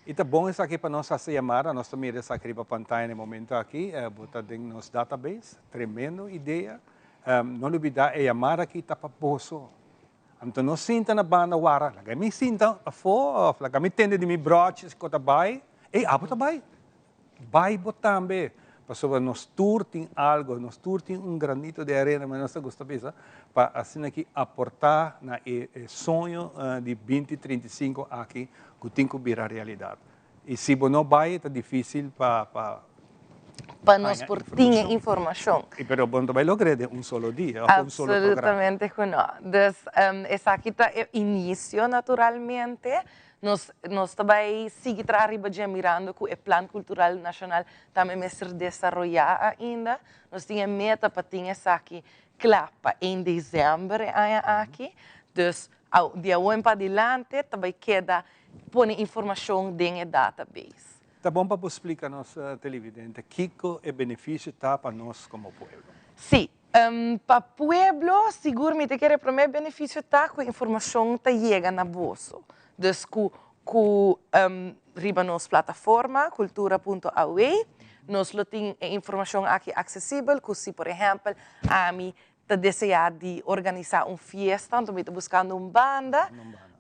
I ta bon esaki pa nos hasi yamada, nos ta mira esaki riba pantaya na e momento aki, bo ta den nos database, tremendo idea. No lubida e yamada aki ta pa boso. Anto no sinta na banda wara, laga mi sinta afó of laga mi tende di mi brochi ku ta bai, ey abo ta bai? Bai bo tambe, pasobra nos tur tin algo, nos tur tin un granito de arena, manera nos ta gusta bisa, pa asina aki aporta na e soño di binti 35 aki ku tin ku bira realidat. I si bo no bai ta dificil pa pa Pa nos por tin e informacion. I pero bo no ta bai logr'é den un solo dia of un solo programa. Absolutamente ku no. Dus esaki ta e inicio naturalmente. Nos nos ta bai sigui traha riba dje mirando ku e Plan Kultural Nashonal tambe mester desaroyá ainda. Nos tin e meta pa tin esaki kla pa ein desèmber e aña aki. Dus di awor en padilanti ta bai keda pone informashon den e database. Ta bon pa bo splika nos televidente kiko e benefisio ta pa nos komo pueblo. Sí, pa pueblo sigur mi ta kere promé benefisio ta ku informashon ta yega na boso. Dus ku ku riba nos plataforma cultura punto aw nos lo tin e informashon aki aksesibel ku si por ehèmpel ami ta deseá di organisá un fiesta anto mi ta buskando un banda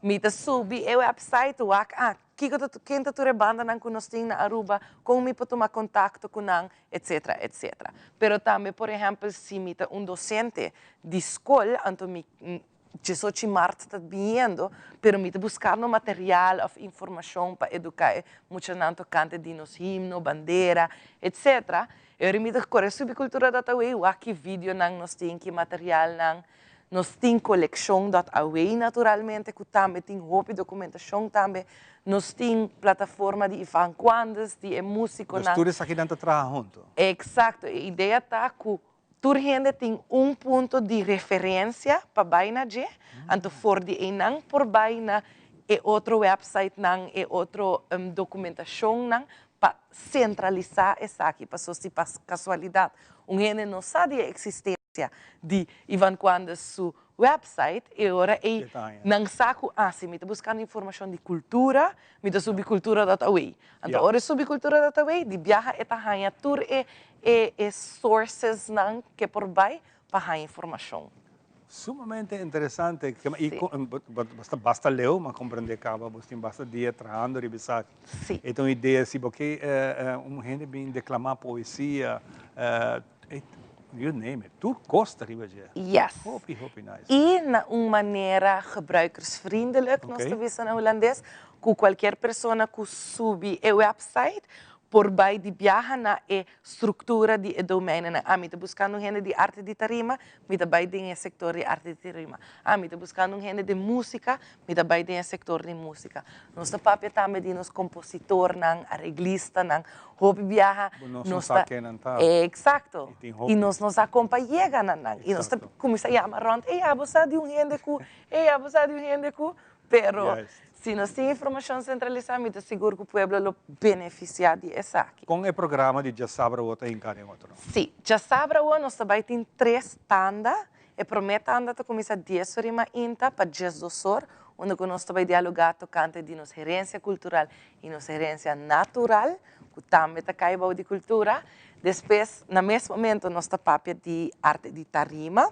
mi ta subi e website wak ah kiko ta ken ta tur e bandanan ku nos tin na Aruba kon mi por tuma kontakto ku nan etcetera etcetera pero tambe por ehèmpel si mi ta un dosente di skol anto mi 18 mart ta biniendo pero mi ta buskando material òf informashon pa eduká e muchanan tokante di nos himno bandera etcetera E ora mi ta kore subi Cultura dot awe wak ki videonan nos tin, ki materialnan. Nos tin kolekshon dot awe naturalmente ku tambe tin hopi dokumentashon tambe. Nos tin plataforma di Ivan Quandus, di e musikonan. Dus tur esakinan ta traha huntu? Eksakto. E idea ta ku tur hende tin un punto di referensia pa bai na dje, anto for di einan por bai na e otro websitenan, e otro dokumentashonnan pa sentralisá esaki, paso si pa kasualidat un hende no sa di e eksistensia di Ivan Quandus su website, e ora ei nan sa ku ah si mi ta buskando informashon di kultura, mi ta subi cultura dot awe. Anto ora e subi cultura dot awe, di biaha e ta haña tur e e sourcesnan ke por bai pa haña informashon. Sumamente interesante. I basta basta leu, m'a comprende caba bo tin basta dia trahando riba esaki. Sí. E ta un idea si bo ke un hende bin declama poesia, you name it, tur cos ta riba dje. Yes. Hopi, hopi nice. I na un manera gebruikersvriendelijk, nos ta bisa na hulandes, ku cualkier persona ku subi e website por bai di biaha na e struktura di e domeinennan. Ah, mi ta buskando un hende di arte di tarima, mi ta bai den e sektor di arte di tarima. Ah, mi ta buskando un hende den músika, mi ta bai den e sektor di músika. Nos ta papia tambe di nos kompositornan, areglistanan. Hopi biaha nos ta. Eksakto. I nos no sa kon pa yega na nan. I nos ta kuminsá yama rònt, ey, abo sa di un hende ku, ey, abo sa di un hende ku. Pero si nos tin informacion centralisa mi ta sigur cu pueblo lo beneficia di esaki. Con e programa di Djasabra awo ta hinca den otro? Si, Djasabra awo nos ta bay tin tres tanda. E prome tanda ta cuminsa dies or y mainta pa 12 or, unda cu nos ta bay dialoga tocante di nos herencia cultural y nos herencia natural, cu tambe ta cay bao di cultura. Despues, na mes momento nos ta papia di arte di tarima.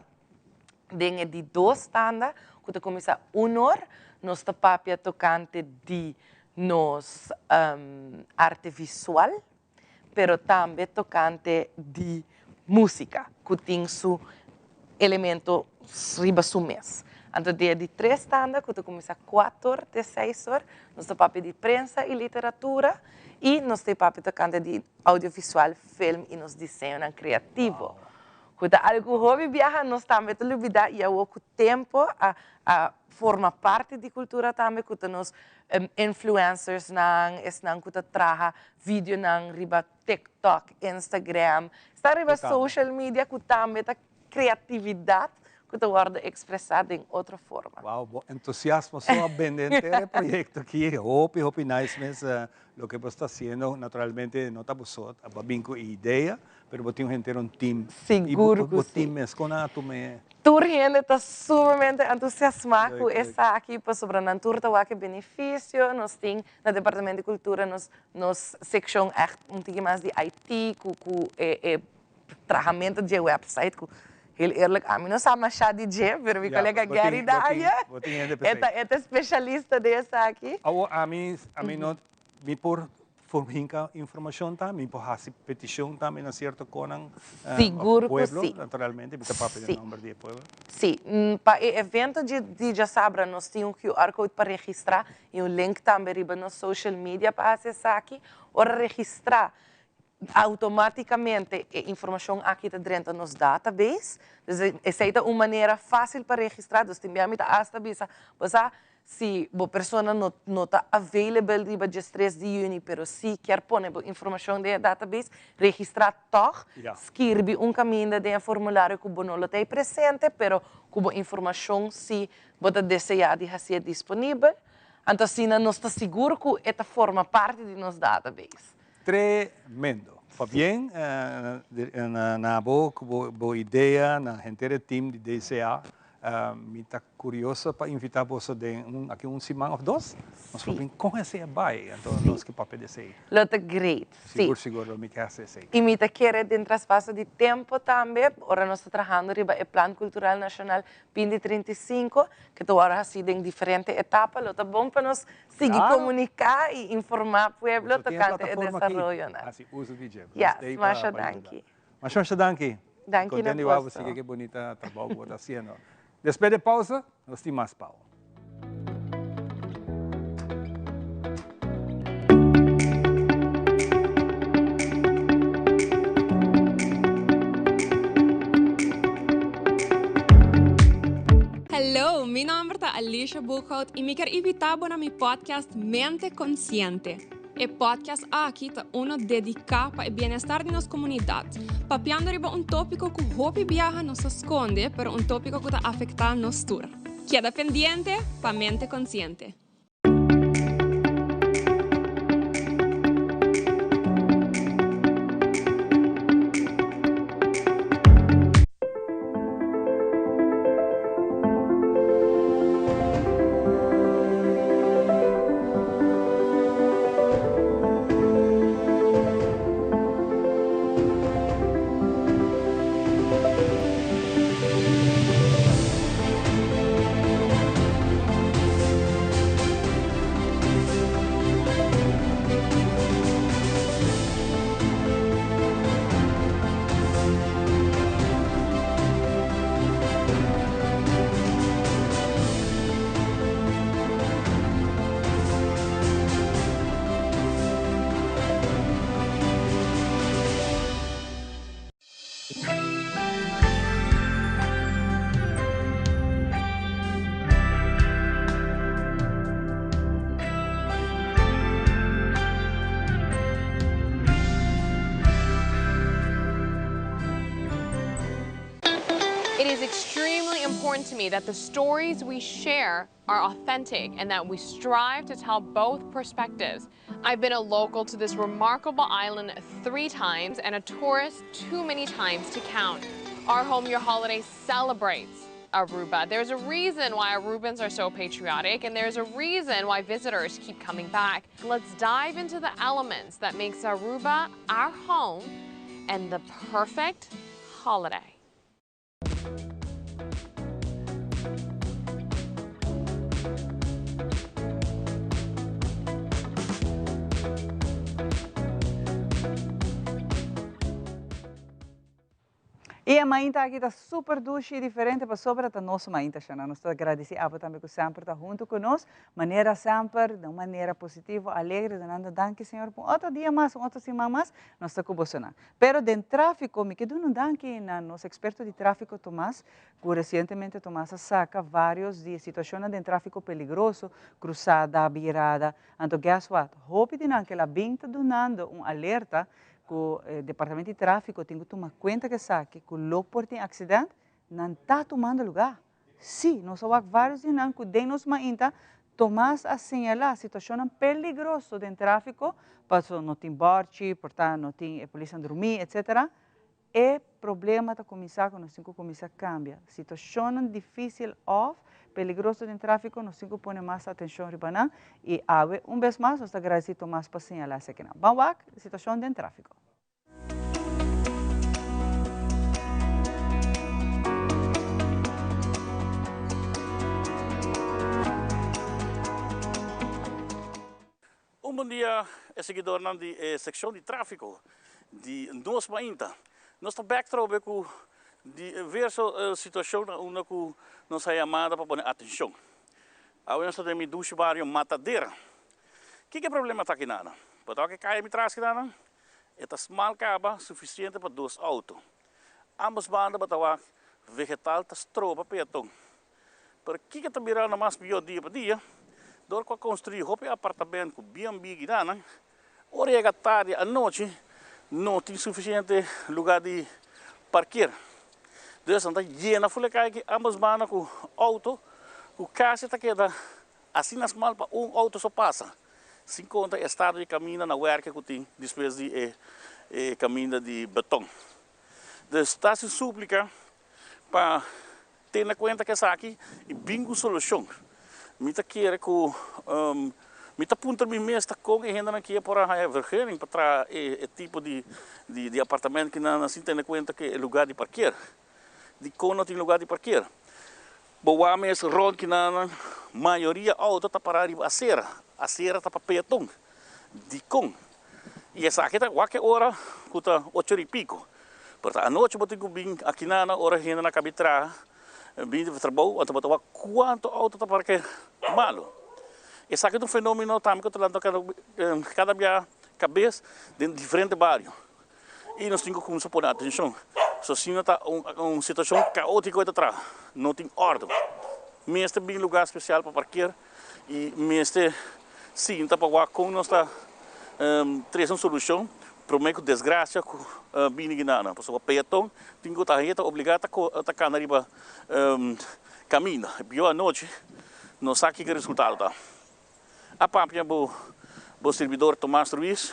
Den e di dos tanda, ku ta kuminsá un or, nos ta papia tokante di nos arte visual, pero tambe tokante di músika, ku tin su elemento riba su mes. Anto den e di tres tanda, ku ta kuminsá kuater te seis or, nos ta papia di prensa i literatura i nos ta papia tokante di audiovisual, film i nos diseñonan kreativo. Ku ta algu hopi biaha nos tambe ta lubidá i awor ku tempu a a forma parti di kultura tambe ku ta nos influencersnan, esnan ku ta traha videonan riba TikTok, Instagram, sta riba social media ku tambe ta kreatividat ku ta wòrdu ekspresá den otro forma. Wow, bo entusiasmo so a bende henter e proyekto aki. Hopi, hopi nice mes loke bo sta hasiendo. Naturalmente no ta bo so a bin ku e idea, pero bo tin henter un team. Sigur ku si. I bo team mes kon nan a tuma e. Tur hende ta sumamente entusiasmá ku esaki pasobra nan tur ta wak e benefisio. Nos tin na Departamento di Kultura nos nos sekshon ègt un tiki mas di IT ku ku e e trahamento dje website ku heel eerlijk ami no sa masha di dje pero mi kolega Gary Daye e ta e ta spesialista den esaki. Awor ami ami no mi por por hinka informashon ta mi por hasi petishon tambe na sierto konan Sigur ku pueblo si. naturalmente mi ta papia den nomber di e pueblo. Si, pa e evento dje di djasabra nos tin un QR code pa registra i un link tambe riba nos social media pa hasi esaki. Ora registra Automáticamente e informacion aki ta drenta nos database. Dus esey ta un manera fácil pa registra. Dus tin bia mi ta hasta bisa, bo sa, si bo persona no no ta available riba diestres di juni, pero si kier pone bo informacion den e database, registra tog, skirbi un caminda den e formulario cu bo no lo ta ey presente, pero cu bo informacion si bo ta desea di hacié disponibel. Anto asina nos ta sigur cu e ta forma parti di nos database. Tremendo. Pabien na bo cu bo idea, na henter e team di DCA. Mi ta curioso pa invita boso den un aki un siman of dos. Nos por bin con esey a bay, anto nos ke papia di esey. Lo ta great, si. Sigur sigur lo mi ke haci esey. Y mi ta kere den traspaso di tempo tambe, ora nos ta trahando riba e Plan Cultural Nacional 2035, ke ta wòrdu hasí den diferente etapa, lo ta bon pa nos sigui komuniká i informá pueblo tokante e desaroyonan. Hasi uso di dje. Yes, masha danki. Masha masha danki. Danki na Konten di wak bo boso. sigui ke bunita trabou ku bo ta hasiendo. Despues di e pausa, nos tin mas pau. Hello, mi nomber ta Alicia Boekhout y mi kier invita bo na mi podcast Mente Consciente. E podcast aki ta uno dedica pa e bienestar di nos comunidad, papiando riba un topico cu hopi biaha nos ta sconde, pero un topico cu ta afecta nos tur. Keda pendiente pa Mente Consciente. It is extremely important to me that the stories we share are authentic and that we strive to tell both perspectives. I've been a local to this remarkable island three times and a tourist too many times to count. Our Home Your Holiday celebrates Aruba. There's a reason why Arubans are so patriotic and there's a reason why visitors keep coming back. Let's dive into the elements that makes Aruba our home and the perfect holiday. E mainta aki ta super dushi y diferente pasobra ta nos mainta shana. Nos ta agradeci abo tambe cu semper ta hunto cu nos, manera semper, den un manera positivo, alegre, dunando danki Señor pa un otro dia mas, un otro siman mas, nos ta cu bosonan. Pero den trafico, mi ke duna un danki na nos experto di trafico Tomas, cu recientemente Tomas a saca varios di e situacionnan den trafico peligroso, cruzada, birada, anto guess what, hopi di nan ke la bin ta dunando un alerta cu e departamento di trafico tin cu tuma cuenta cu esaki, cu lo por tin accident, nan ta tumando lugar. Si, nos a wak varios di nan cu den nos mainta Tomas a señala situacionnan peligroso den trafico, paso no tin borchi, por ta no tin e polisnan drumi, etc. E problema ta cuminsa cu nos tin cu cuminsa cambia. Situacionnan dificil of peligroso den trafico nos tin cu pone mas atencion riba nan y awe un bes mas nos ta agradeci Tomas pa señala esakinan. Ban wak situacion den trafico. Un bon dia e seguidornan di e seccion di trafico di Nos Mainta. Nos ta bek trobe cu diverso situacion na unda cu nos a yamada pa pone atencion. Awe nos ta den mi dushi bario Matadera. Kiko e problema ta aki nana? Bo ta wak e caya mi tras aki nana? E ta smal caba suficiente pa dos auto. Ambos banda bo ta wak vegetal ta stroba peaton. Pero kiko ta birando mas pió dia pa dia? Dor ku a konstruí hopi apartamento ku bien bigi nan, ora yega tardi anochi no tin sufisiente lugá di parker. Dus nan ta yena ful e kai aki ambos banda ku outo ku kasi ta keda asina smal pa un outo so pasa, sin konta e estado di kaminda na wèrke ku tin despues di e kaminda di beton. Dus ta hasi súplika pa Tene kuenta ku esaki i bin ku solushon. Mi ta kere ku mi ta puntra mi mes ta kon e hendenan kia por a haña vergunning pa traha e tipo di di apartamento ki nan sin tene kuenta ku e lugar di parker. Dikon no tin lugar di parker? Bo wak mes rònt ki nan mayoria outo ta pará riba asera. Asera ta pa peaton. Dikon? I esaki ta wak e ora ku ta ocho ora i piko. Pero ta anochi bo tin ku bin akinana ora hende na kabi traha, bin di trabou, anto bo ta wak kuantu outo ta parke malu. Esaki ta un fenomeno tambe ku ta lanta kada bia kabes den diferente bario. I nos tin ku kuminsá pone atenshon. So asina ta un situashon kaotiko e ta traha. No tin òrdu. Mester bin lugá spesial pa parker i mester sinta pa wak kon nos ta trese un solushon promé ku desgrasia ku bini gina nan. Pasobra peaton tin ku ta heta obligá ta kana riba kaminda. Bió anochi no sa kiko e resultado ta. A papia bo bo sirbidor Tomas Ruiz.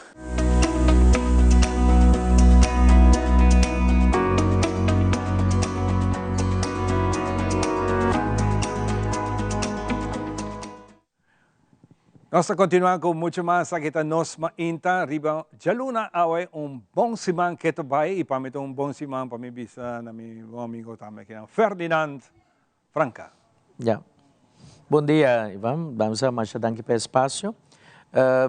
Nos ta continua cu mucho mas aki ta Nos Mainta riba djaluna awe un bon siman ke ta bay y pa mi ta un bon siman pa mi bisa na mi bon amigo tambe akinan Ferdinand Franca. Ya. Bon dia Ivan, Bamsa masha danki pa e espacio.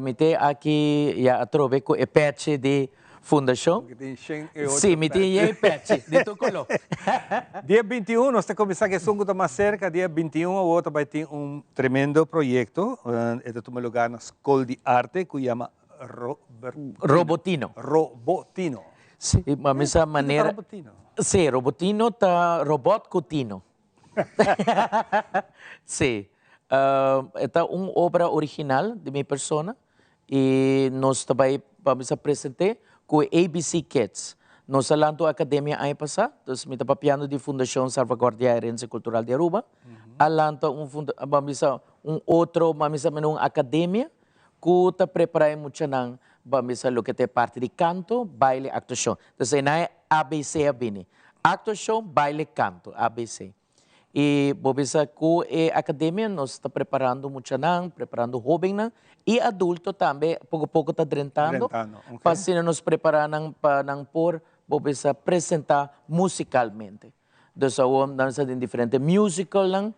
Mi te aki ya atrobe cu e pechi di fundacion. Mi tin shen e ocho Si, mi tin yei pechi di tur color. Dia 21 nos ta cuminsa cu esun cu ta mas cerca, dia 21 awor ta bay tin un tremendo proyecto, e ta tuma lugar na Scol di Arte cu yama Robertino. Robotino. Robotino. Si, ma mi sa manera. Kiko ta robotino? Si, robotino ta robot ku tino. Si. E ta un obra original di mi persona i nos ta bai pa mi sa present'é ku e ABC Kids. Nos a lanta un akademia aña pasá, dus mi ta papiando di Fundashon Salvaguardia Herencia Cultural di Aruba. A lanta un funda, pa mi sa un otro, pa mi sa un akademia ku ta prepará e muchanan pa misa loke ta e parti di kanto, baile, aktuashon. Entonces einan e ABC a bini. Aktuashon, baile, kanto, ABC. I bo bisa ku e akademia nos ta preparando muchanan, preparando hóbennan i adulto tambe poko poko ta drentando Drentando, ok. pa asina nos prepará nan pa nan por bo bisa presentá musikalmente. Dus awor nan sa den diferente musicalnan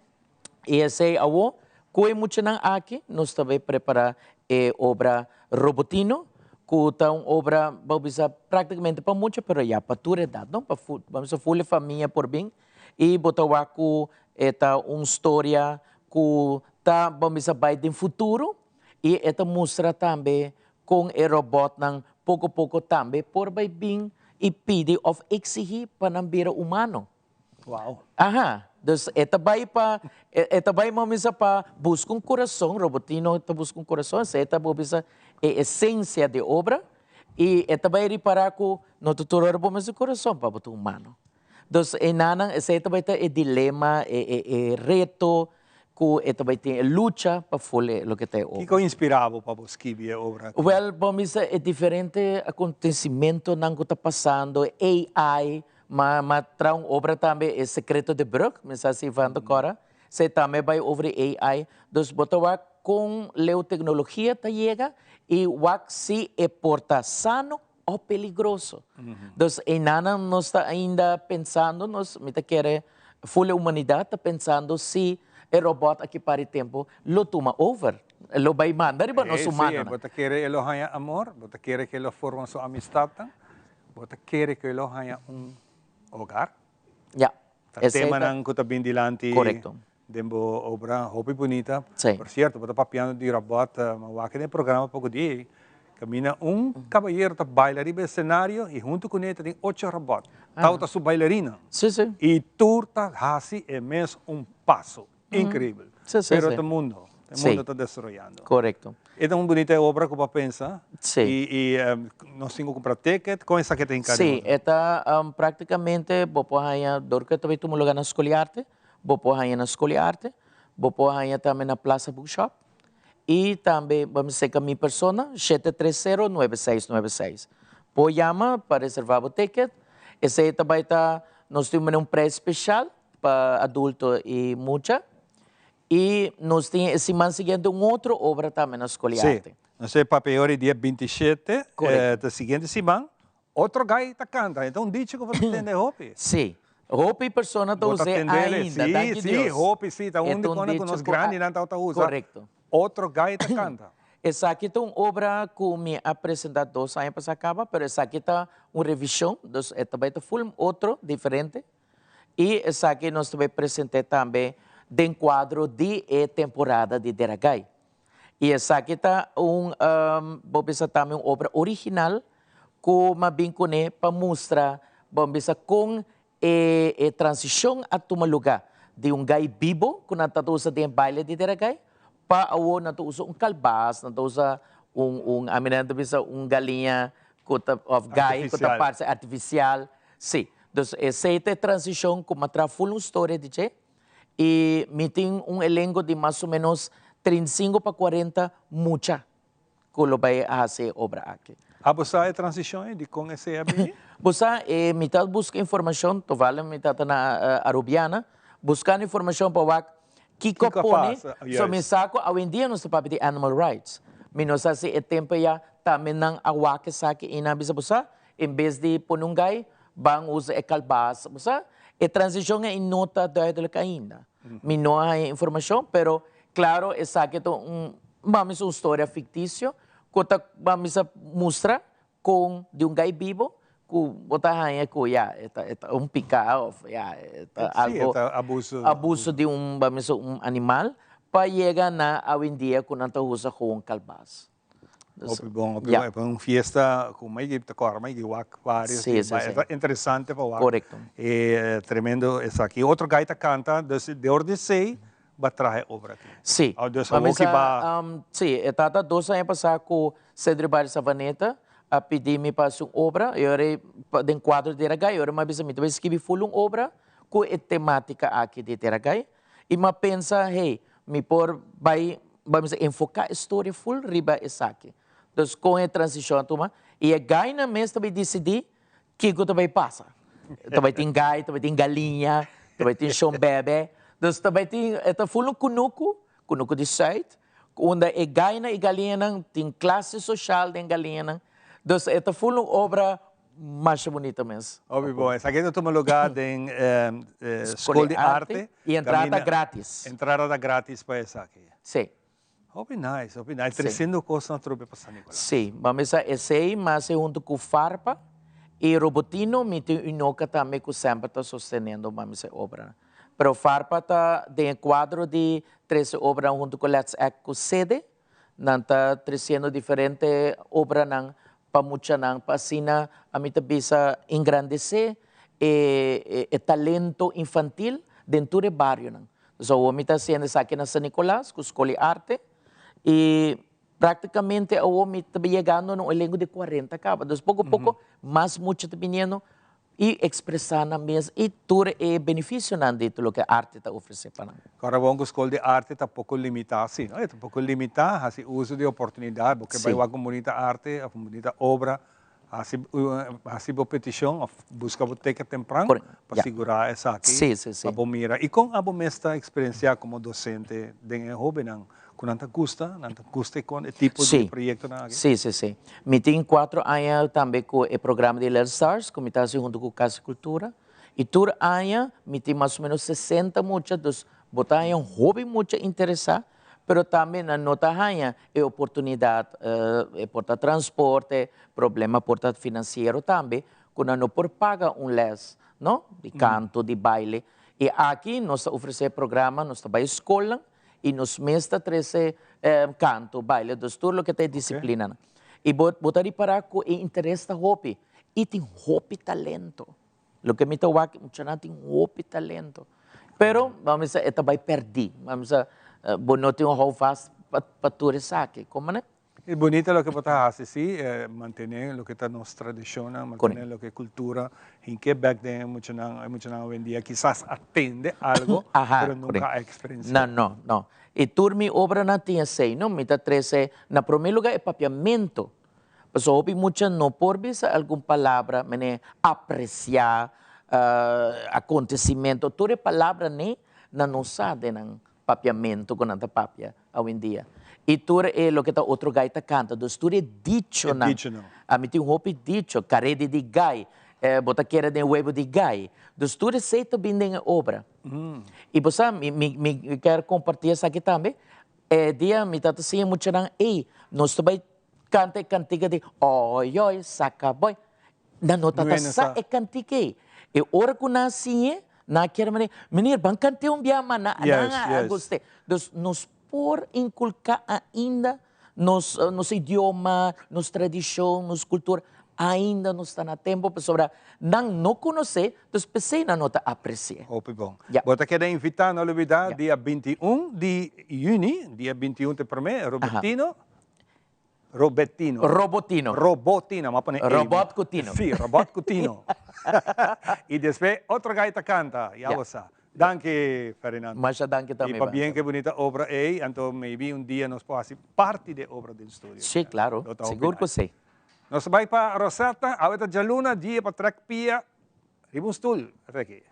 i esei awor ku e muchanan aki nos ta bay prepara e obra Robotino. ku ta un obra, bo bisa práktikamente pa mucha, pero ya pa tur edat, no? Pa fu, bo bisa ful e famia por bin i bo ta wak ku e ta un storia ku ta, bo bisa bai den futuro i e ta mustra tambe kon e robòtnan poko poko tambe por bai bin i pidi òf eksigí pa nan bira humano. Wow. Aha, dus e ta bai pa, e ta bai bo bisa pa buska un kurason, Robotino ta buska un kurason, esei ta bo bisa e esensia di obra, i e ta bai ripará ku no ta tur ora bo mester kurason pa bo ta humano. Dus enanan esei ta bai ta e dilema, e e e reto ku e ta bai tin e lucha pa ful e loke ta e obra. Kiko inspirá bo pa bo skibi e obra aki? Wèl, bo misa e diferente akontesimentonan ku ta pasando, AI, ma ma traha un obra tambe e Secreto de Brug, mi sa si Ivan ta kòrda, esei tambe bai over e AI. Dus bo ta wak kon leu teknologia ta yega i wak si e por ta sano òf peligroso. Dus einanan nos ta ainda pensando, nos, mi ta kere ful e humanidat ta pensando si e robòt aki par di tempu lo tuma over, lo bai manda riba nos humanonan. Sí, bo ta kere e lo haña amor, bo ta kere ku e lo forma su amistatnan, bo ta kere ku e lo haña un hogar? Ya. Ta temanan ku ta bin dilanti. Korekto. Den bo obra hopi bunita. Sí. Por cierto, bo ta papiando di robot, ma wak den e programa poco dia ei, caminda un cabayero ta baila riba e escenario y hunto cune ta tin ocho robot. Tau ta su bailarina. Sí, sí. Y tur ta haci e mes un paso. Increibel. Sí, sí, Pero sí. ta mundo. E Sí. mundo ta desaroyando. Correcto. E ta un bunita e obra cu bo a pensa. Sí. Y, y nos tin cu cumpra ticket. Con esaki ta hinca Sí, e ta practicamente bo por haya, dor cu e ta bay tuma lugar na Scol di Arte, Bo por haña na Skol di Arte, bo por haña tambe na Plaza Bookshop i tambe bo mester mi persona 730 9696. Por yama pa reserva bo ticket. Esei ta bai ta nos tin un prijs special pa adulto i mucha i nos tin e siman siguiente un otro obra tambe na Skol di Arte. Sí, nos e papia ora e dia 27, Correcto. ta siguiente siman Otro gai ta canta, e ta un dicho cu bo ta tende hopi. Sí, hopi persona ta Bo ta us'é tendele, ainda, sí, danki sí, Dios. hopi sí, ta E un ta un di cu dicho nos cu a grandinan tabata usa. Correcto. Otro gai ta canta. Esaki ta un obra cu mi a presenta dos aña pasa caba, pero esaki ta un revision, dus e ta bay ta full otro, diferente. Y esaki nos ta bay present'é tambe den cuadro di e temporada di Deragai. Y esaki ta un, bo bisa tambe un obra original cu m'a bin cune pa mustra, bo bisa con e e transicion a tuma luga di un gai bibo cu nan ta usa den e baile di Deragai pa awor nan ta usa un calbas, nan ta usa un un ami nan ta bisa un galiña cu ta of gai cu ta parce artificial, si. Dus esey ta e transicion cu m'a traha full un storia di dje. I mi tin un elenco di mas o menos 35 pa 40 mucha cu lo bay haci e obra aki. Abo sa e transicion ey? Dicon esey a bini? Bo sa, e mi ta busca informacion, tovallig mi ta ta na Arubiana, buscando informacion pa wak kico Kico a pone. pasa? So mi Juist. sa cu awendia nos ta papia di animal rights. Mi no sa si e tempo ya tambe nan a wak esaki y nan a bisa bo sa, En bes di pone un gai, ban usa e kalbas. Bo sa, e transishon ei no ta duidelijk ainda. Mi no a haña informashon, pero klaro esaki ta un, ban bisa un storia fiktisio ku ta, ban bisa, mustra kon di un gai bibo ku bo ta haña ku ya, e ta, e ta un piká òf ya, e ta Sí, e algo, ta abuso. abuso di un, ban bisa, un animal pa yega na awendia ku nan ta usa gewoon kalbas. Hopi bon, hopi bon. E pa un fiesta ku mai ta kòrda, mai wak varios. Sí, sí, sí. E ta interesante pa wak. Korekto. E tremendo esaki. Otro gai ta kanta, dus de or di sei ba traha e obra aki. Sí. Dus awor ki ba. Sí, e tata dos aña pasá ku Cedric Barrio Savaneta a pidi mi pa hasi un obra, i ora e den kuadro di Tera Gai, ora mi a bisa mi ta bai skibi ful un obra ku e temátika aki di Tera Gai. I mi a pensa, hey, mi por bai, bai mester enfoká e storia ful riba esaki. Dus kon e transishon a tuma, i e gainan mes ta bai disidí kiko ta bai pasa. Ta bai tin gai, ta bai tin galiña, ta bai tin shon bèbè. Dus ta bai tin, e ta ful un kunuku, kunuku di sùit, unda e gainan i galiñanan tin klase soshal den galiñanan. Dus e ta ful un obra Masha bunito mes. Hopi bon. Esaki ta tuma lugar den Skol di Arte. I entrada ta gratis. Entrada ta gratis pa esaki. Si. Hopi nice, hopi nice. Treciendo cosnan atrobe pa San Nicolas. Sí, ban bisa esey mas e hunto cu Farpa y Robotino mi tin Unoca tambe cu semper ta sosteniendo ban bisa e obranan. Pero Farpa ta den e cuadro di trece obranan hunto cu Let's Act cu sede, nan ta treciendo diferente obranan pa muchanan pa asina ami ta bisa engrandece e e talento infantil den tur e barionan. Dus awor mi ta haciendo esaki na San Nicolas cu Scol di Arte y practicamente awor mi ta yegando na un elenco di cuarenta caba. Dus poco poco mas mucha ta biniendo y expresa nan mes y tur e beneficionan di loke arte ta ofrece pa nan. Ora bon cu Scol di Arte ta poco limita si, no? E ta poco limita, haci uso di oportunidad, bo ke bay wak un bunita arte of un bunita obra, Hasi hasi bo petishon òf buska bo teken tempran pa sigurá esaki pa bo mira. I kon abo mes ta eksperensiá komo dosente den e hóbennan ku nan ta gusta, nan ta gusta e kon e tipo di proyektonan aki? Sí, sí, sí. Mi tin kuatro aña tambe ku e programa di Little Stars ku mi ta hasi huntu ku Kas di Kultura. I tur aña mi tin mas o ménos sesenta mucha, dus bo ta haña hopi mucha interesá. Pero tambe nan no ta haña e oportunidat, e por ta transporte, problema por ta finansiero tambe, ku nan no por paga un lès, no, di kanto, di baile. I aki nos ta ofresé programa, nos ta bai skolnan i nos mes ta trese kanto, baile, dus tur loke ta e disiplinanan. I bo bo ta ripará ku e interes ta hopi i tin hopi talento. Loke mi ta wak, muchanan tin hopi talento. Pero, vamos bisa, e ta bai perdí. Vamos bisa, bo no tin un houvast pa, pa tur esaki. Como ne? E bunita loke bo ta hasi, si, mantené loke ta nos tradishonnan, mantené loke kultura, hink'é bèk den e muchanan, e muchanan awendia kisas a tende algo, pero nunka a eksperensiá. No, no, no. I tur mi obranan tin esei, no? Mi ta trese, na promé lugá, e papiamentu. Pasobra hopi mucha no por bisa algun palabra, mene apreciá, acontecimento, tur e palabra ne nan no sa den nan papiamento cu nan ta papia awendia. Y tur e loke ta otro gai ta canta, dus tur e dichonan. E dichonan. Ami tin hopi dicho, caredi di gai, bo ta kere den webo di gai. Dus tur esey ta bin den e obra. Y bo sa, mi, mi, mi kier comparti esaki tambe, e dia mi ta ta siña muchanan, ey, nos ta bay Canta e cantica di Oi oi saca boy. Nan no tata sa e cantica ei. E ora cu nan a siñ'e, nan a kere mane, Meneer, ban cant'e un bia mas, nan a gust'e. Dus nos por inculca ainda nos nos idioma, nos tradicion, nos cultura, ainda nos ta na tempo pasobra nan no conoce, dus p'esei nan no ta apreci'e. Hopi bon. Bo ta keda invita, no lubida, dia 21 di juni, dia 21 te prome, Robertino. Robertino. Robotino. Robotino, m'a pone E. Robot cu tino. Sí, robot cu tino. Y despues otro guy ta canta, ya bo sa. Danki, Ferdinand. Masha danki tambe, Y pabien cu e bunita obra ey, anto maybe un dia nos por haci parti di e obra den studio. Sí, claro. Sigur cu sí. Nos ta bay pa Rosetta, awe ta djaluna, dia pa trek pia riba un stoel. Ata aki.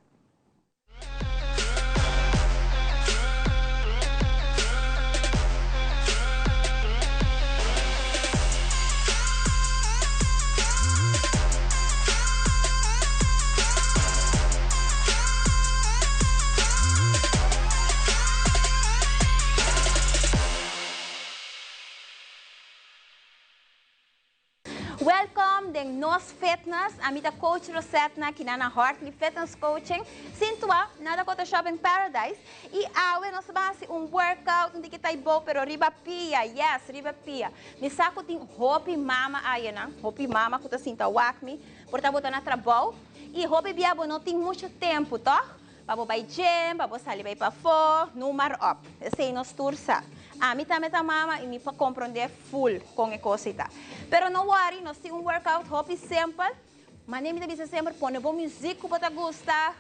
Welcome den Nos Fitness, ami ta coach Rosetna kina na Hartley Fitness Coaching, sintua na Dakota Shopping Paradise y awe nos ta ban haci un workout un tiki taibou pero riba pia, yes riba pia. Mi sa cu tin hopi mama ayenan, hopi mama cu ta sinta wak mi, por ta bo ta na trabou y hopi bia bo no tin mucho tempo toch? Pa bo bai gym, pa bo sali bai pafó, noem maar op. Esei nos tur sa. Ami tambe ta mama i mi por komprondé ful kon e kos ei ta. Pero no worry, nos tin un workout hopi simpel. Manera mi ta bisa semper, pone bo muzik ku bo ta gusta,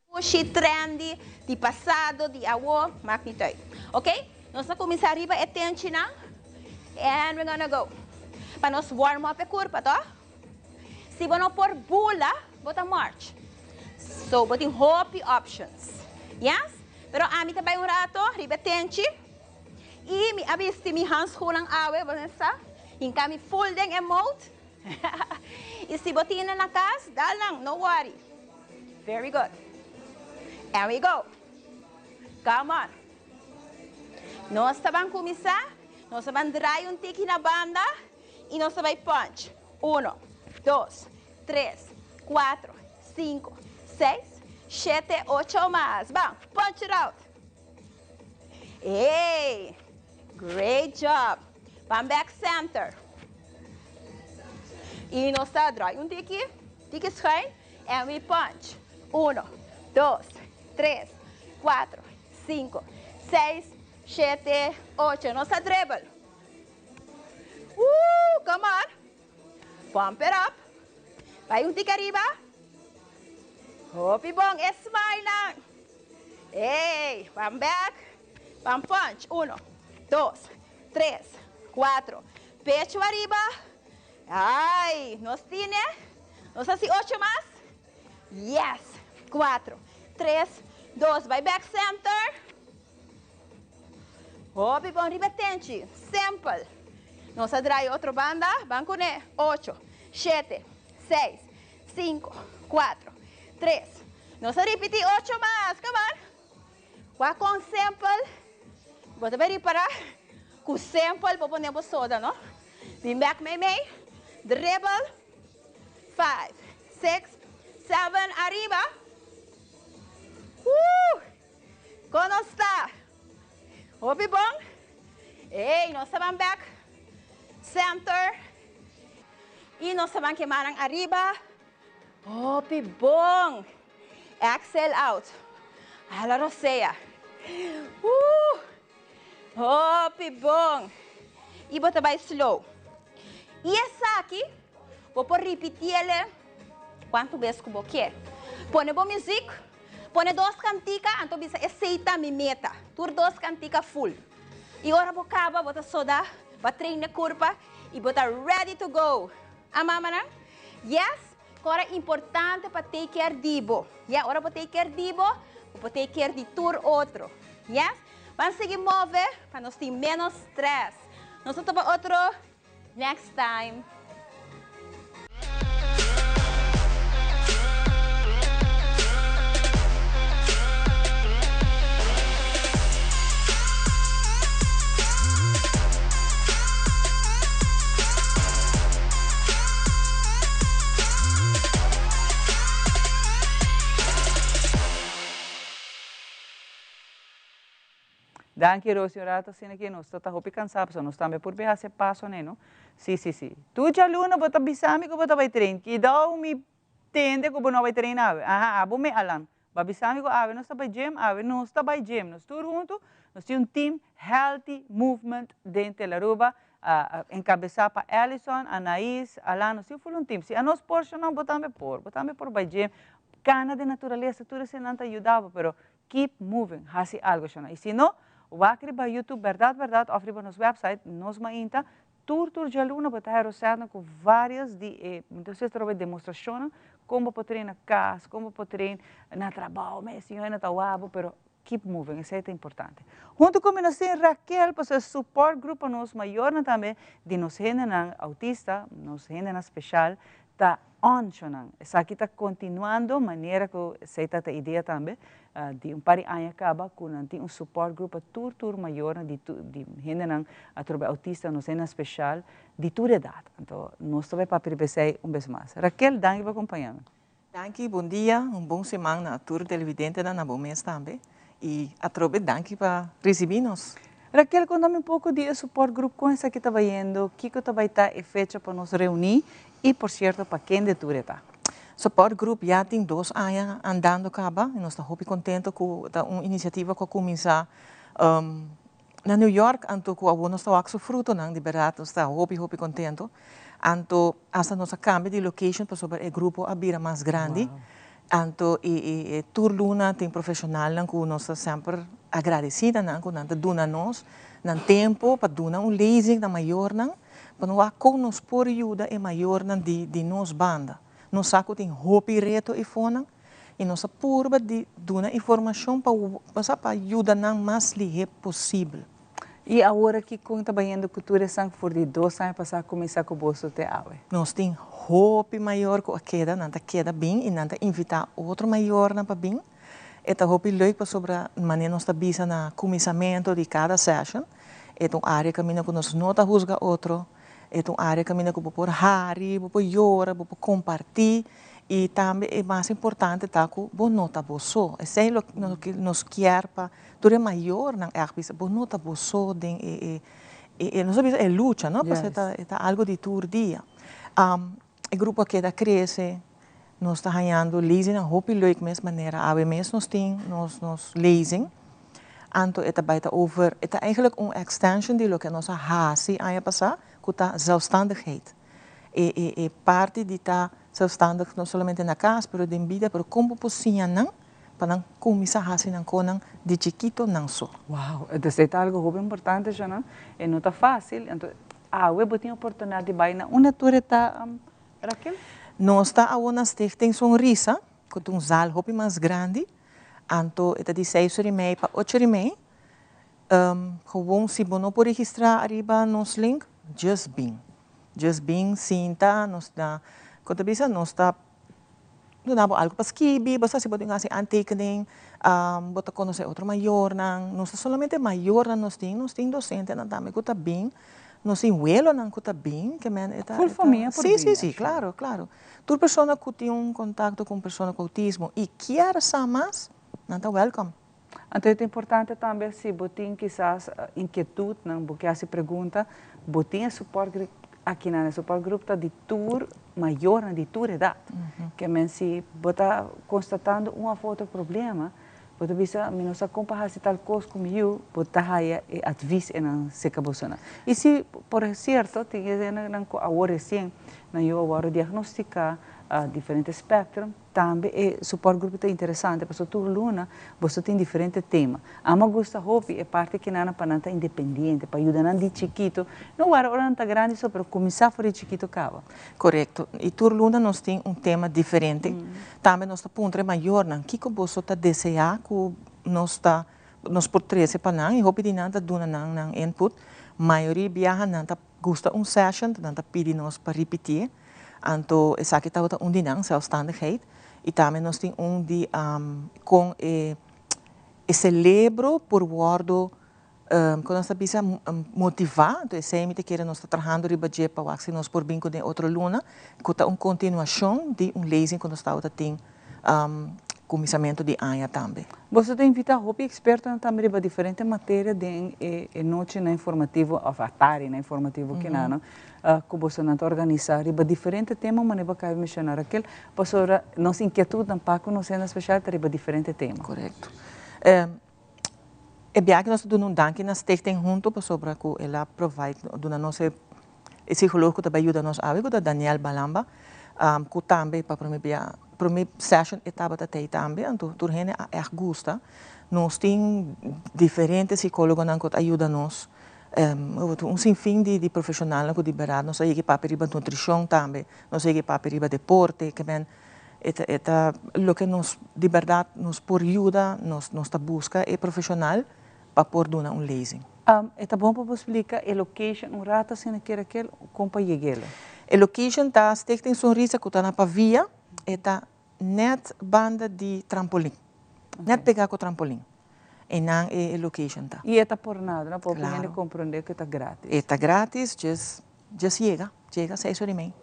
pushi, trendy, di pasado, di awo, maakt niet uit. Ok, nos ta kuminsá riba e tenchinan and we're gonna go. Pa nos warm up e kurpa, toh? Si bo no por bula, bo ta march. So bo tin hopi options. Yes? Pero ami ta bai un rato riba e tenchi y mi a bisti mi handschoennan awe, bo sa. Hinca mi full den e mode. Y si bo tin nan na cas, dal nan, no worry. Very good. And we go. Come on. Nos ta ban kuminsá, nos ta ban drai un tiki na banda i nos ta bai punch. Uno, dos, tres, kuatro, sinku, seis, shete, ocho mas. Ban, punch it out. Ey! Great job. Ban back center. I nos ta draai un tiki, tiki schuin and we punch. Uno, dos, tres, cuatro, cinco, seis, shete, ocho. Nos ta dribble. Woo! Come on. Pump it up. Bai un tiki ariba. Hopi bon. E smile nan. Ey! Ban back. Ban punch. Uno, dos, tres, cuatro. Pecho ariba. Ay! Nos tine. Nos hasi ocho mas. Yes! Cuatro, tres, dos. Bai back center. Hopi bon riba tenchi. Simple. Nos a draai otro banda. Ban cune. Ocho, shete, seis, cinco, cuatro, tres. Nos a ripiti ocho mas. Come on. Wak con simple. Bo ta bay ripara cu simple bo pone bo soda, no? Bin back mei mei. Dribble. Five, six, seven. Ariba. Woo! Kon nos ta? Hopi bon? Ey, nos ta ban bek center y nos ta ban kema nan ariba. Hopi bon! Exhale out. Hala rosea. Woo! Hopi bon! Y bo ta bay slow. Y esaki bo por ripitiele cuanto bes cu bo kier. Pone bo muziek. Pone dos kantika, anto bisa esei ta mi meta. Tur dos kantika full. I ora bo kaba bo ta soda, bo a train e kurpa i bo ta ready to go. A mamanan? Yes, kora importante pa take care di bo. Yeah, ora bo take care di bo, bo por take care di tur otro. Yes? Ban sigui move pa nos tin menos stress. Nos ta topa otro Next time. Danki Rosy, un rato asina ki nos ta ta hopi cansá pasobra nos tambe por biaha haci paso ne no. Si si si. Tu djaluna bo ta bisa mi cu bo ta bay train, kidao mi tende cu bo no bay train awe. Aha, abo me Alan. Bo a bisa mi cu awe nos ta bay gym, awe nos ta bay gym. Nos tur hunto nos tin un team healthy movement den Tel Aruba encabeza pa Allison, Anais, Alan, nos tin full un team. Si anos por shonnan bo tambe por, bo tambe por bay gym, cana den naturalesa, tur esenan ta yuda bo, pero Keep moving, hasi algo shona. Y si no, wak riba YouTube Berdad Berdad of riba nos website Nos Mainta, tur tur djaluna bo ta haya Rosedna cu varios di e, entonces ta roba e demostracionnan con bo por train na cas, con bo por train na trabao, mes si yohena ta wak bo, pero keep moving, esey ta importante. Hunto cu mi nos tin Raquel pasobra e support group pa nos mayornan tambe di nos hendenan autista, nos hendenan special, ta on shonan. Esaki ta continuando manera cu esey ta ta idea tambe di un par di aña caba cu nan tin un support group pa tur tur mayornan di di hendenan atrobe autista nos hendenan special di tur edad. Anto nos ta bay papia riba esey un bes mas. Raquel danki pa acompaña mi. Danki, bon dia, un bon siman na tur televidentenan, na bo mes tambe. Y atrobe danki pa ricibi nos. Raquel, contami un poco di e support group, con esaki ta bayendo, kico ta bay ta e fecha pa nos reuni y por cierto pa kende tur e ta? Support group ya tin dos aña andando caba y nos ta hopi contento cu ta un iniciativa cu a cuminsa na New York anto cu awor nos ta wak su frutonan di berdad nos ta hopi hopi contento anto hasta nos a cambia di location pasobra e grupo a bira mas grandi anto y y tur luna tin profesionalnan cu nos ta semper agradeci na nan cu nan ta duna nos nan tempo pa duna un lezing na mayornan pa nos wak con nos por yuda e mayornan di di nos banda nos sa cu tin hopi reto eyfonan. I nos a purba di duna informashon pa sa pa yuda nan mas lihé posibel. I awor aki kon ta bayendo ku tur esan for di dos aña pasá kuminsá ku boso te awe? Nos tin hopi mayor ku a keda, nan ta keda bin i nan ta invitá otro mayornan pa bin. E ta hopi leuk pasobra manera nos ta bisa na kuminsamentu di kada session, e ta un área kaminda ku nos no ta husga otro, e ta un área kaminda ku bo por hari, bo por yora, bo por kompartí i tambe e mas importante ta ku bo no ta bo so. Esei lo nos kier pa tur e mayornan ègt bisa, bo no ta bo so den e e nos ta bisa e lucha no, pasobra e ta algu di tur dia. E grupo a keda krese, nos ta hañando lezingnan hopi leuk mes manera awe mes nos tin nos nos lezing. Anto e ta bai ta over, e ta eigenlijk un extension di loke nos a hasi aña pasá ku ta zelfstandigheid. E e e parti di ta zelfstandig no solamente na kas pero den bida pero kon bo por siña nan pa nan kuminsá hasi nan konan di chikito nan so. Wow, entonces e ta algo hopi importante Shana, e no ta fácil, anto awe bo tin oportunidad di bai na unda tur e ta Raquel? Nos ta awo na Stichting Sonrisa, ku ta un zaal hopi mas grandi, anto e ta di seis ora i mei pa ocho ora i mei, gewoon si bo no por registrá ariba nos link, just bin, just bin sinta, nos ta, kon ta bisa, nos ta Duna bo algu pa skibi, bo sa si bo tin ku hasi aantekening, bo ta konosé otro mayornan. No ta solamente mayornan nos tin, nos tin dosentenan tambe ku ta bin, nos tin welonan ku ta bin, ke men e ta. Ful famia por bin. Si, si, si, klaro, klaro. Tur persona ku tin un kontakto ku un persona ku outismo i kier sa mas, nan ta wèlkòm. Anto e ta importante tambe si bo tin kisas inkietudnan, bo ke hasi pregunta, bo tin e support group akinan. E support group ta di tur mayornan di tur edat. Ke men si bo ta konstatando un òf otro problema, bo ta bisa mi no sa kon pa hasi tal kos ku mi yu, bo ta haya e advis enan serka bosonan. I si por sierto tin enan ku awor resien nan yu a wòrdu diagnostiká diferente spectrum, Tambe e support group ta interesante pasobra tur luna boso tin diferente tema. Amo a gusta hopi e parti kinana pa nan ta independiente, pa yuda nan di chikito, no wara ora nan ta grandi so, pero kuminsá for di chikito kaba. Korekto. I tur luna nos tin un tema diferente. Tambe nos ta puntra e mayornan kiko boso ta deseá ku nos ta nos por trese pa nan i hopi di nan ta duna nan nan input. Mayoria biaha nan ta gusta un session, nan ta pidi nos pa ripitié. Anto esaki tabata un di nan, zelfstandigheid. I tambe nos tin un di kon e e celebro por wordo kon nos ta bisa motivá. Anto esei mi ta kere nos ta trahando riba dje pa wak si nos por bin ku den otro luna, ku ta un kontinuashon di un lezing ku nos tabata tin kuminsamentu di aña tambe. Boso ta invitá hopi ekspertonan tambe riba diferente materia den e nochinan informativo òf atarinan informativo kinanan. Ku bosonan ta organisá riba diferente tema manera bo a kaba menshoná Raquel, pasobra nos inkietudnan pa ku nos hende spesial ta riba diferente tema. Korekto. E biaha nos ta duna un danki na Stichting Hunto pasobra ku el a provide, duna nos e psikoloog ku ta bai yuda nos awe ku ta Daniel Balamba, ku tambe pa prome bia, prome session e tabata tei tambe, anto tur hende a ègt gusta. Nos tin diferente psikólogonan ku ta yuda nos. Un sinfin di profesionalnan cu di berdad nos a yega e papia riba nutricion tambe, nos a yega e papia riba deporte, ke men e ta e ta loke nos di berdad nos por yuda, nos nos ta busca e profesional pa por duna un lezing. E ta bon pa bo splica e location un rato asina kier akel con pa yeg'el? E location ta Stichting Sonrisa cu ta na Pavia, e ta Net banda di trampolin. Net pega ku trampolin. Einan e location ta. I e ta por nada, no? Poco hende comprende ku e ta gratis. E ta gratis, just just yega. Yega seis ora i mei.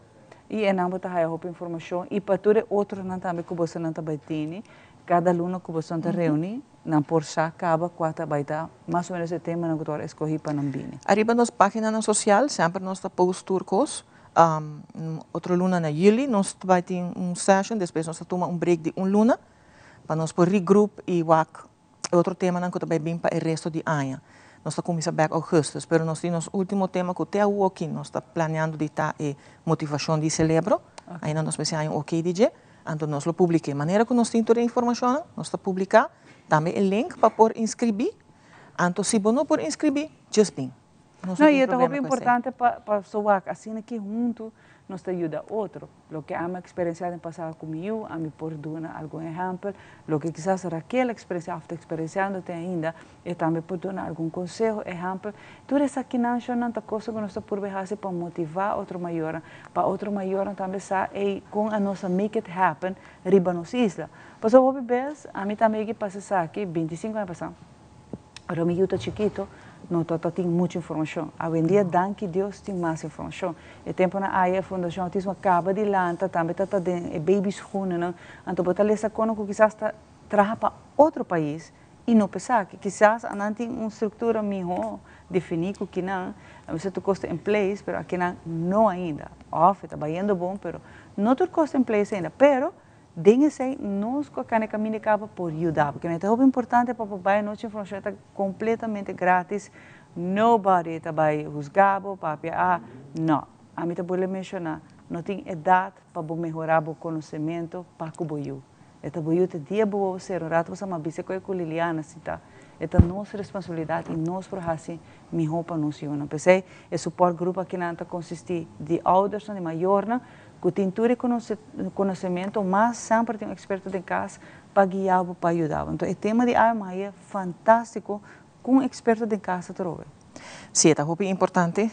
I einan bo ta haya hopi informashon. I pa tur e otronan tambe ku bosonan ta bai tene, kada luna ku bosonan ta reuni, nan por sa kaba kua ta bai ta mas o menos e temanan ku ta wòrdu eskohí pa nan bini. Ariba nos paginanan sosial semper nos ta post tur kos. Otro luna na juli nos ta bai tin un session, despues nos ta tuma un break di un luna pa nos por regroup y wak e otro temanan cu ta bai bin pa e resto di aña. Nos ta cuminsa bek augustus, pero nos tin nos ultimo tema cu te awoki nos ta planeando di ta e motivacion di celebro, ainda nos mester haña un ok di dje, anto nos lo publike. Manera cu nos tin tur e informacionnan, nos ta publica tambe e link pa por inscribi, anto si bo no por inscribi, just bin. No, i e ta hopi importante pa pa so wak asina ki huntu. nos ta yuda otro. Loke ami a eksperensiá den pasado ku mi yu, ami por duna algun ehèmpel. Loke kisas Raquel a eksperensiá òf ta eksperensiando te ainda, e tambe por duna algun konseho, ehèmpel. Tur esakinan shonnan ta kosa ku nos ta purba hasi pa motivá otro mayornan, pa otro mayornan tambe sa ey kon a nos a make it happen riba nos isla. Pasobra hopi bes, ami tambe yega pasa esaki bintisinko aña pasá. Ora mi yu ta chikito, no ta tin mucho informacion. Awendia, danki Dios, tin mas informacion. E temponan aya e Fundacion Autismo a caba di lanta, tambe ta ta den e baby schoenennan. Anto bo ta lesa kono cu kisas ta traha pa otro pais y no pa esaki. Kisas anan tin un structura miho defini cu kinan, a mester tur cos ta in place, pero akinan no ainda. Of e ta bayendo bon, pero no tur cos ta in place ainda. Pero Den esei nos ku a kane kaminda kaba por yuda bo. Kimen ta hopi importante pa bo bai anochi informashon e ta kompletamente gratis nobody ta bai husga bo papia a no ami ta bolbe menshoná no tin edat pa bo mehorá bo konosementu pa ku bo yu e ta bo yu te dia bo bo ser un ratu bo sa ma bisa koe ku Liliana si ta e ta nos responsabilidat i nos por hasi mihó pa nos yunan p'esei e support group akinan ta konsistí di oudersnan di mayornan Ku tin tur e konosementu, mas semper tin un eksperto den kas pa guia bo, pa yuda bo. Anto e tema di awe m'a haña fantástiko ku un eksperto den kas ta trobe. Sí, e ta hopi importante.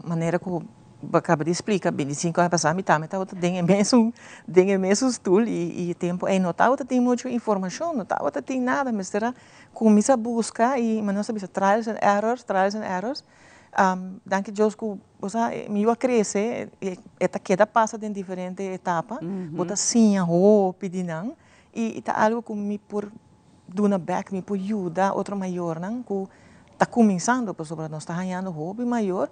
Manera ku bo a kaba di splika, bintisinko aña pasá mi tambe tabata den e mesun den e mesun stul i e tempu ei no tabata tin muchu informashon, no tabata tin nada. Mester a kuminsá buska i nos a bisa trials and errors, trials and errors. Danki Dios ku bo sa mi yu a krese e ta keda pasa den diferente etapa, bo ta siña hopi di nan i ta algu ku mi por duna bèk, mi por yuda otro mayornan ku ta kuminsando pasobra nos ta hañando hopi mayor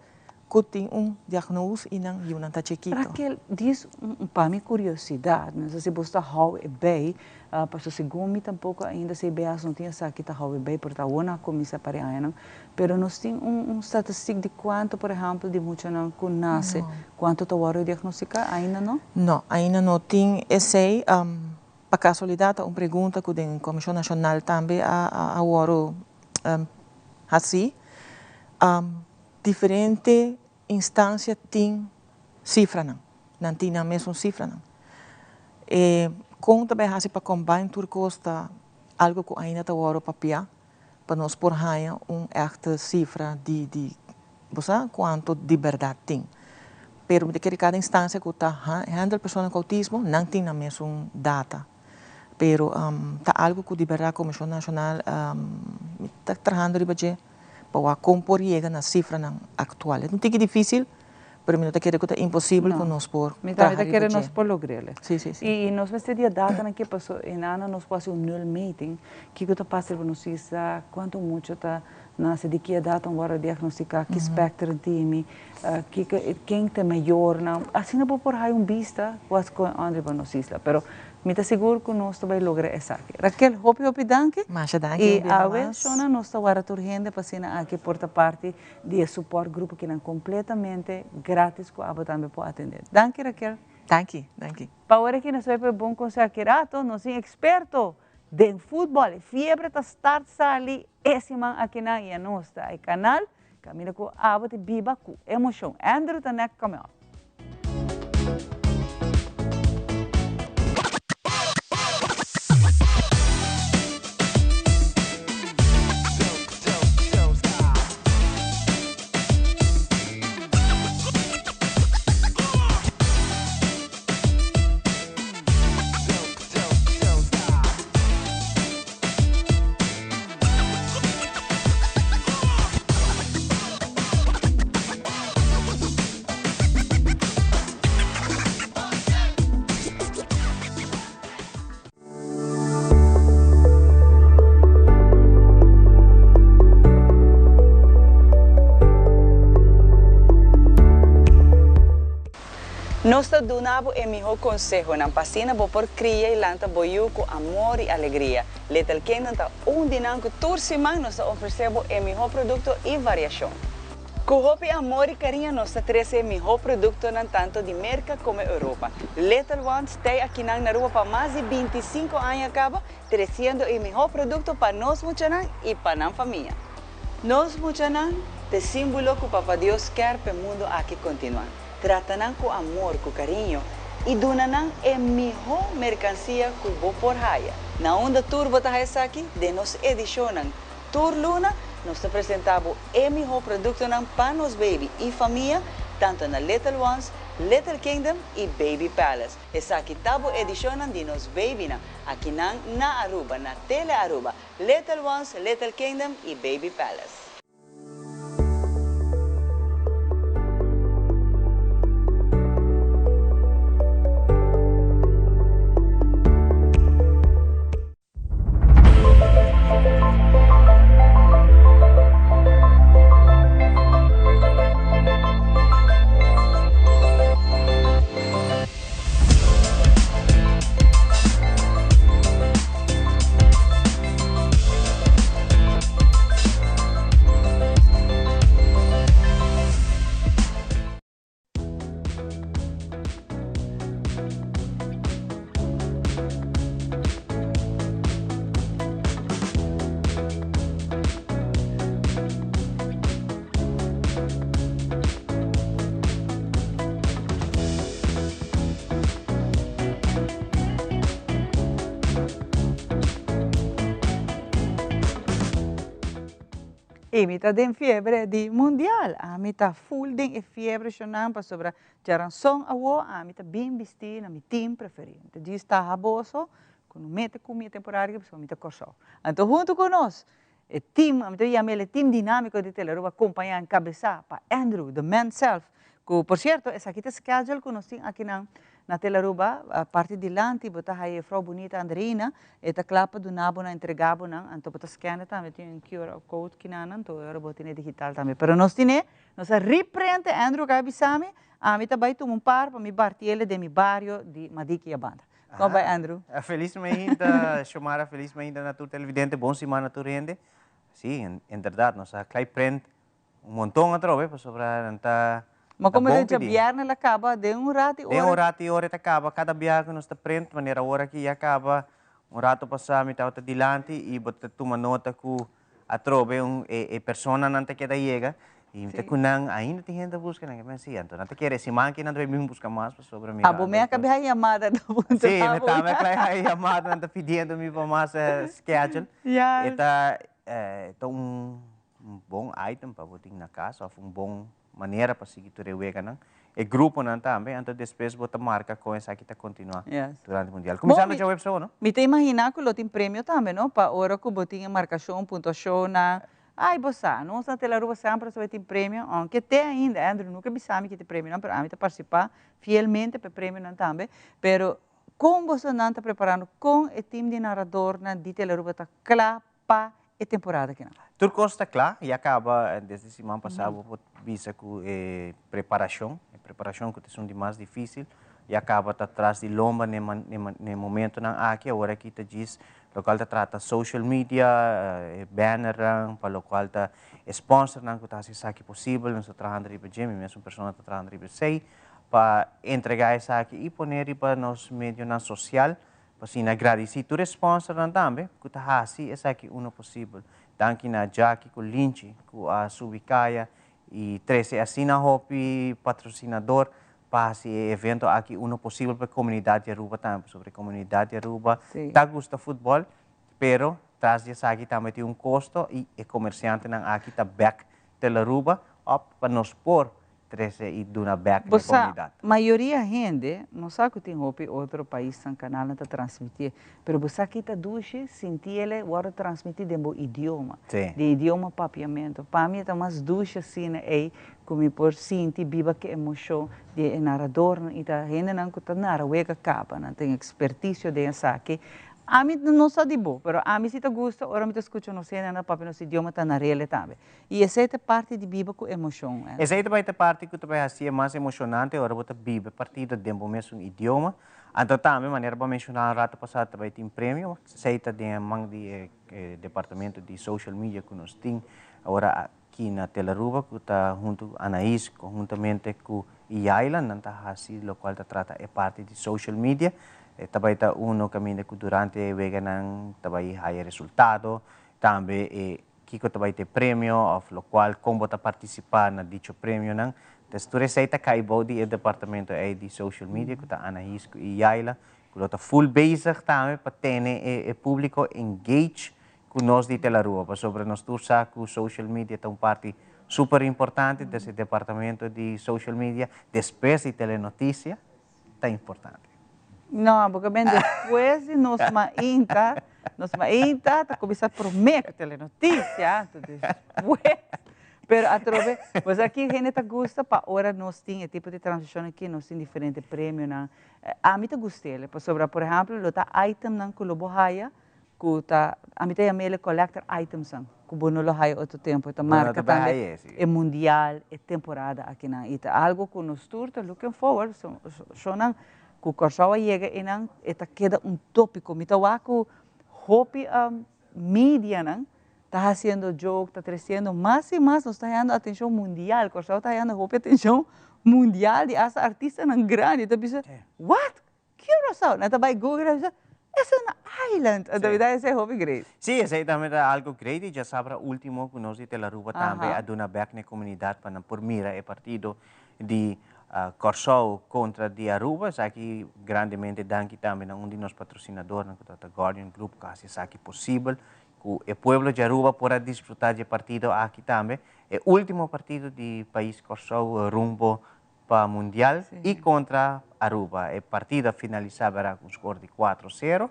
ku tin un diagnose i nan yunan ta chikito. Raquel, dis pa mi kuriosidat, mi no sa si bo ta hou e bei, Pasobra segun mi tampoco ainda CBS no tin esaki ta hou bay por ta awor nan a cuminsa pare añanan, pero nos tin un un statistiek di cuanto por ehempel di muchanan cu nace cuanto ta wordo diagnostica, ainda no? No, ainda no tin esey, pa casualidad ta un pregunta cu den Comision Nacional tambe a a wordo haci, diferente instancia tin cifranan, nan tin nan mesun cifranan. E kon ta bai hasi pa combine tur kos ta algo ku ainda ta wòrdu papia pa nos por haña un èkte sifra di di bo sa kuantu di bèrdat tin. Pero mi ta kere kada instansia ku ta handle persona ku outismo nan tin nan mesun data. Pero ta algo ku di bèrdat Komishon Nashonal ta trahando riba dje. Pa wak kon por yega na sifranan aktual. E ta un tiki difísil, pero mi no ta kere ku ta imposibel ku nos por Mi traha tambe ta riba kere dje. nos por logr'el. Sí, sí, sí. I nos mester di e datanan ke paso e nana nos por hasi un nulmeting, kiko ta pasa riba nos isla, kuantu mucha ta nase, di ki edat nan wòrdu diagnostiká, ki spèktrum tin, kiko, ken ta e mayornan. Asina bo por haya un bista what's going on riba nos isla. Pero Mi ta sigur ku nos ta bai logra esaki. Raquel, hopi hopi danki. Masha danki I un biaha awe, mas. Shona, nos ta wara tur hende pa asina aki por ta parti di e support grupo kinan kompletamente gratis ku abo tambe por atendé. Danki, Raquel. Danki, danki. Pa ora aki nos ta bai pa e bon konseho aki rato, nos tin eksperto den futbòl. E fiebre ta start sali e siman akinan i anos ta e kanal kaminda ku abo ta biba ku emoshon. Andrew ta nek come up. Nos ta duna bo e mihó konsehonan pa asina bo por kria i lanta bo yu ku amor i alegria. Little Kingdom ta un di nan ku tur siman nos ta ofresé bo e mihó produkto i variashon. Ku hopi amor i kariño nos ta trese e mihó produktonan tantu di Merka komo Europa. Little Ones tei akinan na Aruba pa mas di 25 aña kaba, tresiendo e mihó produkto pa nos muchanan i pa nan famia. Nos muchanan ta e símbolo ku Papa Dios kier pa e mundu aki kontinuá. Trata nan ku amor, ku kariño i duna nan e mihó merkansia ku bo por haya. Na unda tur bo ta haya esaki? Den nos edishonnan. Tur luna nos ta presentá bo e mihó produktonan pa nos baby i famia, tantu na Little Ones, Little Kingdom i Baby Palace. Esaki ta bo edishonnan di nos babynan, akinan na Aruba, na Tele Aruba, Little Ones, Little Kingdom i Baby Palace. Y mi ta den fiebre di mundial. Ami ta full den e fiebre shonan pasobra djaranson awo ami ta bin bisti na mi team preferi. Mi ta djis taha boso ku no mete ku mi e temporada aki pasobra mi ta Kòrsou. Anto huntu ku nos e team, ami ta yama el e team dinamiko di Telearuba kompañá enkabesá pa Andrew the man self ku por sierto esaki ta e schedule ku nos tin akinan Na Telaruba, parti dilanti bo ta haya Juffrouw Bunita Andreina, e ta kla pa duna bo nan, entrega bo nan, anto bo ta scanne tambe, tin un QR code kinan, anto e ora bo tene digital tambe. Pero nos tine, nos a reprint, Andrew a bisa mi, ami ta bai tuma un par pa mi bartiele den mi bario di Madiki Yabanda. Kon bai Andrew? Felis mainta Xiomara, felis mainta na tur televidente, bon siman na tur hende. Si, inderdaad, nos a klai print Un monton atrobe pasobra nan ta Ma ta como bon den pidi. djabièrnè la caba den un rati Den un ora. rati ora e ta caba cada biaha cu nos ta print manera ora aki ya caba un rato pasa mi tabata dilanti y bo ta tuma nota cu atrobe un e e personanan ta keda yega y mi ta cu nan ainda tin hende ta busca nan ke men si anto nan ta kere siman aki nan ta bay bin busca mas pasobra Ah bo me a mirando cabe hay yamada ta puntra Si mi bo tambe ya. a kla hay yamada nan ta pidiendo mi pa mas schedule Ya. e ta ta un Un bon item pa bo tin na cas of un bon manera pa sigui tur e weganan. E gruponan tambe, anto despues bo ta marca con esaki ta continua durante mundial. Cuminsando djaweps awo, no? Mi ta imagina cu lo tin premio tambe, no? Pa ora cu bo tin e marcacion, puntuacionnan. Ay, bo sa, nos na Telaruba semper ta tin premio, aunke te ainda, Andrew nunca bisa mi ki ta e premionan, pero ami ta participa fielmente pa e premionan tambe. Pero con bosonan ta preparando, con e team di naradornan di Telaruba ta cla pa e temporada kinan. Tur kos ta kla, ya kaba desde siman pasá bo por bisa ku e preparashon, e preparashon ku ta esun di mas difísil, ya kaba ta tras di lomba n'e n'e momentonan aki, awor aki ta djis lokual ta trata social media, e bannernan, pa lokual ta e sponsornan ku ta hasi esaki posibel, nos ta trahando riba dje, mi mesun persona ta trahando riba esei, pa entregá esaki i pone riba nos medionan sosial Pa asina gradisí tur e sponsornan tambe ku ta hasi esaki uno posibel. Danki na Jackie ku Linchi ku a subi kaya i trese asina hopi patrosinador pa hasi e evento aki uno posibel pa e komunidat di Aruba tambe pasobra e komunidat di Aruba ta gusta futbòl pero tras di esaki tambe tin un kosto i e komersiantenan aki ta bèk tel Aruba òp pa nos por trese i duna bek Bo na e sa, komunidat. mayoria hende no sa ku tin hopi otro paisnan kanalnan ta transmitié, pero bo sa ki ta dushi sinti el e wòrdu transmití den bo idioma, den idioma papiamentu. Pa mi e ta mas dushi asina ei ku mi por sinti biba ku e emoshon di e naradornan i ta hendenan ku ta nara wega kaba, nan tin ekspertisio den esaki. Ami no sa di bo, pero ami si ta gusta ora mi ta skucha nos hendenan papia nos idioma ta narele tambe. I esei ta parti di biba ku emoshon. Esei ta bai ta parti ku ta bai hasié mas emoshonante ora bo ta biba e partido den bo mesun idioma. Anto tambe, manera bo a menshoná un rato pasá, ta bai tin premio. Esei ta den e man di e departamento di social media ku nos tin ora aki na Telaruba ku ta huntu ku Anaís konhuntamente ku Yaila. Nan ta hasi lokual ta trata e parti di social media. E ta bai ta uno kaminda ku durante e weganan ta bai haya resultado. Tambe e Kiko ta bai ta e premio of lokual kon bo ta partisipá na dicho premionan. Entonces tur esei ta kai bou di e departamento ei di social media ku ta Anaís ku i Yaila ku lo ta full bezig tambe pa tene e e públiko engage ku nos di Telarua pasobra nos tur sa ku social media ta un parti super importante, entonces e departamento di social media despues di Telenotisia ta importante. No, bo ke ben despues di nos mainta, nos mainta ta kuminsá promé ku Telenotisia, anto despues, pero atrobe, bo sa ki hende ta gusta pa ora nos tin e tipo di transishon aki, nos tin diferente premionan. Ami ta gust'el, pasobra por ehèmpel lo ta itemnan ku lo bo haya ku ta, ami ta yam'el e collector itemsnan, ku bo no lo haya otro tempu. E ta marka tambe e mundial, e temporada akinan. I ta algu ku nos tur ta looking forward, shownan ku Kòrsou a yega einan, e ta keda un tópiko. Mi ta wak ku hopi medianan ta hasiendo joke, ta tresiendo mas i mas, nos ta hayando atenshon mundial. Kòrsou ta hayando hopi atenshon mundial di asta artistanan grandi ta bisa, what? Curaçao! Nan ta bai Google en bisa, es un island! Anto mi ta esei hopi great. Sí, esei tambe ta algo great y djasabra ultimo cu nos di Telaruba tambe a duna bek na e comunidad pa nan por mira e partido di Corsou contra di Aruba. Esaki grandemente danki tambe na un di nos patrocinadornan cu ta Guardian Group cu a haci esaki posibel cu e pueblo di Aruba por a disfruta di e partido aki tambe. E ultimo partido di pais Corsou rumbo pa Mundial y contra Aruba. E partido a finalisa bera cu un score di cuatro sero,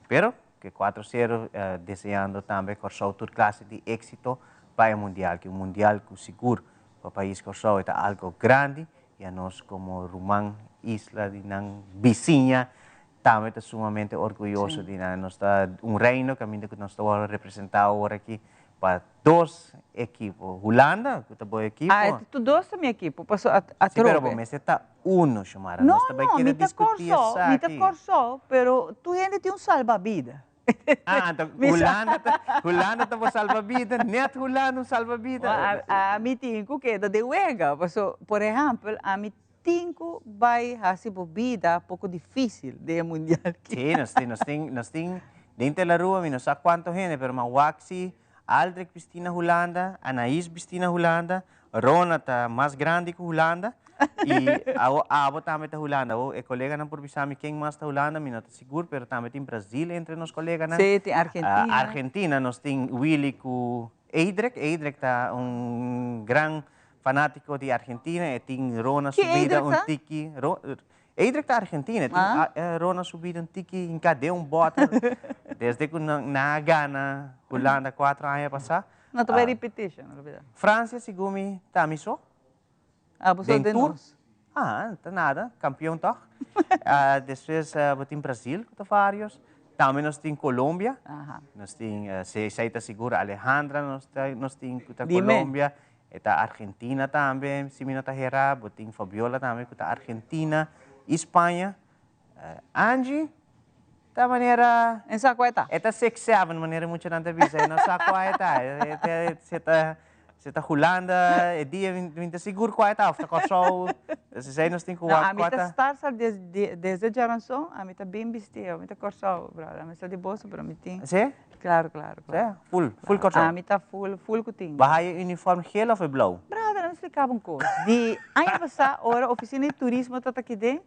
pero cu cuatro sero deseando tambe Corsou tur clase di exito pa e Mundial, cu un Mundial cu sigur pa pais Corsou e ta algo grandi y anos como ruman isla di nan bisiña tambe ta sumamente orguyoso di nan. Nos ta un reino caminda cu nos ta worde representa awor aki pa dos ekipo. Hulanda, cu ta bo ekipo. Ah, e tur dos ta mi ekipo, paso a a Si, pero bo trobe. mester ta uno, Xiomara. No, Nos ta bai no, keda mi ta discuti Corsou, mi ta esaki. Corsou, pero tur hende tin un salbabida. Ah, anto Mi sa- Hulanda ta, Hulanda ta bo salbabida, net Hulanda un salbabida. Wa, a, ami tin cu keda den wega, paso, por ehempel, ami tin cu bai haci bo bida poco dificil den e mundial aki. Sí, nos tin, nos tin, nos tin den Telarua mi no sa cuanto hende, pero mi a wak si Aldrich bisti na Hulanda, Anaís bisti na Hulanda, Rona ta mas grandi cu Hulanda y awo abo tambe ta Hulanda. Awo e coleganan por bisa mi ken mas ta Hulanda, mi no ta sigur, pero tambe tin Brasil entre nos coleganan. Sí, tin Argentina. Argentina nos tin Willy cu Eidrek. Eidrek ta un gran Fanatico di Argentina, e tin Rona su bida un tiki. Eidrek ta Argentina, e tin Rona su bida un tiki hinká den un bòter desde ku nan a gana Hulanda kuatro aña pasá. No ta bai repetition, no olbida. Francia segun mi ta mi so. Ah, bo so den nos. Ah, ta nada, kampion tòg. Despues bo tin Brasil ku ta varios. Tambe nos tin Colombia. Nos tin, esei ta sigur, Alejandra nos tin ku ta Colombia. E ta Argentina tambe, si mi no ta hera, bo tin Fabiola tambe ku ta Argentina i Spaña. Angie ta manera. E sa kua e ta. E ta six seven manera muchanan ta bisa, e no sa kua e ta. E ta si ta Hulanda e dia mi ta sigur kua e ta òf ta Kòrsou. Esei nos tin ku wak kua ta. No, ami ta start desde djaranson, ami ta bin bisti, ami ta Kòrsou brother, ami sa di boso pero mi tin. Si? Claro, claro, claro. Sí? Full, full Kòrsou. Ami ta full, full ku tin. Bo haya uniform geel of e blou? Brother, ami splika bo un kos. Di aña pasá, ora ofisina di turismo ta aki den,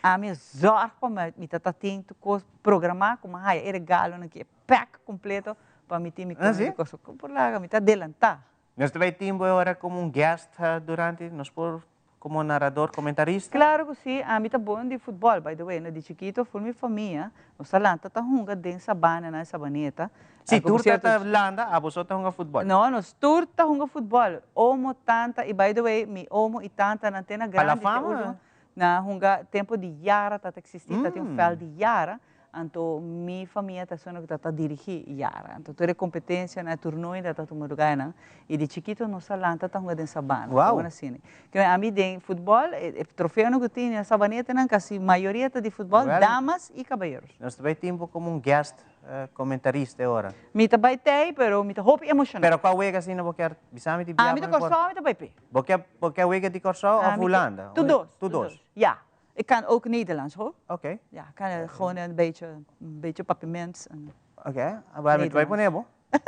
ami a zòrg pa mi ta ta tin tur kos programá ku mi a haya e regalonan aki, e pack kompleto pa mi tin mi kos di Kòrsou. Kon por laga? Mi ta adelantá. Nos ta bai tin bo e ora komo un guest durante, nos por Como narador, comentarista? Claro cu si, ami ta bon di futbol, by the way, no di chikito full mi famia, nos ta lanta ta hunga den sabana na Sabaneta. Si, tur ta ta landa, abo so ta hunga futbol? No, nos tur ta hunga futbol, omo, tanta, y by the way, mi omo y tanta nan te na grandi, Pa la fama? Na hunga tempo di Yara ta ta existi, ta tin un veld di Yara, Anto mi famia ta esuna ku ta ta dirigí Yara. Anto tur e kompetensianan, e turnoinan ta tuma lugá einan. I di chikito nos a lanta ta hunga den sabana. Wow! Bon asina. Ke ami den futbòl, e trofeonan ku tin den sabanetanan kasi mayoria ta di futbòl, damas i kabayeros. Nos ta bai tin bo komo un guest komentarista e ora. Mi ta bai tei, pero mi ta hopi emoshoná. Pero kua wega asina bo kier bisa mi di bia? Ami ta Kòrsou, ami ta bai p'e. Bo kier bo kier wega di Kòrsou òf Hulanda? Tur dos. Tur dos. Ya. Ik kan ook Nederlands hoor. Oké. Ja, ik kan gewoon een beetje, een beetje Papiaments en Oké, maar mi ta bai pone bo.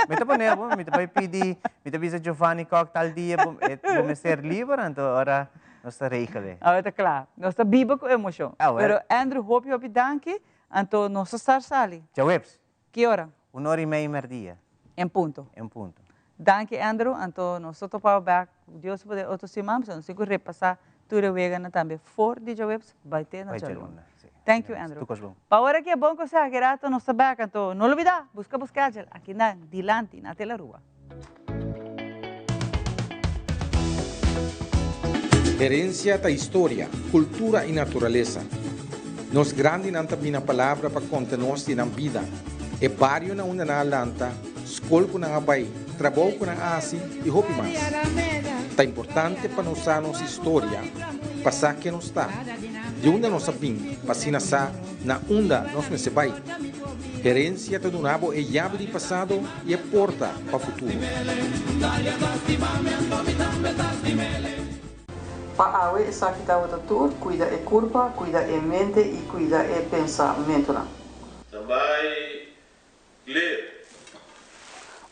Mi ta pone bo, mi ta bai pidi, mi ta bisa Giovanni Kok tal dia bo, bo mester liber, anto ora. Nos ta regel. Awe ta kla. Nos ta biba ku emoshon. Pero Andrew hopi hopi danki. Anto nos ta start sali. Djaweps. Ki ora? Un ora i mei merdia. En punto. En punto. Danki Andrew. Anto nos ta topa bo bek ku Dios su poder otro siman pasobra nos tin ku repasá tur e weganan tambe for di djaweps bai te na djaluna. Thank you Andrew. Pa ora ki e bon kosé aki rato nos ta bek anto no lubida buska bo schedule aki nan dilanti na Telarua. Herencia ta historia, cultura y naturalesa. Nos grandinan ta bina palabra pa conta nos di nan bida, e bario na unda nan a lanta, scol cu nan a bay, trabou cu nan a haci y hopi mas. Ta importante pa nos sa nos historia, pa sa ken nos ta, di unda nos a bin, pa asina sa na unda nos mester bay. Herencia ta duna bo e yabi di pasado y e porta pa futuro. Pa awe esaki tabata tur, cuida e curpa, cuida e mente y cuida e pensamentonan. Tambay clear.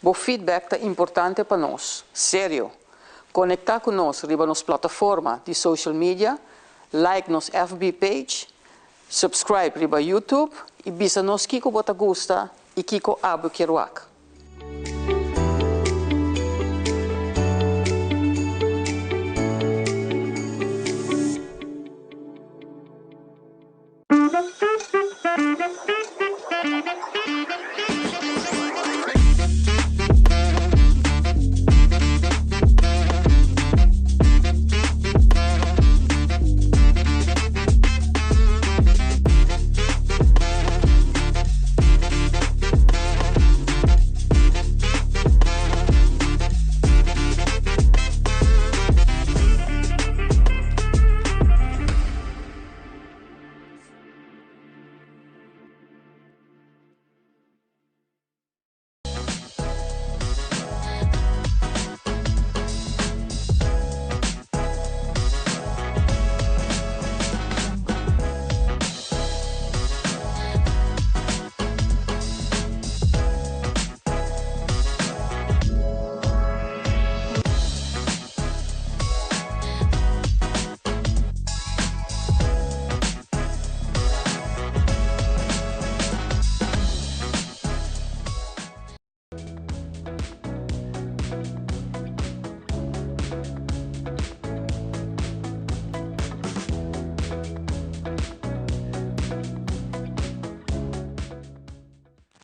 Bo feedback ta importante pa nos. Serio! Conecta cu nos riba nos plataforma di social media, like nos FB page, subscribe riba YouTube y bisa nos kico bo ta gusta y kico abo kier wak.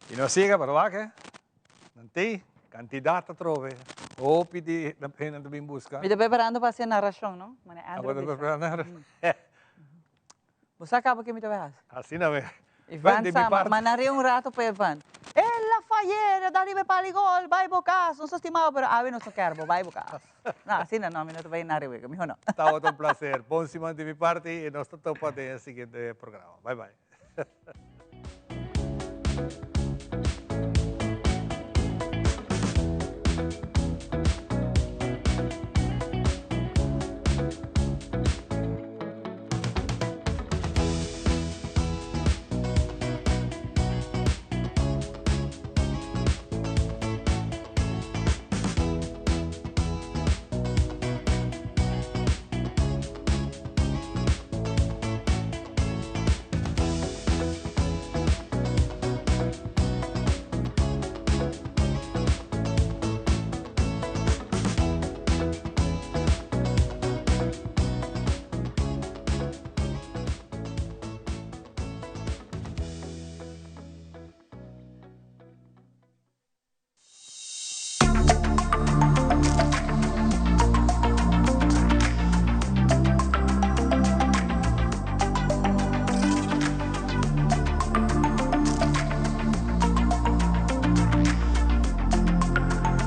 Y nos siga, pero wak, eh? Nan tei kantidat atrobe. Hopi di hende ta bin buska. Mi ta preparando pa hasi narashon, no? Mane Andrew Abo ta bisa. preparando narashon. Bo sa kaba ke mi ta bai hasi? Asina mi. Ivan Di mi sa, parti. ma nar'é un rato pa Ivan. E la fayera, da riba e pali gol, bai bo kas. Nos ta stima bo, pero awe nos no ker bo, bai bo kas. No, asina no, mi no ta bai nar'é wega, miho no. Tabata un placer. Bon siman di mi parti y nos ta topa den e siguiente programa. Bye bye.